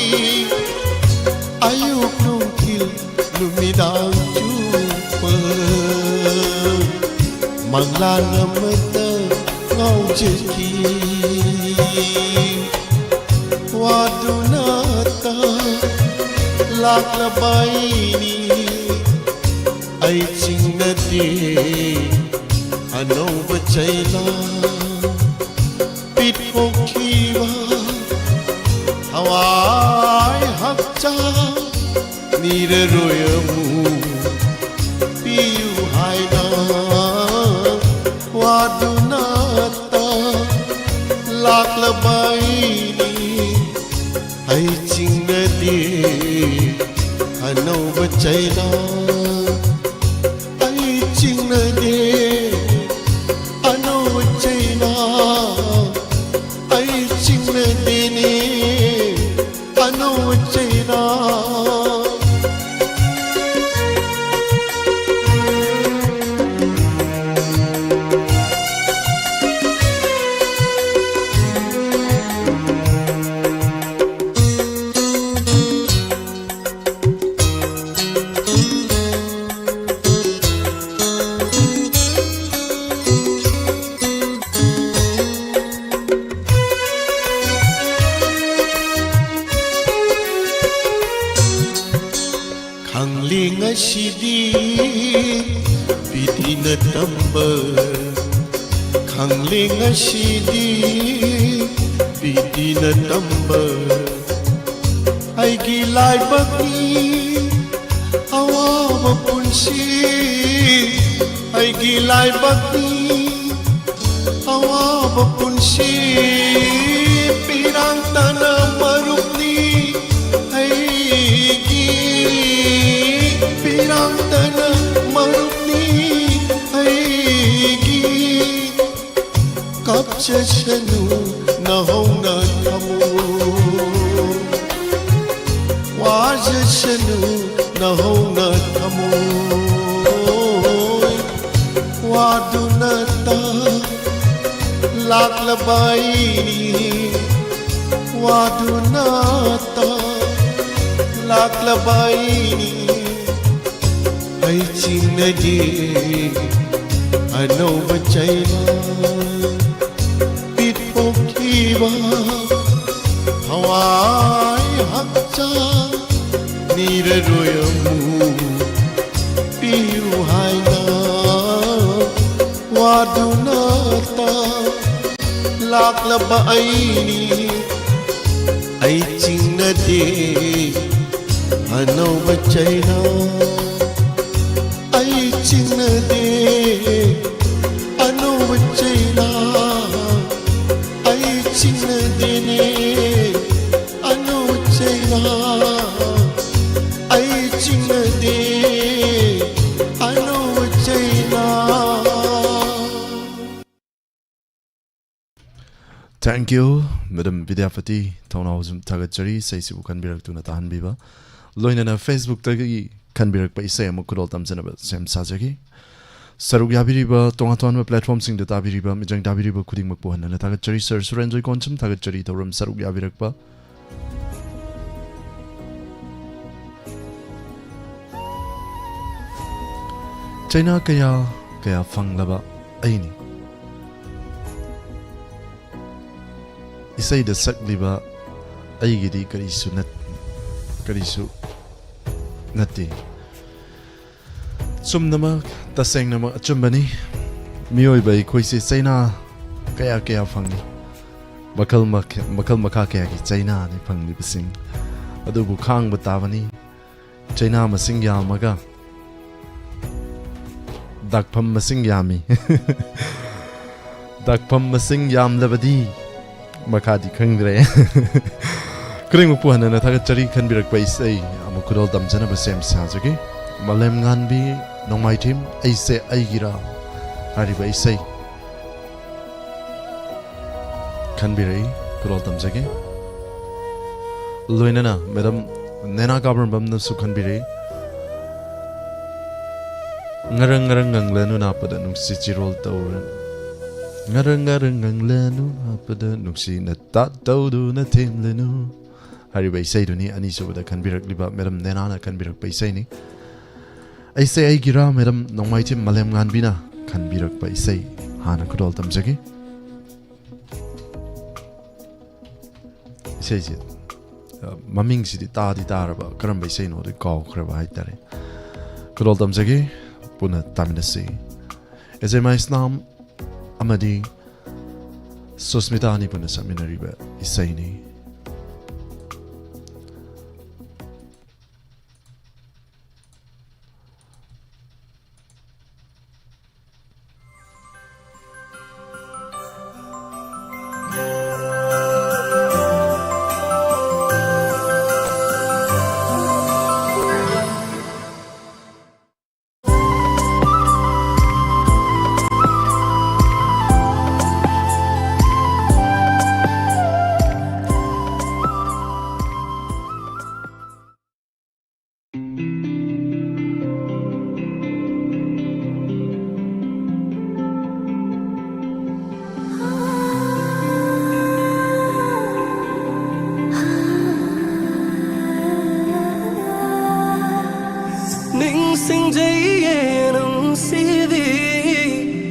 ꯑꯌꯨꯛ ꯅꯨꯡꯊꯤꯜ ꯅꯨꯃꯤꯗꯥꯡ ꯆꯨꯞꯄ ꯃꯪꯂꯥꯟ ꯑꯃꯗ ꯉꯥꯎꯖꯈꯤ꯫ ꯋꯥꯗꯨꯅꯇ ꯂꯥꯛꯂꯕ ꯑꯩꯅꯤ, ꯑꯩ ꯆꯤꯡꯅꯗꯦ ꯑꯅꯧꯕ ꯆꯩꯅ꯫ ꯄꯤꯊꯣꯛꯈꯤꯕ ꯊꯋꯥꯏ ꯍꯛꯆꯥꯡ ꯅꯤꯔꯔꯣꯏ ꯑꯃꯨꯛ ꯄꯤꯌꯨ ꯍꯥꯏꯅ ꯋꯥꯗꯨꯅꯇ ꯂꯥꯛꯂꯕ ꯑꯩꯅꯤ, ꯑꯩ ꯆꯤꯡꯅꯗꯦ ꯑꯅꯧꯕ ꯆꯩꯅꯥ, ꯑꯩ ꯆꯤꯡꯅꯗꯦ ꯑꯅꯧꯕ ꯆꯩꯅꯥ, ꯑꯩ ꯆꯤꯡꯅꯗꯦꯅꯦ ꯑꯅꯧꯕ ꯆꯩꯅꯥ꯫ ꯈꯪꯂꯦ ꯉꯁꯤꯗꯤ ꯄꯤꯊꯤꯅ ꯇꯝꯕ, ꯈꯪꯂꯦ ꯉꯁꯤꯗꯤ ꯄꯤꯊꯤꯅ ꯇꯝꯕ꯫ ꯑꯩꯒꯤ ꯂꯥꯏꯕꯛꯅꯤ ꯑꯋꯥꯕ ꯄꯨꯟꯁꯤ, ꯑꯩꯒꯤ ꯂꯥꯏꯕꯛꯅꯤ ꯑꯋꯥꯕ ꯄꯨꯟꯁꯤ꯫ ꯄꯤꯔꯥꯡꯇꯅ ꯃꯔꯨꯞꯅꯤ ꯑꯩꯒꯤ, ꯄꯤꯔꯥꯡꯇꯅ ꯃꯔꯨꯞꯅꯤ ꯑꯩꯒꯤ꯫ ꯀꯞꯆꯁꯅꯨ ꯅꯧꯍꯧꯅ ꯊꯝꯃꯨ, ꯋꯥꯖꯁꯅꯨ ꯅꯧꯍꯧꯅ ꯊꯝꯃꯣꯏ꯫ ꯋꯥꯗꯨꯅꯇ ꯂꯥꯛꯂꯕ ꯑꯩꯅꯤ, ꯋꯥꯗꯨꯅꯇ ꯂꯥꯛꯂꯕ ꯑꯩꯅꯤ꯫ ꯑꯩ ꯆꯤꯡꯅꯗꯦ ꯑꯅꯧꯕ ꯆꯩꯅꯥ, ꯄꯤꯊꯣꯛꯈꯤꯕ ꯊꯋꯥꯏ ꯍꯛꯆꯥꯡ ꯅꯤꯔꯔꯣꯏ ꯑꯃꯨꯛ ꯄꯤꯌꯨ ꯍꯥꯏꯅ ꯋꯥꯗꯨꯅꯇ ꯂꯥꯛꯂꯕ ꯑꯩꯅꯤ꯫ ꯑꯩ ꯆꯤꯡꯅꯗꯦ ꯑꯅꯧꯕ ꯆꯩꯅꯥ, ꯑꯩ ꯆꯤꯡꯅꯗꯦ ꯑꯅꯧꯕ ꯆꯩꯅꯥ, ꯑꯩ ꯆꯤꯡꯅꯗꯦꯅꯦ ꯑꯅꯧꯕ Thank you, Madam Vidyapati, ꯊꯧꯅꯥꯎꯖꯝ ꯊꯥꯒꯠꯆꯔꯤ, ꯏꯁꯩꯁꯤꯕꯨ ꯈꯟꯕꯤꯔꯛꯇꯨꯅ ꯇꯥꯍꯟꯕꯤꯕ꯫ ꯂꯣꯏꯅꯅ Facebook-ꯇꯒꯤ ꯈꯟꯕꯤꯔꯛꯄ ꯏꯁꯩ ꯑꯃ ꯈꯨꯗꯣꯜ ꯇꯝꯖꯅꯕ ꯁꯦꯝ ꯁꯥꯖꯈꯤ꯫ ꯁꯔꯨꯛ ꯌꯥꯕꯤꯔꯤꯕ, ꯇꯣꯉꯥꯟ ꯇꯣꯉꯥꯟꯕ platform-ꯁꯤꯡꯗ ꯇꯥꯕꯤꯔꯤꯕ, ꯃꯤꯠꯌꯦꯡ ꯇꯥꯕꯤꯔꯤꯕ ꯈꯨꯗꯤꯡꯃꯛꯄꯨ ꯍꯟꯅ ꯍꯟꯅ ꯊꯥꯒꯠꯆꯔꯤ꯫ Sir ꯁꯨꯔꯦꯟꯗ꯭ꯔꯣꯏ ꯀꯣꯟꯁꯝ, ꯊꯥꯒꯠꯆꯔꯤ ꯊꯧꯔꯝ ꯁꯔꯨꯛ ꯌꯥꯕꯤꯔꯛꯄ꯫ ꯆꯩꯅꯥ ꯀꯌꯥ ꯀꯌꯥ ꯐꯪꯂꯕ ꯑꯩꯅꯤ꯫ ꯏꯁꯩꯗ ꯁꯛꯂꯤꯕ ꯑꯩꯒꯤꯗꯤ ꯀꯔꯤꯁꯨ ꯅꯠ-, ꯀꯔꯤꯁꯨ ꯅꯠꯇꯦ꯫ ꯆꯨꯝꯅꯃꯛ, ꯇꯁꯦꯡꯅꯃꯛ ꯑꯆꯨꯝꯕꯅꯤ꯫ ꯃꯤꯑꯣꯏꯕ ꯑꯩꯈꯣꯏꯁꯦ ꯆꯩꯅꯥ ꯀꯌꯥ ꯀꯌꯥ ꯐꯪꯏ꯫ ꯃꯈꯜ ꯃꯈ-, ꯃꯈꯜ ꯃꯈꯥ ꯀꯌꯥꯒꯤ ꯆꯩꯅꯥꯅꯤ ꯐꯪꯂꯤꯕꯁꯤꯡ꯫ ꯑꯗꯨꯕꯨ ꯈꯥꯡꯕ ꯇꯥꯕꯅꯤ꯫ ꯆꯩꯅꯥ ꯃꯁꯤꯡ ꯌꯥꯝꯃꯒ ꯗꯥꯛꯐꯝ ꯃꯁꯤꯡ ꯌꯥꯝꯃꯤ꯫ ꯗꯥꯛꯐꯝ ꯃꯁꯤꯡ ꯌꯥꯝꯂꯕꯗꯤ ꯃꯈꯥꯗꯤ ꯈꯪꯗ꯭ꯔꯦ꯫ ꯈꯨꯗꯤꯡꯃꯛꯄꯨ ꯍꯟꯅ ꯍꯟꯅ ꯊꯥꯒꯠꯆꯔꯤ꯫ ꯈꯟꯕꯤꯔꯛꯄ ꯏꯁꯩ ꯑꯃ ꯈꯨꯗꯣꯜ ꯇꯝꯖꯅꯕ ꯁꯦꯝ ꯁꯥꯖꯒꯦ꯫ ꯃꯥꯂꯦꯝꯉꯥꯟꯕꯤ ꯅꯣꯡꯃꯥꯏꯊꯦꯝ, ꯑꯩꯁꯦ ꯑꯩꯒꯤꯔꯥ ꯍꯥꯏꯔꯤꯕ ꯏꯁꯩ ꯈꯟꯕꯤꯔꯛꯏ, ꯈꯨꯗꯣꯜ ꯇꯝꯖꯒꯦ꯫ ꯂꯣꯏꯅꯅ Madam ꯅꯦꯅꯥ ꯀꯥꯕ꯭ꯔꯝꯕꯝꯅꯁꯨ ꯈꯟꯕꯤꯔꯛꯏ꯫ ꯉꯔꯪ ꯉꯔꯪ ꯉꯪꯂꯅꯨ ꯅꯥꯞꯄꯗ ꯅꯨꯡꯁꯤ ꯆꯤꯔꯣꯜ ꯇꯧꯔꯅꯨ꯫ ꯉꯔꯪ ꯉꯔꯪ ꯉꯪꯂꯅꯨ ꯅꯥꯞꯄꯗ ꯅꯨꯡꯁꯤ ꯅꯇꯥꯠ ꯇꯧꯗꯨꯅ ꯊꯦꯝꯂꯅꯨ ꯍꯥꯏꯔꯤꯕ ꯏꯁꯩꯗꯨꯅꯤ꯫ ꯑꯅꯤꯁꯨꯕꯗ ꯈꯟꯕꯤꯔꯛꯂꯤꯕ Madam ꯅꯦꯅꯥꯅ ꯈꯟꯕꯤꯔꯛꯄ ꯏꯁꯩꯅꯤ꯫ ꯑꯩꯁꯦ ꯑꯩꯒꯤꯔꯥ Madam ꯅꯣꯡꯃꯥꯏꯊꯦꯝ ꯃꯥꯂꯦꯝꯉꯥꯟꯕꯤꯅ ꯈꯟꯕꯤꯔꯛꯄ ꯏꯁꯩ ꯍꯥꯟꯅ ꯈꯨꯗꯣꯜ ꯇꯝꯖꯒꯦ꯫ ꯏꯁꯩꯁꯦ, ꯑ, ꯃꯃꯤꯡꯁꯤꯗꯤ ꯇꯥꯗꯤ ꯇꯥꯔꯕ, ꯀꯔꯝꯕ ꯏꯁꯩꯅꯣꯗꯤ ꯀꯥꯎꯈ꯭ꯔꯕ ꯍꯥꯏꯇꯥꯔꯦ꯫ ꯈꯨꯗꯣꯜ ꯇꯝꯖꯒꯦ, ꯄꯨꯟꯅ ꯇꯥꯃꯤꯟꯅꯁꯤ꯫ ꯑꯦꯖꯦ ꯃꯥꯏꯁꯅꯥꯝ ꯑꯃꯗꯤ ꯁꯨꯁꯃꯤꯇꯥ ꯑꯅꯤ ꯄꯨꯟꯅ ꯁꯛꯃꯤꯟꯅꯔꯤꯕ ꯏꯁꯩꯅꯤ꯫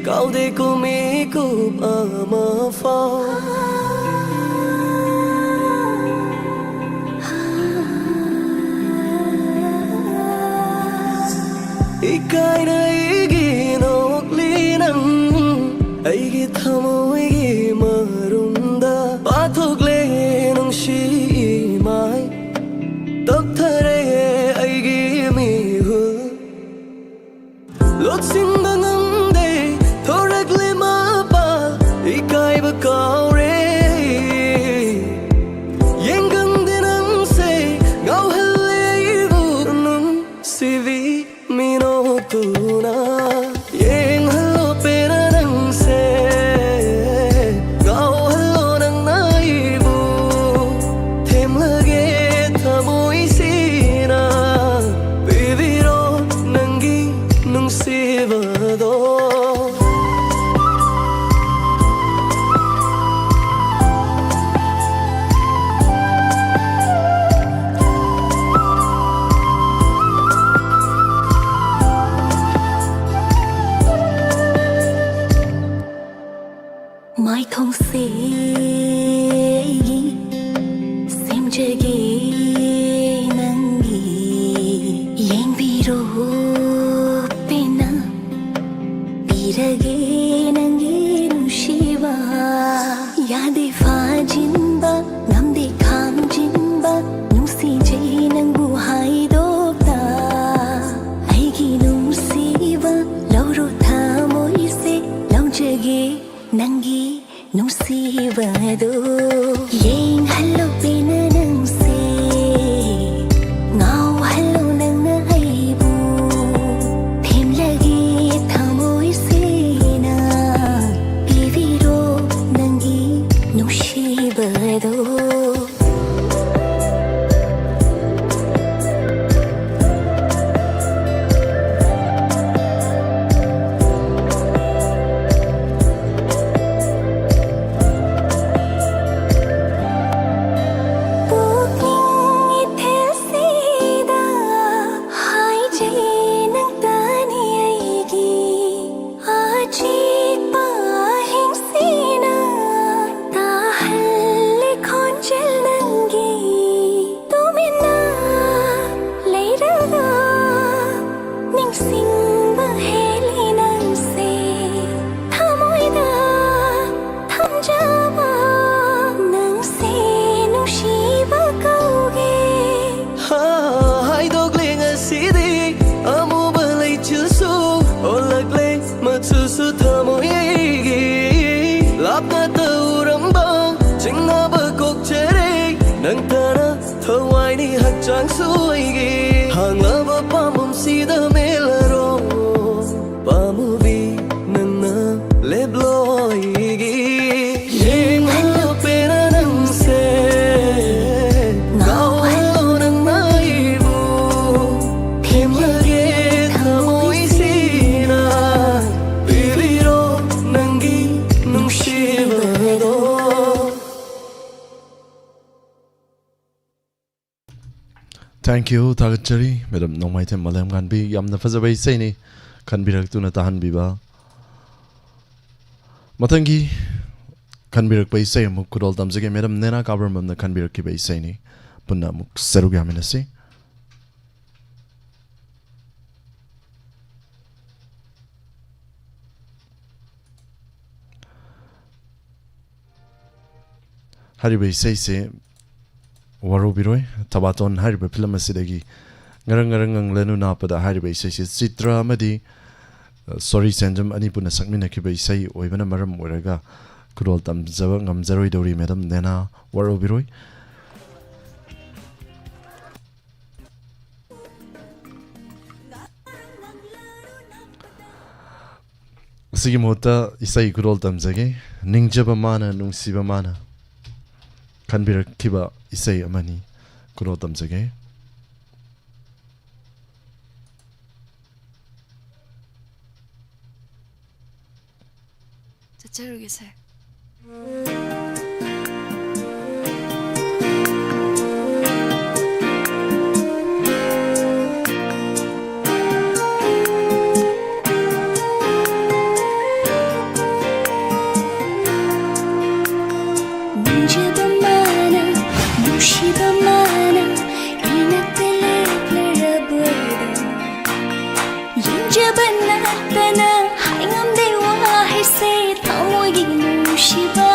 ꯀꯥꯎꯗꯦꯀꯣ ꯃꯤꯀꯨꯞ ꯑꯃꯐꯥꯎ꯫ ꯏꯀꯥꯏꯅ ꯑꯩꯒꯤ ꯅꯣꯛꯂꯤ ꯅꯪ, ꯑꯩꯒꯤ ꯊꯃꯣꯏꯒꯤ ꯃꯔꯨꯝꯗ ꯄꯥꯊꯣꯛꯂꯦ ꯅꯨꯡꯁꯤ ꯏꯃꯥꯏ꯫ ꯇꯞꯊꯔꯦ ꯑꯩꯒꯤ ꯃꯤꯍꯨꯜ, ꯂꯣꯠꯁꯤꯟꯕ ꯉꯝꯗꯦ ꯊꯣꯔꯛꯂꯦ ꯃꯄꯥꯜ, ꯏꯀꯥꯏꯕ ꯀꯥꯎꯔꯦ꯫ ꯌꯦꯡꯒꯟꯗꯦ ꯅꯪꯁꯦ ꯉꯥꯎꯍꯜꯂꯦ ꯑꯩꯕꯨ ꯅꯨꯡꯁꯤꯕꯤ ꯃꯤꯅꯣꯛꯇꯨꯅ꯫ ꯌꯦꯡꯍꯜꯂꯣ ꯄꯦꯟꯅ ꯅꯪꯁꯦ, ꯉꯥꯎꯍꯜꯂꯣ ꯅꯪꯅ ꯑꯩꯕꯨ꯫ ꯊꯦꯝꯂꯒꯦ ꯊꯃꯣꯏꯁꯤꯅ, ꯄꯤꯕꯤꯔꯣ ꯅꯪꯒꯤ ꯅꯨꯡꯁꯤꯕꯗꯣ꯫ ꯃꯥꯏꯊꯣꯡꯁꯦ ꯑꯩꯒꯤ ꯁꯦꯝꯖꯒꯦ ꯅꯪꯒꯤ꯫ ꯌꯦꯡꯕꯤꯔꯣ ꯄꯦꯟꯅ ꯄꯤꯔꯒꯦ ꯅꯪꯒꯤ ꯅꯨꯡꯁꯤꯕ꯫ ꯌꯥꯗꯦ ꯐꯥꯖꯤꯟꯕ, ꯉꯝꯗꯦ ꯈꯥꯝꯖꯤꯟꯕ, ꯅꯨꯡꯁꯤꯖꯩ ꯅꯪꯕꯨ ꯍꯥꯏꯗꯣꯛꯇ꯫ ꯑꯩꯒꯤ ꯅꯨꯡꯁꯤꯕ ꯂꯧꯔꯣ ꯊꯃꯣꯏꯁꯦ, ꯂꯧꯖꯒꯦ ꯅꯪꯒꯤ ꯅꯨꯡꯁꯤꯕꯗꯣ꯫ ꯌꯦꯡꯍꯜꯂꯣ ꯄꯦꯟꯅ ꯅꯪꯁꯦ, ꯉꯥꯎꯍꯜꯂꯣ ꯅꯪꯅ ꯑꯩꯕꯨ꯫ ꯊꯦꯝꯂꯒꯦ ꯊꯃꯣꯏꯁꯤꯅ, ꯄꯤꯕꯤꯔꯣ ꯅꯪꯒꯤ ꯅꯨꯡꯁꯤꯕꯗꯣ꯫ Thank you, ꯊꯥꯒꯠꯆꯔꯤ꯫ Madam ꯅꯣꯡꯃꯥꯏꯊꯦꯝ ꯃꯥꯂꯦꯝꯉꯥꯟꯕꯤ, ꯌꯥꯝꯅ ꯐꯖꯕ ꯏꯁꯩꯅꯤ ꯈꯟꯕꯤꯔꯛꯇꯨꯅ ꯇꯥꯍꯟꯕꯤꯕ꯫ ꯃꯊꯪꯒꯤ ꯈꯟꯕꯤꯔꯛꯄ ꯏꯁꯩ ꯑꯃꯨꯛ ꯈꯨꯗꯣꯜ ꯇꯝꯖꯒꯦ꯫ Madam ꯅꯦꯅꯥ ꯀꯥꯕ꯭ꯔꯝꯕꯝꯅ ꯈꯟꯕꯤꯔꯛꯈꯤꯕ ꯏꯁꯩꯅꯤ꯫ ꯄꯨꯟꯅ ꯑꯃꯨꯛ ꯁꯔꯨꯛ ꯌꯥꯃꯤꯟꯅꯁꯤ꯫ ꯍꯥꯏꯔꯤꯕ ꯏꯁꯩꯁꯦ ꯋꯥꯔꯧꯕꯤꯔꯣꯏ, ꯊꯕꯥꯇꯣꯟ ꯍꯥꯏꯔꯤꯕ film ꯑꯁꯤꯗꯒꯤ ꯉꯔꯪ ꯉꯔꯪ ꯉꯪꯂꯅꯨ ꯅꯥꯞꯄꯗ ꯍꯥꯏꯔꯤꯕ ꯏꯁꯩꯁꯦ ꯆꯤꯇ꯭ꯔ ꯑꯃꯗꯤ, ꯑ, ꯁꯣꯔꯤ ꯁꯦꯟꯖꯝ ꯑꯅꯤ ꯄꯨꯟꯅ ꯁꯛꯃꯤꯟꯅꯈꯤꯕ ꯏꯁꯩ ꯑꯣꯏꯕꯅ ꯃꯔꯝ ꯑꯣꯏꯔꯒ ꯈꯨꯗꯣꯜ ꯇꯝꯖꯕ ꯉꯝꯖꯔꯣꯏꯗꯧꯔꯤ꯫ Madam ꯅꯦꯅꯥ ꯋꯥꯔꯧꯕꯤꯔꯣꯏ꯫ ꯑꯁꯤꯒꯤ ꯃꯍꯨꯠꯇ ꯏꯁꯩ ꯈꯨꯗꯣꯜ ꯇꯝꯖꯒꯦ꯫ ꯅꯤꯡꯖꯕ ꯃꯥꯅ, ꯅꯨꯡꯁꯤꯕ ꯃꯥꯅ ꯈꯟꯕꯤꯔꯛꯈꯤꯕ ꯏꯁꯩ ꯑꯃꯅꯤ꯫ ꯈꯨꯗꯣꯜ ꯇꯝꯖꯒꯦ꯫ ꯆꯠꯆꯔꯨꯒꯦ, sir꯫ ꯅꯤꯡꯖꯕ ꯃꯥꯅ, ꯅꯨꯡꯁꯤꯕ ꯃꯥꯅ, ꯏꯅꯥꯛꯇ ꯂꯦꯞꯂꯔꯕꯗꯣ꯫ ꯌꯦꯡꯖꯕ ꯅꯠꯇꯅ ꯍꯥꯏꯉꯝꯗꯦ ꯋꯥꯍꯩꯁꯦ, ꯊꯃꯣꯏꯒꯤ ꯅꯨꯡꯁꯤꯕ꯫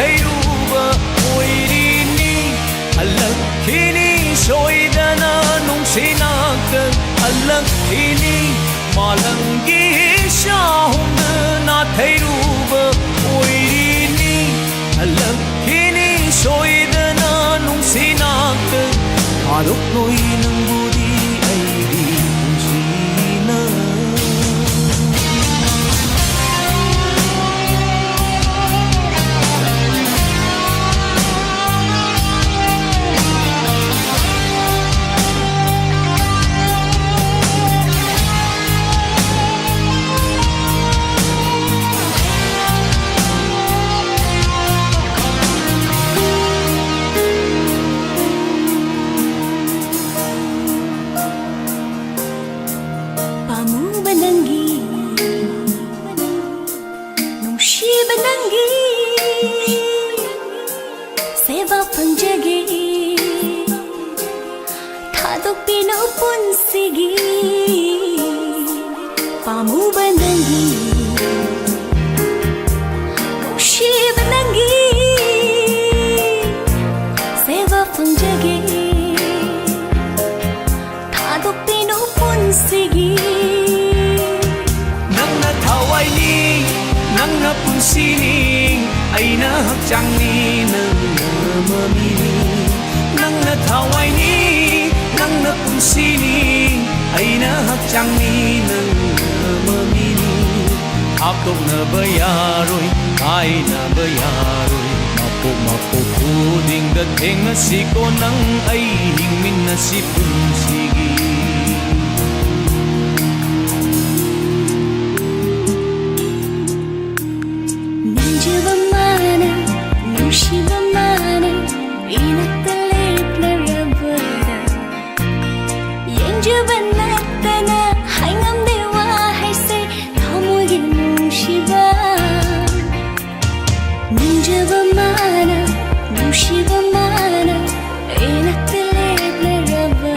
ꯍꯩꯔꯨꯕ ꯑꯣꯏꯔꯤꯅꯤ꯫ ꯍꯜꯂꯛꯈꯤꯅꯤ ꯁꯣꯏꯗꯅ ꯅꯨꯡꯁꯤ ꯅꯥꯛꯇ ꯍꯜꯂꯛꯈꯤꯅꯤ꯫ ꯃꯥꯂꯪꯒꯤ ꯏꯁꯥ ꯍꯣꯡꯗ ꯅꯥꯊꯩꯔꯨꯕ ꯑꯣꯏꯔꯤꯅꯤ꯫ ꯍꯜꯂꯛꯈꯤꯅꯤ ꯁꯣꯏꯗꯅ ꯅꯨꯡꯁꯤ ꯅꯥꯛꯇ ꯊꯥꯗꯣꯛꯂꯣꯏ ꯅꯪꯕꯨꯗꯤ ꯑꯩꯒꯤ ꯄꯨꯟꯁꯤꯅ꯫ ꯄꯥꯝꯃꯨꯕ ꯅꯪꯒꯤ, ꯅꯨꯡꯁꯤꯕ ꯅꯪꯒꯤ ꯁꯦꯕꯥ ꯐꯪꯖꯒꯦ꯫ ꯊꯥꯗꯣꯛꯄꯤꯅꯨ ꯄꯨꯟꯁꯤꯒꯤ ꯄꯥꯝꯃꯨꯕ ꯅꯪꯒꯤ, ꯅꯨꯡꯁꯤꯕ ꯅꯪꯒꯤ ꯁꯦꯕꯥ ꯐꯪꯖꯒꯦ꯫ ꯊꯥꯗꯣꯛꯄꯤꯅꯨ ꯄꯨꯟꯁꯤꯒꯤ꯫ ꯅꯪꯅ ꯊꯋꯥꯏꯅꯤ, ꯅꯪꯅ ꯄꯨꯟꯁꯤꯅꯤ, ꯑꯩꯅ ꯍꯛꯆꯥꯡꯅꯤ, ꯅꯪꯅ ꯃꯃꯤꯅꯤ꯫ ꯅꯪꯅ ꯊꯋꯥꯏꯅꯤ, ꯅꯪꯅ ꯄꯨꯟꯁꯤꯅꯤ, ꯑꯩꯅ ꯍꯛꯆꯥꯡꯅꯤ, ꯅꯪꯅ ꯃꯃꯤꯅꯤ꯫ ꯍꯥꯞꯇꯣꯛꯅꯕ ꯌꯥꯔꯣꯏ, ꯀꯥꯏꯅꯕ ꯌꯥꯔꯣꯏ꯫ ꯃꯄꯣꯛ ꯃꯄꯣꯛ ꯈꯨꯗꯤꯡꯗ ꯊꯦꯡꯅꯁꯤꯀꯣ, ꯅꯪ ꯑꯩ ꯍꯤꯡꯃꯤꯟꯅꯁꯤ ꯄꯨꯟꯁꯤꯒꯤ꯫ ꯅꯤꯡꯖꯕ ꯃꯥꯅ, ꯅꯨꯡꯁꯤꯕ ꯃꯥꯅ ꯏꯅꯥꯛꯇ ꯂꯦꯞꯂꯔꯕꯗ, ꯌꯦꯡꯖꯕ ꯅꯠꯇꯅ ꯍꯥꯏꯉꯝꯗꯦ ꯋꯥꯍꯩꯁꯦ꯫ ꯊꯃꯣꯏꯒꯤ ꯅꯨꯡꯁꯤꯕ, ꯅꯤꯡꯖꯕ ꯃꯥꯅ, ꯅꯨꯡꯁꯤꯕ ꯃꯥꯅ ꯏꯅꯥꯛꯇ ꯂꯦꯞꯂꯔꯕꯗ,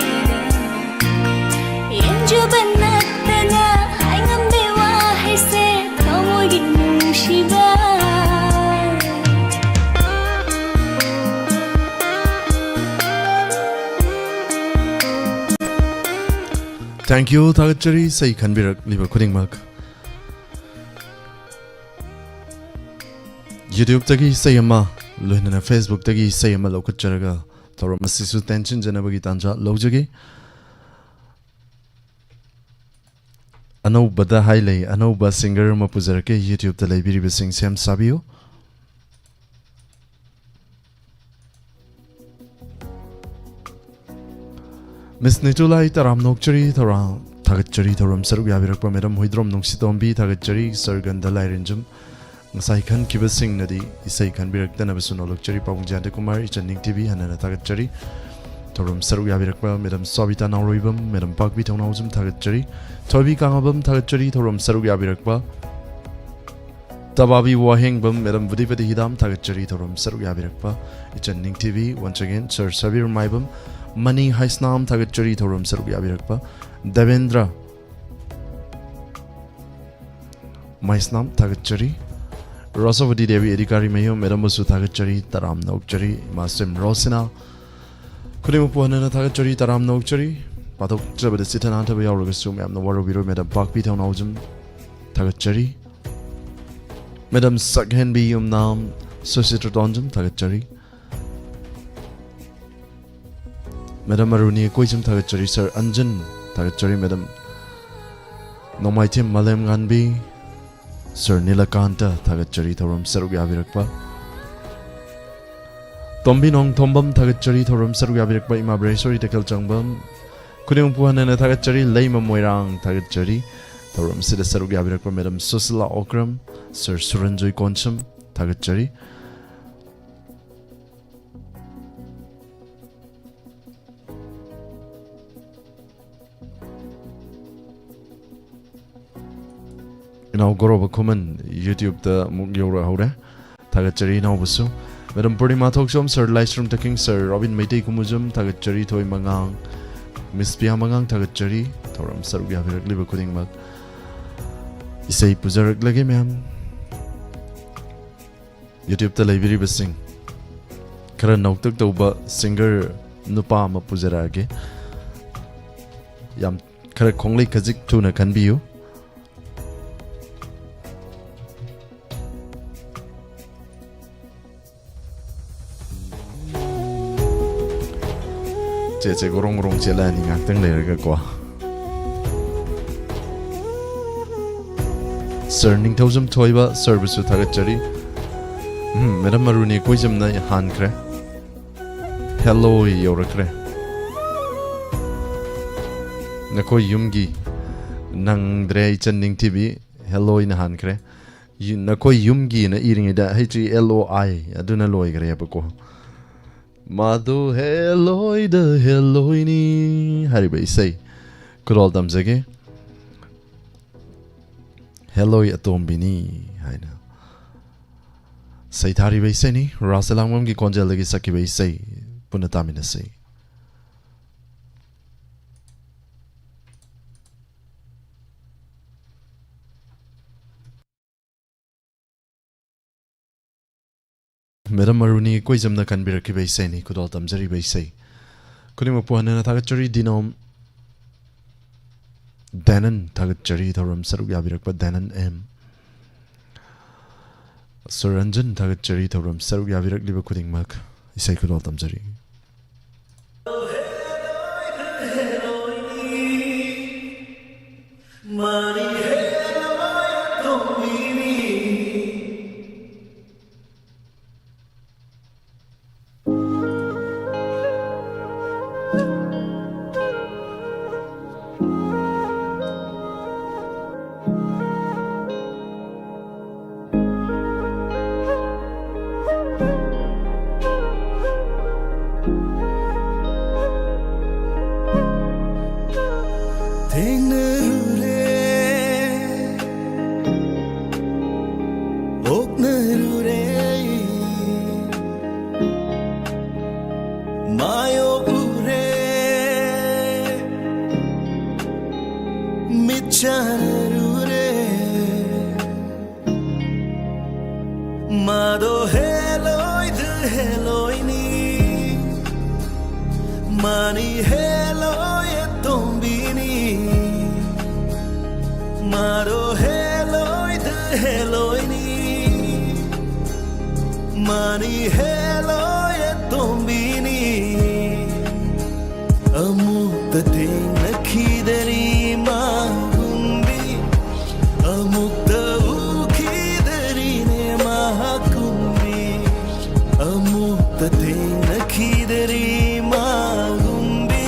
Thank you, ꯊꯥꯒꯠꯆꯔꯤ ꯏꯁꯩ ꯈꯟꯕꯤꯔꯛꯂꯤꯕ ꯈꯨꯗꯤꯡꯃꯛ꯫ YouTube-ꯇꯒꯤ ꯏꯁꯩ ꯑꯃ, ꯂꯣꯏꯅꯅ Facebook-ꯇꯒꯤ ꯏꯁꯩ ꯑꯃ ꯂꯧꯈꯠꯆꯔꯒ ꯊꯧꯔꯝ ꯑꯁꯤꯁꯨ ꯇꯦꯟꯁꯤꯟꯖꯅꯕꯒꯤ ꯇꯥꯟꯖꯥ ꯂꯧꯖꯒꯦ꯫ ꯑꯅꯧꯕꯗ ꯍꯥꯏ ꯂꯩ, ꯑꯅꯧꯕ singer ꯑꯃ ꯄꯨꯖꯔꯛꯀꯦ, YouTube-ꯇ ꯂꯩꯕꯤꯔꯤꯕꯁꯤꯡ ꯁꯦꯝ ꯁꯥꯕꯤꯌꯨ꯫ Miss ꯅꯤꯇꯨꯂꯥꯏ ꯇꯔꯥꯝꯅ ꯑꯣꯛꯆꯔꯤ, ꯊꯧꯔꯥꯡ ꯊꯥꯒꯠꯆꯔꯤ, ꯊꯧꯔꯝ ꯁꯔꯨꯛ ꯌꯥꯕꯤꯔꯛꯄ Madam ꯍꯨꯏꯗ꯭ꯔꯣꯝ ꯅꯨꯡꯁꯤꯇꯣꯝꯕꯤ, ꯊꯥꯒꯠꯆꯔꯤ꯫ Sir ꯒꯟꯙ ꯂꯥꯏꯔꯦꯟꯖꯝ, ꯉꯁꯥꯏ ꯈꯟꯈꯤꯕꯁꯤꯡꯅꯗꯤ ꯏꯁꯩ ꯈꯟꯕꯤꯔꯛꯇꯅꯕꯁꯨ ꯅꯣꯂꯛꯆꯔꯤ꯫ ꯄꯥꯕꯨꯡ ꯖꯌꯟꯇ ꯀꯨꯃꯥꯔ, ꯏꯆꯟ ꯅꯤꯡꯊꯤꯕꯤ, ꯍꯟꯅꯅ ꯊꯥꯒꯠꯆꯔꯤ꯫ ꯊꯧꯔꯝ ꯁꯔꯨꯛ ꯌꯥꯕꯤꯔꯛꯄ Madam ꯁꯣꯕꯤꯇꯥ ꯅꯥꯎꯔꯣꯏꯕꯝ, Madam ꯄꯥꯛꯄꯤ ꯊꯧꯅꯥꯎꯖꯝ, ꯊꯥꯒꯠꯆꯔꯤ꯫ ꯊꯣꯏꯕꯤ ꯀꯥꯉꯕꯝ, ꯊꯥꯒꯠꯆꯔꯤ꯫ ꯊꯧꯔꯝ ꯁꯔꯨꯛ ꯌꯥꯕꯤꯔꯛꯄ ꯇꯕꯥꯕꯤ ꯋꯥꯍꯦꯡꯕꯝ, Madam ꯕꯨꯙꯤꯄꯇꯤ ꯍꯤꯗꯥꯝ, ꯊꯥꯒꯠꯆꯔꯤ꯫ ꯊꯧꯔꯝ ꯁꯔꯨꯛ ꯌꯥꯕꯤꯔꯛꯄ ꯏꯆꯟ ꯅꯤꯡꯊꯤꯕꯤ, once again, Sir ꯁꯕꯤꯔ ꯃꯥꯏꯕꯝ, ꯃꯅꯤ ꯍꯥꯏꯁꯅꯥꯝ, ꯊꯥꯒꯠꯆꯔꯤ꯫ ꯊꯧꯔꯝ ꯁꯔꯨꯛ ꯌꯥꯕꯤꯔꯛꯄ ꯗꯦꯕꯦꯟꯗ꯭ꯔ ꯃꯥꯏꯁꯅꯥꯝ, ꯊꯥꯒꯠꯆꯔꯤ꯫ ꯔꯣꯁꯣꯕꯇꯤ ꯗꯦꯕꯤ ꯑꯦꯗꯤꯀꯥꯔꯤ ꯃꯌꯨꯝ, Madam ꯕꯨꯁꯨ ꯊꯥꯒꯠꯆꯔꯤ, ꯇꯔꯥꯝꯅ ꯑꯣꯛꯆꯔꯤ꯫ ꯏꯃꯥ ꯁꯦꯝ ꯔꯣꯁꯤꯅꯥ, ꯈꯨꯗꯤꯡꯃꯛꯄꯨ ꯍꯟꯅ ꯍꯟꯅ ꯊꯥꯒꯠꯆꯔꯤ, ꯇꯔꯥꯝꯅ ꯑꯣꯛꯆꯔꯤ꯫ ꯄꯥꯊꯣꯛꯆꯕꯗ ꯆꯤꯊ ꯅꯥꯟꯊꯕ ꯌꯥꯎꯔꯒꯁꯨ ꯃꯌꯥꯝꯅ ꯋꯥꯔꯧꯕꯤꯔꯣꯏ꯫ Madam ꯄꯥꯛꯄꯤ ꯊꯧꯅꯥꯎꯖꯝ, ꯊꯥꯒꯠꯆꯔꯤ꯫ Madam ꯁꯛꯍꯦꯟꯕꯤ ꯌꯨꯝꯅꯥꯝ ꯁꯨꯁꯤꯇ꯭ꯔ ꯇꯣꯟꯖꯝ, ꯊꯥꯒꯠꯆꯔꯤ꯫ Madam ꯑꯔꯨꯅꯤ ꯀꯣꯏꯖꯝ, ꯊꯥꯒꯠꯆꯔꯤ꯫ Sir ꯑꯟꯖꯟ, ꯊꯥꯒꯠꯆꯔꯤ꯫ Madam ꯅꯣꯡꯃꯥꯏꯊꯦꯝ ꯃꯥꯂꯦꯝꯉꯥꯟꯕꯤ, Sir ꯅꯤꯂꯀꯥꯟꯇ, ꯊꯥꯒꯠꯆꯔꯤ ꯊꯧꯔꯝ ꯁꯔꯨꯛ ꯌꯥꯕꯤꯔꯛꯄ꯫ ꯇꯣꯝꯕꯤ ꯅꯣꯡꯊꯣꯝꯕꯝ, ꯊꯥꯒꯠꯆꯔꯤ ꯊꯧꯔꯝ ꯁꯔꯨꯛ ꯌꯥꯕꯤꯔꯛꯄ꯫ ꯏꯃꯥ ꯕ꯭ꯔꯦꯁꯣꯔꯤ ꯇꯦꯀꯜ ꯆꯪꯕꯝ, ꯈꯨꯗꯤꯡꯃꯛꯄꯨ ꯍꯟꯅ ꯍꯟꯅ ꯊꯥꯒꯠꯆꯔꯤ꯫ ꯂꯩꯃ ꯃꯣꯏꯔꯥꯡ, ꯊꯥꯒꯠꯆꯔꯤ ꯊꯧꯔꯝ ꯑꯁꯤꯗ ꯁꯔꯨꯛ ꯌꯥꯕꯤꯔꯛꯄ꯫ Madam ꯁꯨꯁꯤꯂꯥ ꯑꯣꯀ꯭ꯔꯝ, Sir ꯁꯨꯔꯟꯖꯣꯏ ꯀꯣꯟꯁꯝ, ꯊꯥꯒꯠꯆꯔꯤ꯫ ꯏꯅꯥꯎ ꯒꯣꯔꯣꯕ ꯈꯨꯃꯟ YouTube-ꯇ ꯑꯃꯨꯛ ꯌꯧꯔꯛꯍꯧꯔꯦ꯫ ꯊꯥꯒꯠꯆꯔꯤ ꯏꯅꯥꯎꯕꯁꯨ꯫ Madam ꯄꯨꯔꯅꯤꯃꯥ ꯊꯣꯛꯆꯣꯝ, Sir ꯂꯥꯏꯁ꯭ꯔꯝ ꯇꯈꯤꯡ, Sir ꯔꯣꯕꯤꯟ ꯃꯩꯇꯩ ꯀꯨꯃꯨꯖꯝ, ꯊꯥꯒꯠꯆꯔꯤ꯫ ꯊꯣꯏ ꯃꯉꯥꯡ, Miss ꯄꯤꯌꯥ ꯃꯉꯥꯡ, ꯊꯥꯒꯠꯆꯔꯤ ꯊꯧꯔꯝ ꯁꯔꯨꯛ ꯌꯥꯕꯤꯔꯛꯂꯤꯕ ꯈꯨꯗꯤꯡꯃꯛ꯫ ꯏꯁꯩ ꯄꯨꯖꯔꯛꯂꯒꯦ ꯃꯌꯥꯝ꯫ YouTube-ꯇ ꯂꯩꯕꯤꯔꯤꯕꯁꯤꯡ, ꯈꯔ ꯅꯧꯇꯛ ꯇꯧꯕ singer ꯅꯨꯄꯥ ꯑꯃ ꯄꯨꯖꯔꯛꯑꯒꯦ꯫ ꯌꯥꯝ ꯈꯔ ꯈꯣꯡꯂꯩ ꯈꯖꯤꯛ ꯊꯨꯅ ꯈꯟꯕꯤꯌꯨ꯫ ꯆꯦ ꯆꯦ ꯒꯣꯔꯣꯡ ꯒꯣꯔꯣꯡ ꯆꯦꯜꯂꯛꯑꯅꯤ ꯉꯥꯛꯇꯪ ꯂꯩꯔꯒꯀꯣ꯫ ꯁꯥꯔ ꯅꯤꯡꯊꯧꯖꯝ ꯊꯣꯏꯕ ꯁꯥꯔꯕꯨꯁꯨ ꯊꯥꯒꯠꯆꯔꯤ꯫ ꯎꯝ, ꯃꯦꯗꯥꯝ ꯑꯔꯨꯅꯤ ꯀꯣꯏꯖꯝꯅ ꯍꯥꯟꯈ꯭ꯔꯦ꯫ ꯍꯦꯜꯂꯣ ꯌꯧꯔꯛꯈ꯭ꯔꯦ꯫ ꯅꯈꯣꯏ ꯌꯨꯝꯒꯤ ꯅꯪꯗ꯭ꯔꯦ ꯏꯆꯟ ꯅꯤꯡꯊꯤꯕꯤ꯫ ꯍꯦꯜꯂꯣꯅ ꯍꯥꯟꯈ꯭ꯔꯦ꯫ ꯌꯨ-, ꯅꯈꯣꯏ ꯌꯨꯝꯒꯤꯅ ꯏꯔꯤꯉꯩꯗ H E L O I ꯑꯗꯨꯅ ꯂꯣꯏꯈ꯭ꯔꯦꯕꯀꯣ꯫ ꯃꯥꯗꯣ ꯍꯦꯜꯂꯣꯏꯗ ꯍꯦꯜꯂꯣꯏꯅꯤ ꯍꯥꯏꯔꯤꯕ ꯏꯁꯩ ꯈꯨꯗꯣꯜ ꯇꯝꯖꯒꯦ꯫ ꯍꯦꯜꯂꯣꯏ ꯑꯇꯣꯝꯕꯤꯅꯤ ꯍꯥꯏꯅ ꯁꯩꯊꯥꯔꯤꯕ ꯏꯁꯩꯅꯤ꯫ ꯔꯥꯁ ꯑꯦꯂꯥꯡꯕꯝꯒꯤ ꯈꯣꯟꯖꯦꯜꯗꯒꯤ ꯁꯛꯈꯤꯕ ꯏꯁꯩ ꯄꯨꯟꯅ ꯇꯥꯃꯤꯟꯅꯁꯤ꯫ ꯃꯦꯗꯥꯝ ꯑꯔꯨꯅꯤ ꯀꯣꯏꯖꯝꯅ ꯈꯟꯕꯤꯔꯛꯈꯤꯕ ꯏꯁꯩꯅꯤ, ꯈꯨꯗꯣꯜ ꯇꯝꯖꯔꯤꯕ ꯏꯁꯩ꯫ ꯈꯨꯗꯤꯡꯃꯛꯄꯨ ꯍꯟꯅ ꯊꯥꯒꯠꯆꯔꯤ꯫ ꯗꯤꯅꯣꯝ ꯗꯦꯅꯟ ꯊꯥꯒꯠꯆꯔꯤ, ꯊꯧꯔꯝ ꯁꯔꯨꯛ ꯌꯥꯕꯤꯔꯛꯄ ꯗꯦꯅꯟ ꯑꯦꯝ꯫ ꯁꯨꯔ ꯔꯟꯖꯟ ꯊꯥꯒꯠꯆꯔꯤ, ꯊꯧꯔꯝ ꯁꯔꯨꯛ ꯌꯥꯕꯤꯔꯛꯂꯤꯕ ꯈꯨꯗꯤꯡꯃꯛ꯫ ꯏꯁꯩ ꯈꯨꯗꯣꯜ ꯇꯝꯖꯔꯤ꯫ ꯊꯦꯡꯅꯔꯨꯔꯦ, ꯑꯣꯛꯅꯔꯨꯔꯦ, ꯃꯥꯌꯣꯛꯎꯔꯦ, ꯃꯤꯠ ꯆꯥꯟꯅꯔꯨꯔꯦ꯫ ꯃꯥꯗꯣ ꯍꯦꯜꯂꯣꯏꯗ ꯍꯦꯜꯂꯣꯏꯅꯤ, ꯃꯥꯅꯤ ꯍꯦꯜꯂꯣꯏ ꯑꯇꯣꯝꯕꯤꯅꯤ꯫ ꯃꯥꯔꯣ ꯍꯦꯜꯂꯣꯏꯗ ꯍꯦꯜꯂꯣꯏꯅꯤ, ꯃꯥꯅꯤ ꯍꯦꯜꯂꯣꯏ ꯑꯇꯣꯝꯕꯤꯅꯤ꯫ ꯑꯃꯨꯛꯇ ꯊꯦꯡꯅꯈꯤꯗꯔꯤ ꯃꯥꯒꯨꯝꯕꯤ, ꯑꯃꯨꯛꯇ ꯎꯈꯤꯗꯔꯤꯅꯦ ꯃꯍꯥꯛꯀꯨꯝꯕꯤ꯫ ꯑꯃꯨꯛꯇ ꯊꯦꯡꯅꯈꯤꯗꯔꯤ ꯃꯥꯒꯨꯝꯕꯤ,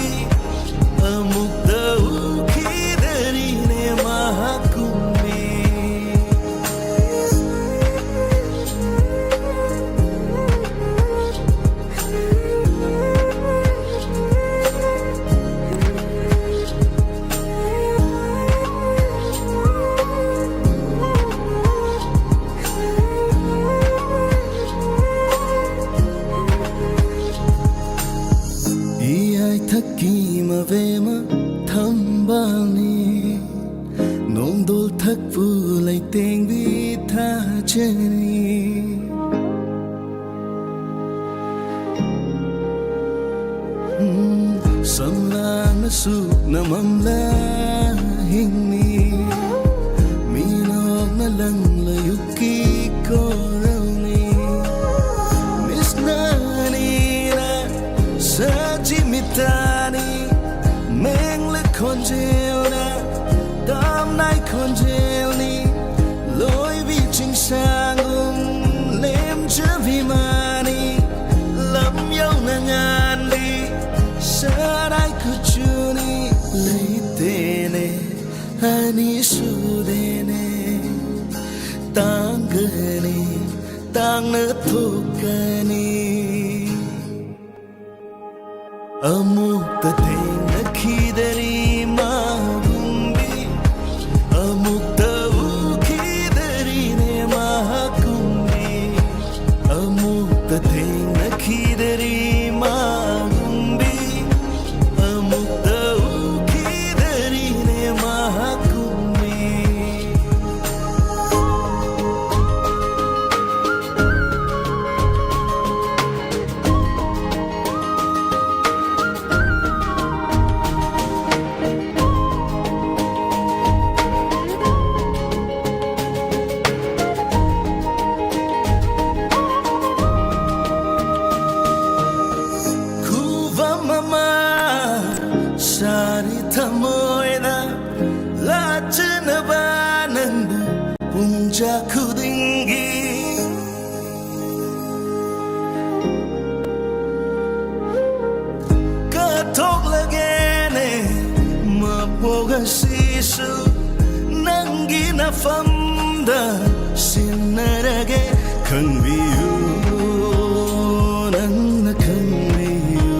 ꯑꯃꯨꯛꯇ ꯎꯈꯤꯗꯔꯤꯅꯦ ꯃꯍꯥꯛꯀꯨꯝꯕꯤ꯫ ꯏꯌꯥꯏꯊꯛꯀꯤ ꯃꯕꯦꯝꯃ ꯊꯝꯕꯥꯜꯅꯤ, ꯅꯣꯡꯗꯣꯜ ꯊꯛꯄꯨ ꯂꯩꯇꯦꯡꯕꯤ ꯊꯥꯖꯅꯤ꯫ ꯎꯝ, ꯁꯝꯂꯥꯡꯅꯁꯨ ꯅꯃꯝꯂ ꯍꯤꯡꯅꯤ, ꯃꯤꯅꯣꯛꯅ ꯂꯪꯂ ꯌꯨꯛꯀꯤ ꯀꯣꯔꯧꯅꯤ꯫ ꯃꯤꯁꯅꯥꯅꯤꯅ ꯁꯖꯤꯃꯤꯇꯥꯅꯤ, ꯃꯦꯡꯂ ꯈꯣꯟꯖꯦꯜꯅ ꯇꯥꯝꯅꯥꯏ ꯈꯣꯟꯖꯦꯜꯅꯤ, ꯂꯣꯏꯕꯤ ꯆꯤꯡꯁꯥꯡꯒꯨꯝ ꯂꯦꯝꯖꯕꯤ ꯃꯥꯅꯤ, ꯂꯝ ꯌꯧꯅ ꯉꯥꯟꯕꯤ ꯁꯔꯥꯏ ꯀꯨꯆꯨꯅꯤ꯫ ꯂꯩꯇꯦꯅꯦ ꯑꯅꯤꯁꯨꯗꯦꯅꯦ, ꯇꯥꯡꯒꯅꯤ ꯇꯥꯡꯅ ꯊꯣꯛꯀꯅꯤ꯫ ꯑꯃꯨꯛꯇ ꯊꯦꯡꯅꯈꯤꯗꯔꯤ ꯃꯥꯒꯨꯝꯕꯤ, ꯑꯃꯨꯛꯇ ꯎꯈꯤꯗꯔꯤꯅꯦ ꯃꯍꯥꯛꯀꯨꯝꯕꯤ꯫ ꯑꯃꯨꯛꯇ ꯊꯦꯡꯅꯈꯤꯗꯔꯤ ꯃꯥꯒꯨꯝꯕꯤ, ꯑꯃꯨꯛꯇ ꯎꯈꯤꯗꯔꯤꯅꯦ ꯃꯍꯥꯛꯀꯨꯝꯕꯤ꯫ ꯊꯃꯣꯏꯅ ꯂꯥꯠꯆꯅꯕ ꯅꯪꯕꯨ ꯄꯨꯡꯖꯥ ꯈꯨꯗꯤꯡꯒꯤ ꯀꯠꯊꯣꯛꯂꯒꯦꯅꯦ ꯃꯄꯣꯛ ꯑꯁꯤꯁꯨ ꯅꯪꯒꯤ ꯅꯐꯝꯗ ꯁꯤꯟꯅꯔꯒꯦ꯫ ꯈꯪꯕꯤꯌꯨ, ꯅꯪꯅ ꯈꯪꯕꯤꯌꯨ,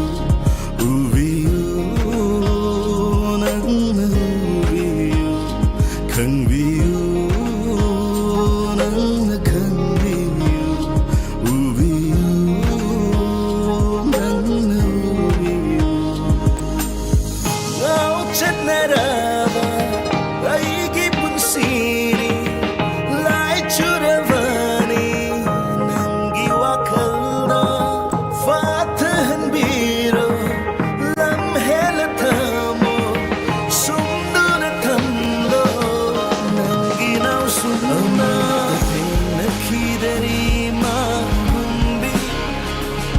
ꯎꯕꯤꯌꯨ, ꯅꯪꯅ ꯎꯕꯤꯌꯨ, ꯈꯪꯕꯤꯌꯨ, ꯅꯪꯅ ꯈꯪꯕꯤꯌꯨ, ꯎꯕꯤꯌꯨ, ꯅꯪꯅ ꯎꯕꯤꯌꯨ꯫ ꯉꯥꯎꯆꯠꯅꯔꯕ ꯑꯩꯒꯤ ꯄꯨꯟꯁꯤꯅꯤ, ꯂꯥꯏꯆꯨꯔꯕꯅꯤ ꯅꯪꯒꯤ ꯋꯥꯈꯜꯅ ꯐꯥꯊꯍꯟꯕꯤꯔꯣ꯫ ꯂꯝ ꯍꯦꯜꯂ ꯊꯝꯃꯣ, ꯁꯨꯝꯗꯨꯅ ꯊꯝꯂꯣ ꯅꯪꯒꯤ ꯅꯥꯎꯁꯨꯝꯅ꯫ ꯑꯃꯨꯛꯇ ꯊꯦꯡꯅꯈꯤꯗꯔꯤ ꯃꯥꯒꯨꯝꯕꯤ,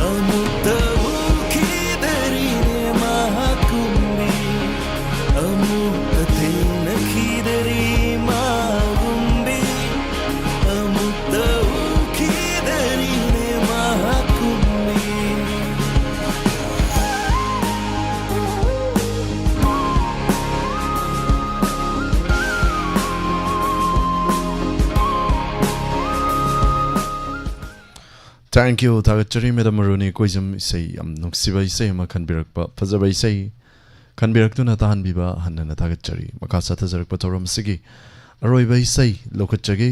ꯑꯃꯨꯛꯇ ꯎꯈꯤꯗꯔꯤꯅꯦ ꯃꯍꯥꯛꯀꯨꯝꯕꯤ, ꯑꯃꯨꯛꯇ ꯊꯦꯡꯅꯈꯤꯗꯔꯤ ꯃꯥꯒꯨꯝꯕꯤ, ꯑꯃꯨꯛꯇ ꯎꯈꯤꯗꯔꯤꯅꯦ ꯃꯍꯥꯛꯀꯨꯝꯕꯤ꯫ Thank you, ꯊꯥꯒꯠꯆꯔꯤ ꯃꯦꯗꯥꯝ ꯃꯔꯨꯅꯤ ꯀꯣꯏꯖꯝ꯫ ꯏꯁꯩ ꯌꯥꯝ ꯅꯨꯡꯁꯤꯕ ꯏꯁꯩ ꯑꯃ ꯈꯟꯕꯤꯔꯛꯄ, ꯐꯖꯕ ꯏꯁꯩ ꯈꯟꯕꯤꯔꯛꯇꯨꯅ ꯇꯥꯍꯟꯕꯤꯕ ꯍꯟꯅ ꯍꯟꯅ ꯊꯥꯒꯠꯆꯔꯤ꯫ ꯃꯈꯥ ꯆꯠꯊꯖꯔꯛꯄ ꯊꯧꯔꯝ ꯑꯁꯤꯒꯤ ꯑꯔꯣꯏꯕ ꯏꯁꯩ ꯂꯧꯈꯠꯆꯒꯦ꯫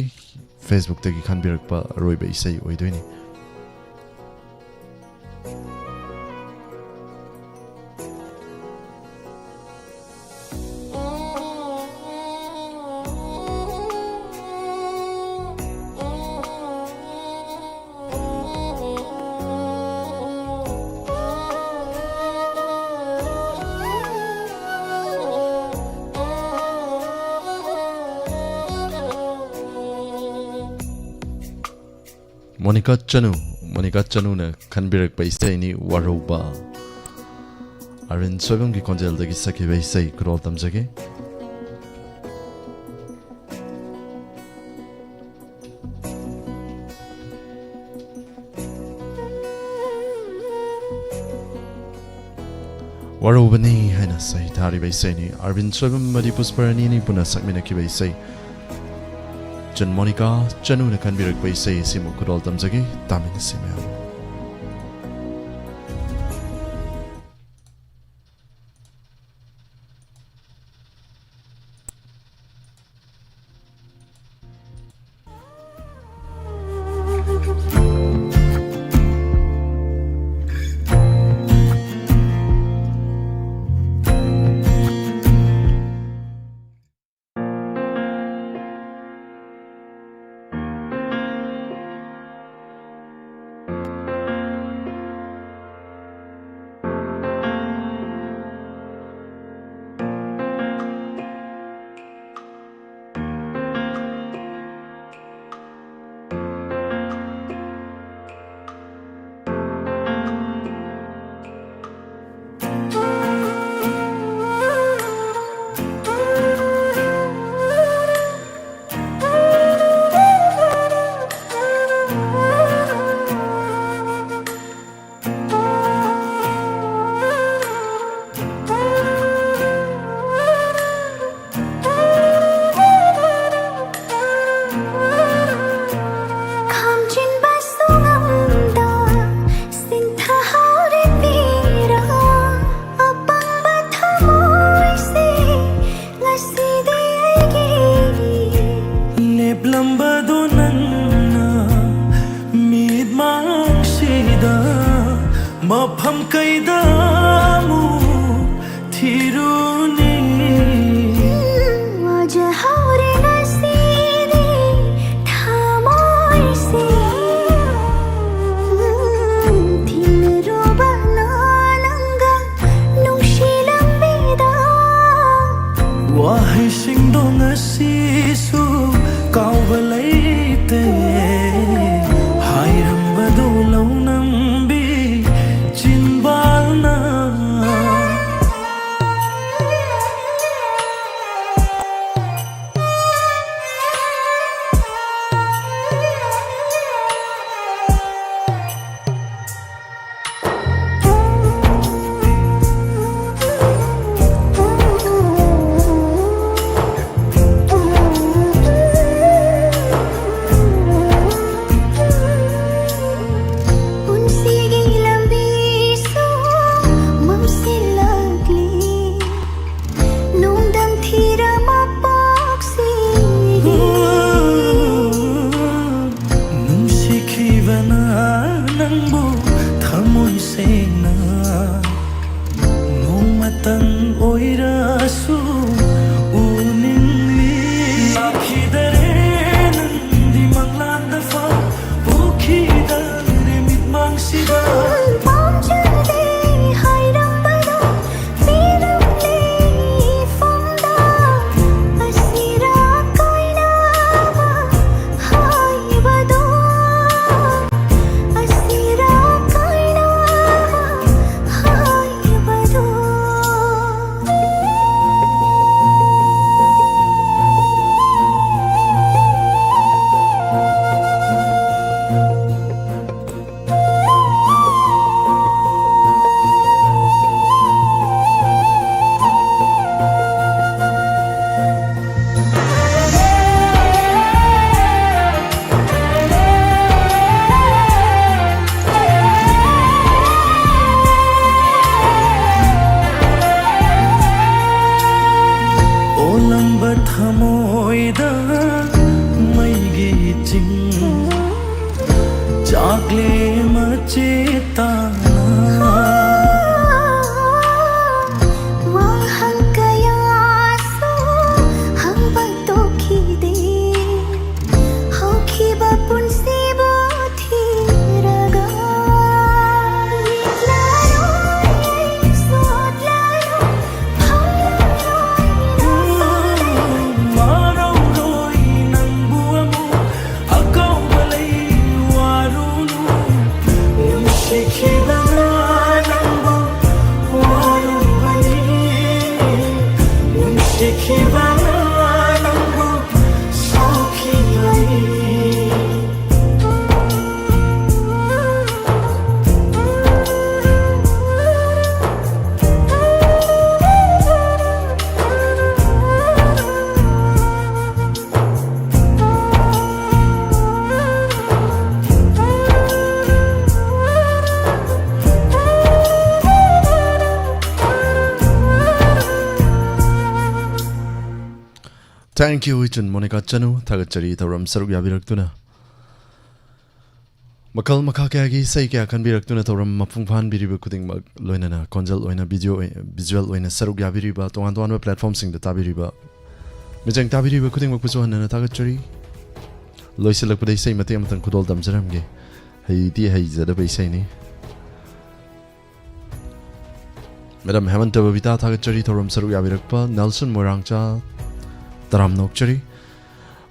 Facebookꯇꯒꯤ ꯈꯟꯕꯤꯔꯛꯄ ꯑꯔꯣꯏꯕ ꯏꯁꯩ ꯑꯣꯏꯗꯣꯏꯅꯤ꯫ ꯃꯣꯅꯤꯀꯥ ꯆꯅꯨ, ꯃꯣꯅꯤꯀꯥ ꯆꯅꯨꯅ ꯈꯟꯕꯤꯔꯛꯄ ꯏꯁꯩꯅꯤ ꯋꯥꯔꯧꯕ꯫ ꯑꯔꯕꯤꯟ ꯁꯣꯏꯕꯝꯒꯤ ꯈꯣꯟꯖꯦꯜꯗꯒꯤ ꯁꯛꯈꯤꯕ ꯏꯁꯩ ꯈꯨꯗꯣꯜ ꯇꯝꯖꯒꯦ꯫ ꯋꯥꯔꯧꯕꯅꯤ ꯍꯥꯏꯅ ꯁꯩꯊꯥꯔꯤꯕ ꯏꯁꯩꯅꯤ꯫ ꯑꯔꯕꯤꯟ ꯁꯣꯏꯕꯝ ꯑꯃꯗꯤ ꯄꯨꯁꯄꯔꯥꯅꯤ ꯑꯅꯤ ꯄꯨꯟꯅ ꯁꯛꯃꯤꯟꯅꯈꯤꯕ ꯏꯁꯩ꯫ ꯆꯟ ꯃꯣꯅꯤꯀꯥ ꯆꯅꯨꯅ ꯈꯟꯕꯤꯔꯛꯄ ꯏꯁꯩ ꯑꯁꯤꯃꯨꯛ ꯈꯨꯗꯣꯜ ꯇꯝꯖꯒꯦ, ꯇꯥꯃꯤꯟꯅꯁꯤ ꯃꯌꯥꯝ꯫ ꯈꯝꯖꯤꯟꯕ ꯁꯨꯉꯝꯗ ꯁꯤꯟꯊꯍꯧꯔꯦ ꯄꯤꯔꯥ ꯑꯄꯪꯕ ꯊꯃꯣꯏꯁꯦ ꯉꯁꯤꯗꯤ ꯑꯩꯒꯤ꯫ ꯂꯦꯞꯂꯝꯕꯗꯣ ꯅꯪꯅ ꯃꯤꯠꯃꯥꯡꯁꯤꯗ ꯃꯐꯝ ꯀꯩꯗ ꯑꯃꯨꯛ ꯊꯤꯔꯨꯅꯤ? ꯋꯥꯖꯍꯧꯔꯦ ꯉꯁꯤꯗꯤ ꯊꯃꯣꯏꯁꯦ꯫ ꯊꯤꯔꯨꯕꯅ ꯅꯪꯒ ꯅꯨꯡꯁꯤ ꯂꯝꯕꯤꯗ꯫ ꯋꯥꯍꯩꯁꯤꯡꯗꯣ ꯉꯁꯤꯁꯨ ꯀꯥꯎꯕ ꯂꯩꯇꯦ꯫ ꯍꯥꯏꯔꯝꯕꯗꯣ ꯂꯧꯅꯝꯕꯤ ꯆꯤꯟꯕꯥꯜꯅ꯫ ꯊꯃꯣꯏ ꯁꯦꯡꯅ ꯅꯣꯡꯃꯇꯪ ꯑꯣꯏꯔꯁꯨ ꯎꯅꯤꯡꯂꯤ꯫ ꯂꯥꯛꯈꯤꯗꯔꯦ ꯅꯪꯗꯤ ꯃꯪꯂꯥꯟꯗ ꯐꯥꯎ ꯎꯈꯤꯗꯔꯦ ꯃꯤꯠꯃꯥꯡꯁꯤꯗ꯫ ꯄꯥꯝꯖꯗꯦ ꯍꯥꯏꯔꯝꯕꯗꯣ ꯄꯤꯔꯝꯂꯦ ꯏꯐꯝꯗ꯫ ꯑꯁꯤꯔꯥ ꯀꯥꯏꯅꯕ ꯍꯥꯏꯕꯗꯣ, ꯑꯁꯤꯔꯥ ꯀꯥꯏꯅꯕ ꯍꯥꯏꯕꯗꯣ꯫ ꯑꯣꯂꯝꯕ ꯊꯃꯣꯏꯗ ꯃꯩꯒꯤ ꯆꯤꯡ ꯆꯥꯛꯂꯦ ꯃꯆꯦ ꯇꯥꯅ꯫ ꯋꯥꯍꯪ ꯀꯌꯥꯁꯨ ꯍꯪꯕ ꯇꯣꯛꯈꯤꯗꯦ꯫ ꯍꯧꯈꯤꯕ ꯄꯨꯟꯁꯤꯕꯨ ꯊꯤꯔꯒ꯫ ꯌꯦꯠꯂꯔꯣꯏ, ꯁꯣꯠꯂꯔꯣꯏ, ꯐꯪꯂꯔꯣꯏ ꯅꯪꯕꯨ꯫ ꯋꯥꯔꯧꯔꯣꯏ ꯅꯪꯕꯨ ꯑꯃꯨꯛ ꯑꯀꯧꯕ ꯂꯩ ꯋꯥꯔꯨꯅꯨ꯫ ꯅꯨꯡꯁꯤꯈꯤꯕꯅ ꯅꯪꯕꯨ ꯋꯥꯔꯨꯕꯅꯤ꯫ ꯅꯨꯡꯁꯤꯈꯤꯕꯅ ꯅꯪꯕꯨ ꯁꯥꯎꯈꯤꯕꯅꯤ꯫ Thank you, ꯏꯆꯟ ꯃꯣꯅꯤꯀꯥ ꯆꯅꯨ꯫ ꯊꯥꯒꯠꯆꯔꯤ ꯊꯧꯔꯝ ꯁꯔꯨꯛ ꯌꯥꯕꯤꯔꯛꯇꯨꯅ꯫ ꯃꯈꯜ ꯃꯈꯥ ꯀꯌꯥꯒꯤ ꯏꯁꯩ ꯀꯌꯥ ꯈꯟꯕꯤꯔꯛꯇꯨꯅ ꯊꯧꯔꯝ ꯃꯄꯨꯡ ꯐꯥꯍꯟꯕꯤꯔꯤꯕ ꯈꯨꯗꯤꯡꯃꯛ, ꯂꯣꯏꯅꯅ ꯈꯣꯟꯖꯦꯜ ꯑꯣꯏꯅ, video ꯑꯣꯏ-, visual ꯑꯣꯏꯅ ꯁꯔꯨꯛ ꯌꯥꯕꯤꯔꯤꯕ, ꯇꯣꯉꯥꯟ ꯇꯣꯉꯥꯟꯕ platformꯁꯤꯡꯗ ꯇꯥꯕꯤꯔꯤꯕ, ꯃꯤꯆꯪ ꯇꯥꯕꯤꯔꯤꯕ ꯈꯨꯗꯤꯡꯃꯛꯄꯨꯁꯨ ꯍꯟꯅ ꯊꯥꯒꯠꯆꯔꯤ꯫ ꯂꯣꯏꯁꯤꯜꯂꯛꯄꯗ ꯏꯁꯩ ꯃꯇꯦꯛ ꯑꯃꯇꯪ ꯈꯨꯗꯣꯜ ꯇꯝꯖꯔꯝꯒꯦ꯫ ꯍꯩꯗꯤ ꯍꯩꯖꯗꯕ ꯏꯁꯩꯅꯤ꯫ Madam ꯍꯦꯃꯟꯇ ꯕꯕꯤꯇꯥ ꯊꯥꯒꯠꯆꯔꯤ ꯊꯧꯔꯝ ꯁꯔꯨꯛ ꯌꯥꯕꯤꯔꯛꯄ꯫ Nelson ꯃꯣꯏꯔꯥꯡꯆꯥ ꯇꯔꯥꯝꯅ ꯑꯣꯛꯆꯔꯤ꯫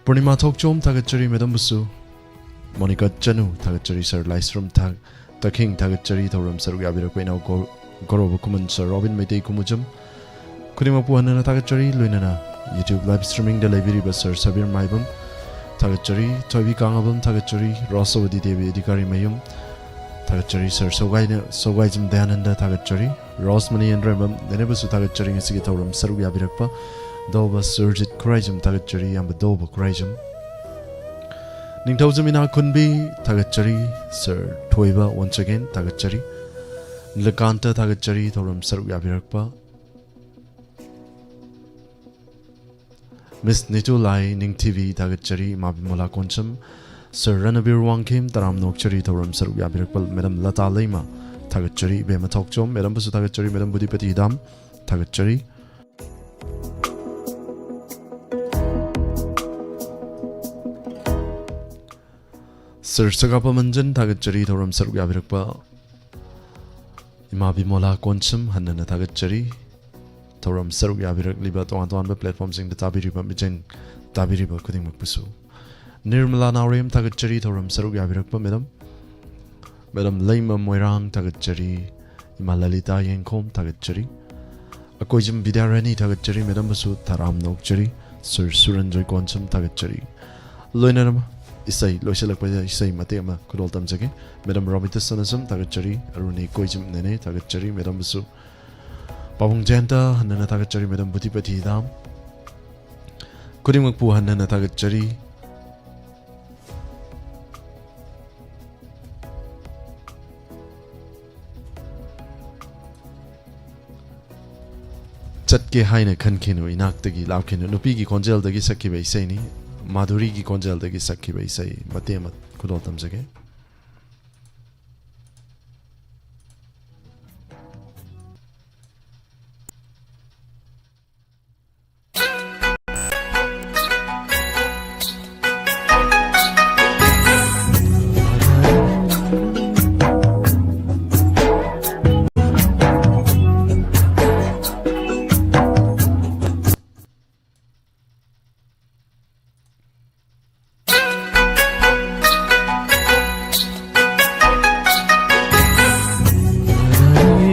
ꯄꯨꯔꯅꯤꯃꯥ ꯊꯣꯛꯆꯣꯝ ꯊꯥꯒꯠꯆꯔꯤ madamꯕꯨꯁꯨ꯫ ꯃꯣꯅꯤꯀꯥ ꯆꯅꯨ ꯊꯥꯒꯠꯆꯔꯤ꯫ Sir ꯂꯥꯏꯁ꯭ꯔꯝ ꯊꯥ-, ꯇꯈꯤꯡ ꯊꯥꯒꯠꯆꯔꯤ ꯊꯧꯔꯝ ꯁꯔꯨꯛ ꯌꯥꯕꯤꯔꯛꯄ ꯏꯅꯥꯎ ꯒꯣ-, ꯒꯣꯔꯣꯕ ꯈꯨꯃꯟ Sir ꯔꯣꯕꯤꯟ ꯃꯩꯇꯩ ꯈꯨꯃꯨꯖꯝ꯫ ꯈꯨꯗꯤꯡꯃꯛꯄꯨ ꯍꯟꯅ ꯊꯥꯒꯠꯆꯔꯤ꯫ ꯂꯣꯏꯅꯅ YouTube live streamingꯗ ꯂꯩꯕꯤꯔꯤꯕ Sir ꯁꯕꯤꯔ ꯃꯥꯏꯕꯝ ꯊꯥꯒꯠꯆꯔꯤ꯫ ꯊꯣꯏꯕꯤ ꯀꯥꯡꯉꯕꯝ ꯊꯥꯒꯠꯆꯔꯤ꯫ ꯔꯣꯁ ꯑꯋꯗꯤ ꯗꯦꯕꯤ ꯑꯙꯤꯀꯥꯔꯤ ꯃꯌꯨꯝ ꯊꯥꯒꯠꯆꯔꯤ꯫ Sir ꯁꯧꯒꯥꯏꯅ-, ꯁꯧꯒꯥꯏꯖꯝ ꯗꯌꯥꯅꯟꯗ ꯊꯥꯒꯠꯆꯔꯤ꯫ ꯔꯣꯁꯃꯅꯤ ꯑꯦꯟ ꯔꯦꯝꯕꯝ ꯅꯦꯅꯦꯕꯨꯁꯨ ꯊꯥꯒꯠꯆꯔꯤ꯫ ꯉꯁꯤꯒꯤ ꯊꯧꯔꯝ ꯁꯔꯨꯛ ꯌꯥꯕꯤꯔꯛꯄ ꯗꯧꯕ ꯁꯨꯔꯖꯤꯠ ꯈꯨꯔꯥꯏꯖꯝ ꯊꯥꯒꯠꯆꯔꯤ꯫ ꯏꯌꯥꯝꯕ ꯗꯧꯕ ꯈꯨꯔꯥꯏꯖꯝ꯫ ꯅꯤꯡꯊꯧꯖꯝ ꯏꯅꯥꯈꯨꯟꯕꯤ ꯊꯥꯒꯠꯆꯔꯤ꯫ Sir ꯊꯣꯏꯕ once again ꯊꯥꯒꯠꯆꯔꯤ꯫ ꯅꯤꯂꯀꯥꯟꯇ ꯊꯥꯒꯠꯆꯔꯤ ꯊꯧꯔꯝ ꯁꯔꯨꯛ ꯌꯥꯕꯤꯔꯛꯄ꯫ Miss ꯅꯤꯇꯨ ꯂꯥꯏ ꯅꯤꯡꯊꯤꯕꯤ ꯊꯥꯒꯠꯆꯔꯤ꯫ ꯏꯃꯥ ꯕꯤꯃꯣꯂꯥ ꯀꯣꯟꯁꯝ꯫ Sir ꯔꯅꯕꯤꯔ ꯋꯥꯡꯈꯦꯝ ꯇꯔꯥꯝꯅ ꯑꯣꯛꯆꯔꯤ ꯊꯧꯔꯝ ꯁꯔꯨꯛ ꯌꯥꯕꯤꯔꯛꯄ꯫ Madam ꯂꯇꯥ ꯂꯩꯃ ꯊꯥꯒꯠꯆꯔꯤ꯫ ꯏꯕꯦꯝꯃ ꯊꯣꯛꯆꯣꯝ madamꯕꯨꯁꯨ ꯊꯥꯒꯠꯆꯔꯤ꯫ Madam ꯕꯨꯙꯤꯄꯇꯤ ꯍꯤꯗꯥꯝ ꯊꯥꯒꯠꯆꯔꯤ꯫ Sir ꯁꯒꯥꯄ ꯃꯟꯖꯟ ꯊꯥꯒꯠꯆꯔꯤ ꯊꯧꯔꯝ ꯁꯔꯨꯛ ꯌꯥꯕꯤꯔꯛꯄ꯫ ꯏꯃꯥ ꯕꯤꯃꯣꯂꯥ ꯀꯣꯟꯁꯝ ꯍꯟꯅ ꯍꯟꯅ ꯊꯥꯒꯠꯆꯔꯤ꯫ ꯊꯧꯔꯝ ꯁꯔꯨꯛ ꯌꯥꯕꯤꯔꯛꯂꯤꯕ ꯇꯣꯉꯥꯟ ꯇꯣꯉꯥꯟꯕ platformꯁꯤꯡꯗ ꯇꯥꯕꯤꯔꯤꯕ ꯃꯤꯆꯪ ꯇꯥꯕꯤꯔꯤꯕ ꯈꯨꯗꯤꯡꯃꯛꯄꯨꯁꯨ꯫ ꯅꯤꯔꯃꯂꯥ ꯅꯥꯎꯔꯦꯝ ꯊꯥꯒꯠꯆꯔꯤ ꯊꯧꯔꯝ ꯁꯔꯨꯛ ꯌꯥꯕꯤꯔꯛꯄ madam꯫ Madam ꯂꯩꯃ ꯃꯣꯏꯔꯥꯡ ꯊꯥꯒꯠꯆꯔꯤ꯫ ꯏꯃꯥ ꯂꯂꯤꯇꯥ ꯌꯦꯡꯈꯣꯝ ꯊꯥꯒꯠꯆꯔꯤ꯫ ꯑꯀꯣꯏꯖꯝ ꯕꯤꯗ꯭ꯌꯥꯔꯥꯅꯤ ꯊꯥꯒꯠꯆꯔꯤ꯫ Madamꯕꯨꯁꯨ ꯇꯔꯥꯝꯅ ꯑꯣꯛꯆꯔꯤ꯫ Sir ꯁꯨꯔꯟꯖꯣꯏ ꯀꯣꯟꯁꯝ ꯊꯥꯒꯠꯆꯔꯤ꯫ ꯂꯣꯏꯅꯅ ꯏꯁꯩ ꯂꯣꯏꯁꯤꯜꯂꯛꯄꯗ ꯏꯁꯩ ꯃꯇꯦꯛ ꯑꯃ ꯈꯨꯗꯣꯜ ꯇꯝꯖꯒꯦ꯫ Madam ꯔꯣꯃꯤꯇꯥ ꯁꯅꯥꯖꯝ ꯊꯥꯒꯠꯆꯔꯤ꯫ ꯑꯔꯨꯅꯤ ꯀꯣꯏꯖꯝ ꯅꯦꯅꯦ ꯊꯥꯒꯠꯆꯔꯤ꯫ Madamꯕꯨꯁꯨ ꯄꯥꯕꯨꯡ ꯖꯌꯟꯇ ꯍꯟꯅ ꯍꯟꯅ ꯊꯥꯒꯠꯆꯔꯤ꯫ Madam ꯕꯨꯙꯤꯄꯇꯤ ꯗꯥꯝ ꯈꯨꯗꯤꯡꯃꯛꯄꯨ ꯍꯟꯅ ꯍꯟꯅ ꯊꯥꯒꯠꯆꯔꯤ꯫ ꯆꯠꯀꯦ ꯍꯥꯏꯅ ꯈꯟꯈꯤꯅꯨ, ꯏꯅꯥꯛꯇꯒꯤ ꯂꯥꯞꯈꯤꯅꯨ꯫ ꯅꯨꯄꯤꯒꯤ ꯈꯣꯟꯖꯦꯜꯗꯒꯤ ꯁꯛꯈꯤꯕ ꯏꯁꯩꯅꯤ꯫ ꯃꯥꯙꯨꯔꯤꯒꯤ ꯈꯣꯟꯖꯦꯜꯗꯒꯤ ꯁꯛꯈꯤꯕ ꯏꯁꯩ ꯃꯇꯦꯛ ꯑꯃ ꯈꯨꯗꯣꯜ ꯇꯝꯖꯒꯦ꯫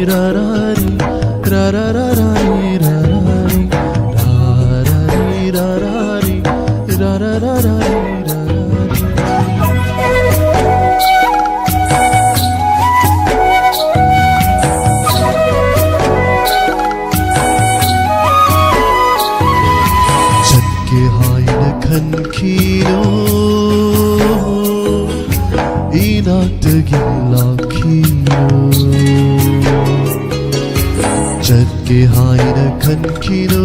ꯔꯥꯔꯥꯔꯤ, ꯔꯥꯔꯥꯔꯥꯔꯤ, ꯔꯥꯔꯥꯔꯤ, ꯔꯥꯔꯥꯔꯤ, ꯔꯥꯔꯥꯔꯤ, ꯔꯥꯔꯥꯔꯤ, ꯔꯥꯔꯥꯔꯤ, ꯔꯥꯔꯥꯔꯤ꯫ ꯆꯠꯀꯦ ꯍꯥꯏꯅ ꯈꯟꯈꯤꯅꯨ, ꯏꯅꯥꯛꯇꯒꯤ ꯂꯥꯛꯈꯤꯅꯨ꯫ ꯆꯠꯀꯦ ꯍꯥꯏꯅ ꯈꯟꯈꯤꯅꯨ,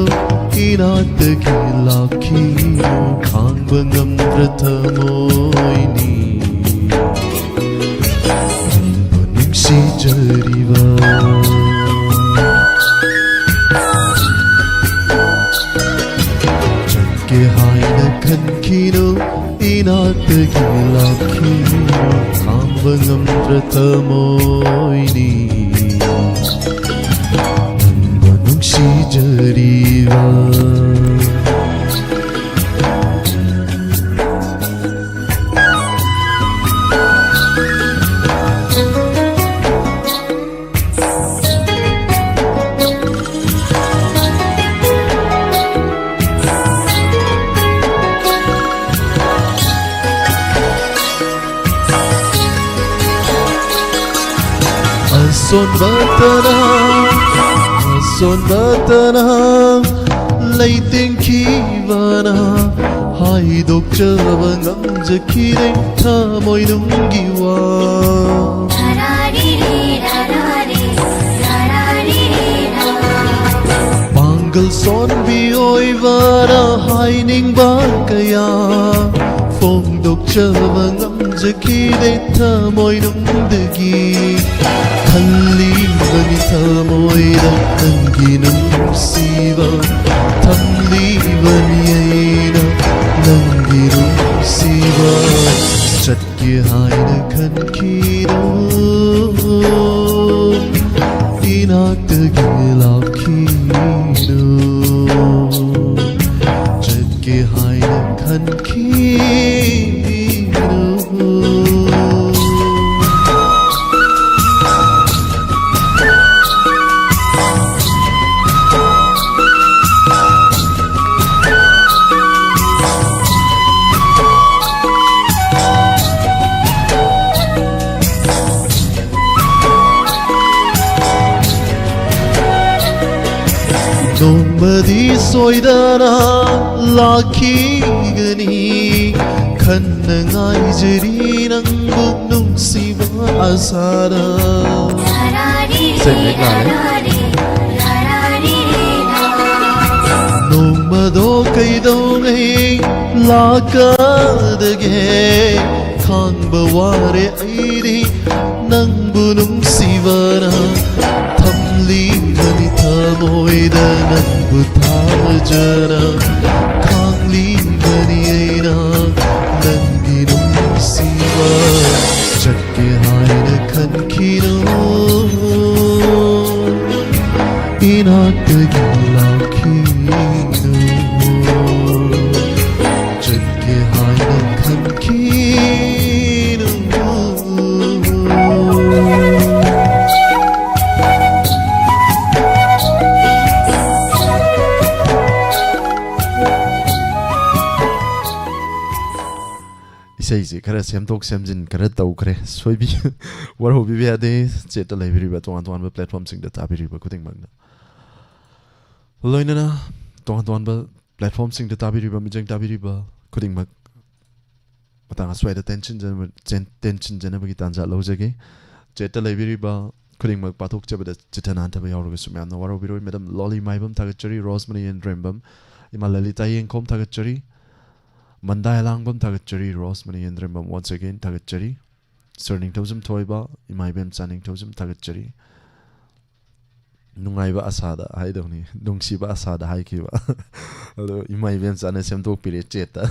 ꯏꯅꯥꯛꯇꯒꯤ ꯂꯥꯛꯈꯤꯅꯨ꯫ ꯈꯥꯡꯕ ꯉꯝꯗ꯭ꯔ ꯊꯃꯣꯏꯅꯤ ꯅꯪꯕꯨ ꯅꯨꯡꯁꯤꯖꯔꯤꯕ꯫ ꯆꯠꯀꯦ ꯍꯥꯏꯅ ꯈꯟꯈꯤꯅꯨ, ꯏꯅꯥꯛꯇꯒꯤ ꯂꯥꯛꯈꯤꯅꯨ꯫ ꯈꯥꯡꯕ ꯉꯝꯗ꯭ꯔ ꯊꯃꯣꯏꯅꯤ ꯅꯪꯕꯨ ꯅꯨꯡꯁꯤꯖꯔꯤꯕ꯫ ꯑꯁꯣꯟꯕꯇꯅ, ꯑꯁꯣꯟꯕꯇꯅ ꯂꯩꯇꯦꯡꯈꯤꯕꯅ ꯍꯥꯏꯗꯣꯛꯆꯕ ꯉꯝꯖꯈꯤꯗꯦ ꯊꯃꯣꯏꯅꯨꯡꯒꯤ ꯋꯥ꯫ ꯄꯥꯡꯒꯜ ꯁꯣꯟꯕꯤ ꯑꯣꯏꯕꯅ ꯍꯥꯏꯅꯤꯡꯕ ꯀꯌꯥ ꯐꯣꯡꯗꯣꯛꯆꯕ ꯉꯝꯖꯈꯤꯗꯦ ꯊꯃꯣꯏꯅꯨꯡꯗꯒꯤ꯫ ꯈꯜꯂꯤꯕꯅꯤ ꯊꯃꯣꯏꯗ ꯅꯪꯒꯤ ꯅꯨꯡꯁꯤꯕ, ꯊꯝꯂꯤꯕꯅꯤ ꯑꯩꯅ ꯅꯪꯒꯤ ꯅꯨꯡꯁꯤꯕ꯫ ꯆꯠꯀꯦ ꯍꯥꯏꯅ ꯈꯟꯈꯤꯅꯨ, ꯏꯅꯥꯛꯇꯒꯤ ꯂꯥꯛꯈꯤꯅꯨ꯫ ꯆꯠꯀꯦ ꯍꯥꯏꯅ ꯈꯟꯈꯤꯅꯨ꯫ ꯅꯣꯡꯃꯗꯤ ꯁꯣꯏꯗꯅ ꯂꯥꯛꯈꯤꯒꯅꯤ, ꯈꯟꯅ ꯉꯥꯏꯖꯔꯤ ꯅꯪꯕꯨ ꯅꯨꯡꯁꯤꯕ ꯑꯁꯥꯗ꯫ ꯁꯦꯡꯅ ꯂꯥꯜꯂꯦ꯫ ꯅꯣꯡꯃꯗꯣ ꯀꯩꯗꯧꯉꯩ ꯂꯥꯛꯀꯗꯒꯦ? ꯈꯥꯡꯕ ꯋꯥꯔꯦ ꯑꯩꯗꯤ ꯅꯪꯕꯨ ꯅꯨꯡꯁꯤꯕꯅ꯫ ꯊꯝꯂꯤꯕꯅꯤ ꯊꯃꯣꯏꯗ ꯅꯪꯕꯨ ꯊꯥꯖꯅ꯫ ꯈꯥꯡꯂꯤꯕꯅꯤ ꯑꯩꯅ ꯅꯪꯒꯤ ꯅꯨꯡꯁꯤꯕ꯫ ꯆꯠꯀꯦ ꯍꯥꯏꯅ ꯈꯟꯈꯤꯅꯨ, ꯏꯅꯥꯛꯇꯒꯤ ꯂꯥꯛꯈꯤꯅꯨ꯫ ꯆꯠꯀꯦ ꯍꯥꯏꯅ ꯈꯟꯈꯤꯅꯨ꯫ ꯏꯁꯩꯁꯦ ꯈꯔ ꯁꯦꯝꯗꯣꯛ ꯁꯦꯝꯖꯤꯟ ꯈꯔ ꯇꯧꯈ꯭ꯔꯦ, ꯁꯣꯏꯕꯤ-, ꯋꯥꯔꯧꯕꯤꯕ ꯌꯥꯗꯦ꯫ ꯆꯦꯠꯇ ꯂꯩꯕꯤꯔꯤꯕ ꯇꯣꯉꯥꯟ ꯇꯣꯉꯥꯟꯕ platformꯁꯤꯡꯗ ꯇꯥꯕꯤꯔꯤꯕ ꯈꯨꯗꯤꯡꯃꯛꯅ, ꯂꯣꯏꯅꯅ ꯇꯣꯉꯥꯟ ꯇꯣꯉꯥꯟꯕ platformꯁꯤꯡꯗ ꯇꯥꯕꯤꯔꯤꯕ, ꯃꯤꯠꯌꯦꯡ ꯇꯥꯕꯤꯔꯤꯕ ꯈꯨꯗꯤꯡꯃꯛ ꯃꯇꯥꯡ ꯑꯁ꯭ꯋꯥꯏꯗ ꯇꯦꯟꯁꯤꯟꯖꯅꯕ-, ꯆꯦꯟ-, ꯇꯦꯟꯁꯤꯟꯖꯅꯕꯒꯤ ꯇꯥꯟꯖꯥ ꯂꯧꯖꯒꯦ꯫ ꯆꯦꯠꯇ ꯂꯩꯕꯤꯔꯤꯕ ꯈꯨꯗꯤꯡꯃꯛ ꯄꯥꯊꯣꯛꯆꯕꯗ ꯆꯤꯠꯊ ꯅꯥꯟꯊꯕ ꯌꯥꯎꯔꯒꯁꯨ ꯃꯌꯥꯝꯅ ꯋꯥꯔꯧꯕꯤꯔꯣꯏ꯫ ꯃꯦꯗꯥꯝ ꯂꯣꯂꯤ ꯃꯥꯏꯕꯝ ꯊꯥꯒꯠꯆꯔꯤ, ꯔꯣꯁꯃꯅꯤ ꯌꯦꯟꯗ꯭ꯔꯦꯝꯕꯝ, ꯏꯃꯥ ꯂꯂꯤꯇꯥ ꯌꯦꯡꯈꯣꯝ ꯊꯥꯒꯠꯆꯔꯤ, ꯃꯟꯗꯥ ꯍꯦꯂꯥꯡꯕꯝ ꯊꯥꯒꯠꯆꯔꯤ, ꯔꯣꯁꯃꯅꯤ ꯌꯦꯟꯗ꯭ꯔꯦꯝꯕꯝ once again ꯊꯥꯒꯠꯆꯔꯤ꯫ Sir ꯅꯤꯡꯊꯧꯖꯝ ꯊꯣꯏꯕ, ꯏꯃꯥ ꯏꯕꯦꯝꯆꯥ ꯅꯤꯡꯊꯧꯖꯝ ꯊꯥꯒꯠꯆꯔꯤ꯫ ꯅꯨꯡꯉꯥꯏꯕ ꯑꯁꯥꯗ ꯍꯥꯏꯗꯧꯅꯤ, ꯅꯨꯡꯁꯤꯕ ꯑꯁꯥꯗ ꯍꯥꯏꯈꯤꯕ꯫ ꯑꯗꯣ ꯏꯃꯥ ꯏꯕꯦꯝꯆꯥꯅ ꯁꯦꯝꯗꯣꯛꯄꯤꯔꯦ ꯆꯦꯠꯇ꯫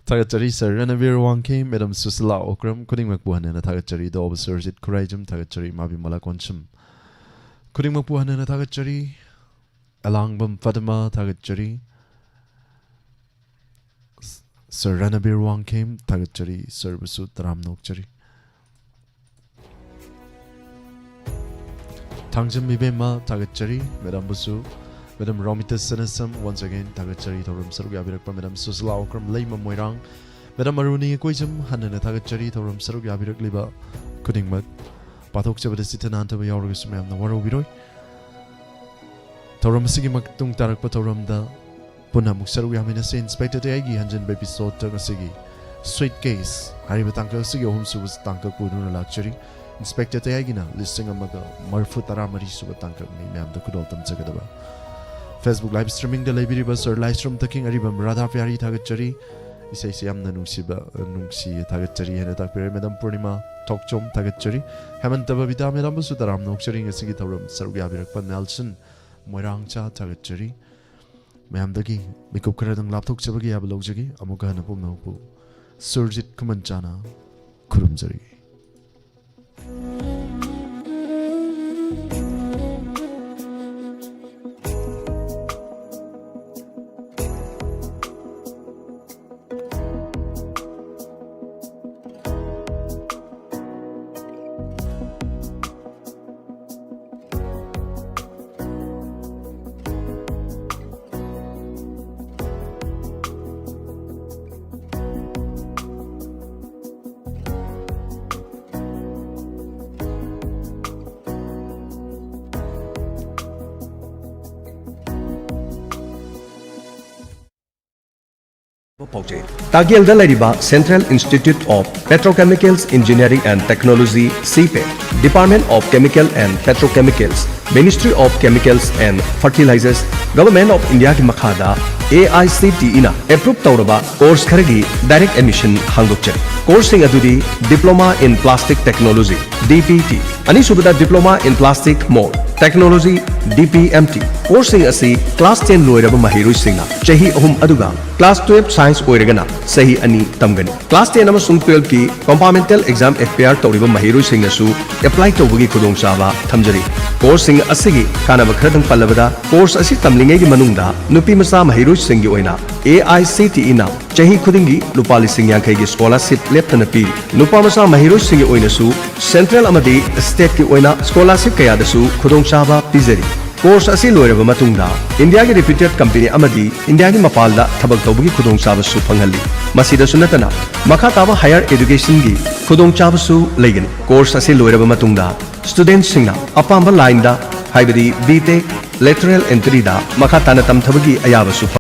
ꯊꯥꯒꯠꯆꯔꯤ sir ꯔꯅꯕꯤꯔ ꯋꯥꯡꯈꯦꯝ, ꯃꯦꯗꯥꯝ ꯁꯨꯁꯤꯂꯥ ꯑꯣꯀ꯭ꯔꯝ, ꯈꯨꯗꯤꯡꯃꯛꯄꯨ ꯍꯟꯅ ꯍꯟꯅ ꯊꯥꯒꯠꯆꯔꯤ꯫ ꯗꯣꯕ ꯁꯨꯔꯖꯤꯠ ꯈꯨꯔꯥꯏꯖꯝ ꯊꯥꯒꯠꯆꯔꯤ, ꯏꯃꯥ ꯕꯤꯃꯂꯥ ꯀꯣꯟꯁꯨꯝ, ꯈꯨꯗꯤꯡꯃꯛꯄꯨ ꯍꯟꯅ ꯍꯟꯅ ꯊꯥꯒꯠꯆꯔꯤ꯫ ꯑꯂꯥꯡꯕꯝ ꯐꯇꯃꯥ ꯊꯥꯒꯠꯆꯔꯤ꯫ Sir ꯔꯅꯕꯤꯔ ꯋꯥꯡꯈꯦꯝ ꯊꯥꯒꯠꯆꯔꯤ, sir ꯕꯨꯁꯨ ꯇꯔꯥꯝꯅ ꯑꯣꯛꯆꯔꯤ꯫ ꯊꯥꯡꯖꯝ ꯏꯕꯦꯝꯃ ꯊꯥꯒꯠꯆꯔꯤ, ꯃꯦꯗꯥꯝꯕꯨꯁꯨ꯫ ꯃꯦꯗꯥꯝ ꯔꯣꯃꯤꯇꯥ ꯁꯅꯥꯁꯝ once again ꯊꯥꯒꯠꯆꯔꯤ, ꯊꯧꯔꯝ ꯁꯔꯨꯛ ꯌꯥꯕꯤꯔꯛꯄ꯫ ꯃꯦꯗꯥꯝ ꯁꯨꯁꯤꯂꯥ ꯑꯣꯀ꯭ꯔꯝ ꯂꯩꯃ ꯃꯣꯏꯔꯥꯡ, ꯃꯦꯗꯥꯝ ꯑꯔꯨꯅꯤ ꯏꯀꯣꯏꯖꯝ ꯍꯟꯅ ꯍꯟꯅ ꯊꯥꯒꯠꯆꯔꯤ, ꯊꯧꯔꯝ ꯁꯔꯨꯛ ꯌꯥꯕꯤꯔꯛꯂꯤꯕ ꯈꯨꯗꯤꯡꯃꯛ꯫ ꯄꯥꯊꯣꯛꯆꯕꯗ ꯆꯤꯠꯊ ꯅꯥꯟꯊꯕ ꯌꯥꯎꯔꯒꯁꯨ ꯃꯌꯥꯝꯅ ꯋꯥꯔꯧꯕꯤꯔꯣꯏ꯫ ꯊꯧꯔꯝ ꯑꯁꯤꯒꯤ ꯃꯇꯨꯡ ꯇꯥꯔꯛꯄ ꯊꯧꯔꯝꯗ ꯄꯨꯟꯅ ꯑꯃꯨꯛ ꯁꯔꯨꯛ ꯌꯥꯃꯤꯟꯅꯁꯤ꯫ ꯏꯟꯁꯄꯦꯛꯇꯔ ꯇꯌꯥꯏꯒꯤ ꯍꯟꯖꯤꯟꯕ ꯏꯄꯤꯁꯣꯗꯇ ꯉꯁꯤꯒꯤ ꯁ꯭ꯋꯤꯠ ꯀꯦꯁ ꯍꯥꯏꯔꯤꯕ ꯇꯥꯡꯀꯛ ꯑꯁꯤꯒꯤ ꯑꯍꯨꯝꯁꯨꯕ ꯇꯥꯡꯀꯛ ꯄꯨꯗꯨꯅ ꯂꯥꯛꯆꯔꯤ꯫ ꯏꯟꯁꯄꯦꯛꯇꯔ ꯇꯌꯥꯏꯒꯤꯅ ꯂꯤꯁꯤꯡ ꯑꯃꯒ ꯃꯔꯤꯐꯨ ꯇꯔꯥ ꯃꯔꯤ ꯁꯨꯕ ꯇꯥꯡꯀꯛꯅꯤ ꯃꯌꯥꯝꯗ ꯈꯨꯗꯣꯜ ꯇꯝꯖꯒꯗꯕ꯫ Facebook live streamingꯗ ꯂꯩꯕꯤꯔꯤꯕ ꯁꯔ ꯂꯥꯏꯁ꯭ꯔꯝ ꯇꯈꯤꯡ ꯑꯔꯤꯕꯝ ꯔꯥꯙꯥ ꯄꯤꯌꯥꯔꯤ ꯊꯥꯒꯠꯆꯔꯤ꯫ ꯏꯁꯩꯁꯤ ꯌꯥꯝꯅ ꯅꯨꯡꯁꯤꯕ, ꯅꯨꯡꯁꯤ ꯊꯥꯒꯠꯆꯔꯤ ꯍꯥꯏꯅ ꯇꯥꯛꯄꯤꯔꯦ꯫ ꯃꯦꯗꯥꯝ ꯄꯨꯔꯅꯤꯃꯥ ꯊꯣꯛꯆꯣꯝ ꯊꯥꯒꯠꯆꯔꯤ꯫ ꯍꯦꯃꯟꯇ ꯕꯕꯤꯇꯥ ꯃꯦꯗꯥꯝꯕꯨꯁꯨ ꯇꯔꯥꯝꯅ ꯑꯣꯛꯆꯔꯤ꯫ ꯉꯁꯤꯒꯤ ꯊꯧꯔꯝ ꯁꯔꯨꯛ ꯌꯥꯕꯤꯔꯛꯄ ꯅꯦꯜꯁꯟ ꯃꯣꯏꯔꯥꯡꯆꯥ ꯊꯥꯒꯠꯆꯔꯤ꯫ ꯃꯌꯥꯝꯗꯒꯤ ꯃꯤꯀꯨꯞ ꯈꯔꯗꯪ ꯂꯥꯞꯊꯣꯛꯆꯕꯒꯤ ꯌꯥꯕ ꯂꯧꯖꯒꯦ꯫ ꯑꯃꯨꯛꯀ ꯍꯟꯅ ꯄꯨꯝꯅꯃꯛꯄꯨ ꯁꯨꯔꯖꯤꯠ ꯈꯨꯃꯟꯆꯥꯅ ꯈꯨꯔꯨꯝꯖꯔꯤ꯫ ꯄꯥꯎꯆꯦ꯫ ꯇꯥꯒꯦꯜꯗ ꯂꯩꯔꯤꯕ Central Institute of Petrochemicals Engineering and Technology, CIPET, Department of Chemical and Petrochemicals, Ministry of Chemicals and Fertilizers, Government of Indiaꯒꯤ ꯃꯈꯥꯗ AICTEꯅ approve ꯇꯧꯔꯕ course ꯈꯔꯒꯤ direct admission ꯍꯥꯡꯗꯣꯛꯆꯔꯤ꯫ Courseꯁꯤꯡ ꯑꯗꯨꯗꯤ Diploma in Plastic Technology, DPT, ꯑꯅꯤꯁꯨꯕꯗ Diploma in Plastic Mold Technology, DPMT꯫ Courseꯁꯤꯡ ꯑꯁꯤ class ten ꯂꯣꯏꯔꯕ ꯃꯍꯩꯔꯣꯏꯁꯤꯡꯅ ꯆꯍꯤ ꯑꯍꯨꯝ, ꯑꯗꯨꯒ class twelve Science ꯑꯣꯏꯔꯒꯅ ꯆꯍꯤ ꯑꯅꯤ ꯇꯝꯒꯅꯤ꯫ Class ten ꯑꯃꯁꯨꯡ twelveꯀꯤ compartmental exam appear ꯇꯧꯔꯤꯕ ꯃꯍꯩꯔꯣꯏꯁꯤꯡꯅꯁꯨ apply ꯇꯧꯕꯒꯤ ꯈꯨꯗꯣꯡꯆꯥꯕ ꯊꯝꯖꯔꯤ꯫ Courseꯁꯤꯡ ꯑꯁꯤꯒꯤ ꯀꯥꯟꯅꯕ ꯈꯔꯗꯪ ꯄꯜꯂꯕꯗ, course ꯑꯁꯤ ꯇꯝꯂꯤꯉꯩꯒꯤ ꯃꯅꯨꯡꯗ ꯅꯨꯄꯤ ꯃꯆꯥ ꯃꯍꯩꯔꯣꯏꯁꯤꯡꯒꯤ ꯑꯣꯏꯅ AICTEꯅ ꯆꯍꯤ ꯈꯨꯗꯤꯡꯒꯤ ꯂꯨꯄꯥ ꯂꯤꯁꯤꯡ ꯌꯥꯡꯈꯩꯒꯤ scholarship ꯂꯦꯞꯇꯅ ꯄꯤꯔꯤ꯫ ꯅꯨꯄꯥ ꯃꯆꯥ ꯃꯍꯩꯔꯣꯏꯁꯤꯡꯒꯤ ꯑꯣꯏꯅꯁꯨ central ꯑꯃꯗꯤ stateꯀꯤ ꯑꯣꯏꯅ scholarship ꯀꯌꯥꯗꯁꯨ ꯈꯨꯗꯣꯡꯆꯥꯕ ꯄꯤꯖꯔꯤ꯫ Course ꯑꯁꯤ ꯂꯣꯏꯔꯕ ꯃꯇꯨꯡꯗ ꯏꯟꯗꯤꯌꯥꯒꯤ reputed company ꯑꯃꯗꯤ ꯏꯟꯗꯤꯌꯥꯒꯤ ꯃꯄꯥꯟꯗ ꯊꯕꯛ ꯇꯧꯕꯒꯤ ꯈꯨꯗꯣꯡꯆꯥꯕꯁꯨ ꯐꯪꯍꯜꯂꯤ꯫ ꯃꯁꯤꯗꯁꯨ ꯅꯠꯇꯅ ꯃꯈꯥ ꯇꯥꯕ higher educationꯒꯤ ꯈꯨꯗꯣꯡꯆꯥꯕꯁꯨ ꯂꯩꯒꯅꯤ꯫ Course ꯑꯁꯤ ꯂꯣꯏꯔꯕ ꯃꯇꯨꯡꯗ studentꯁꯤꯡꯅ ꯑꯄꯥꯝꯕ lineꯗ ꯍꯥꯏꯕꯗꯤ B.Tech, lateral entry ꯗ ꯃꯈꯥ ꯇꯥꯅ ꯇꯝꯊꯕꯒꯤ ꯑꯌꯥꯕꯁꯨ ꯐꯪ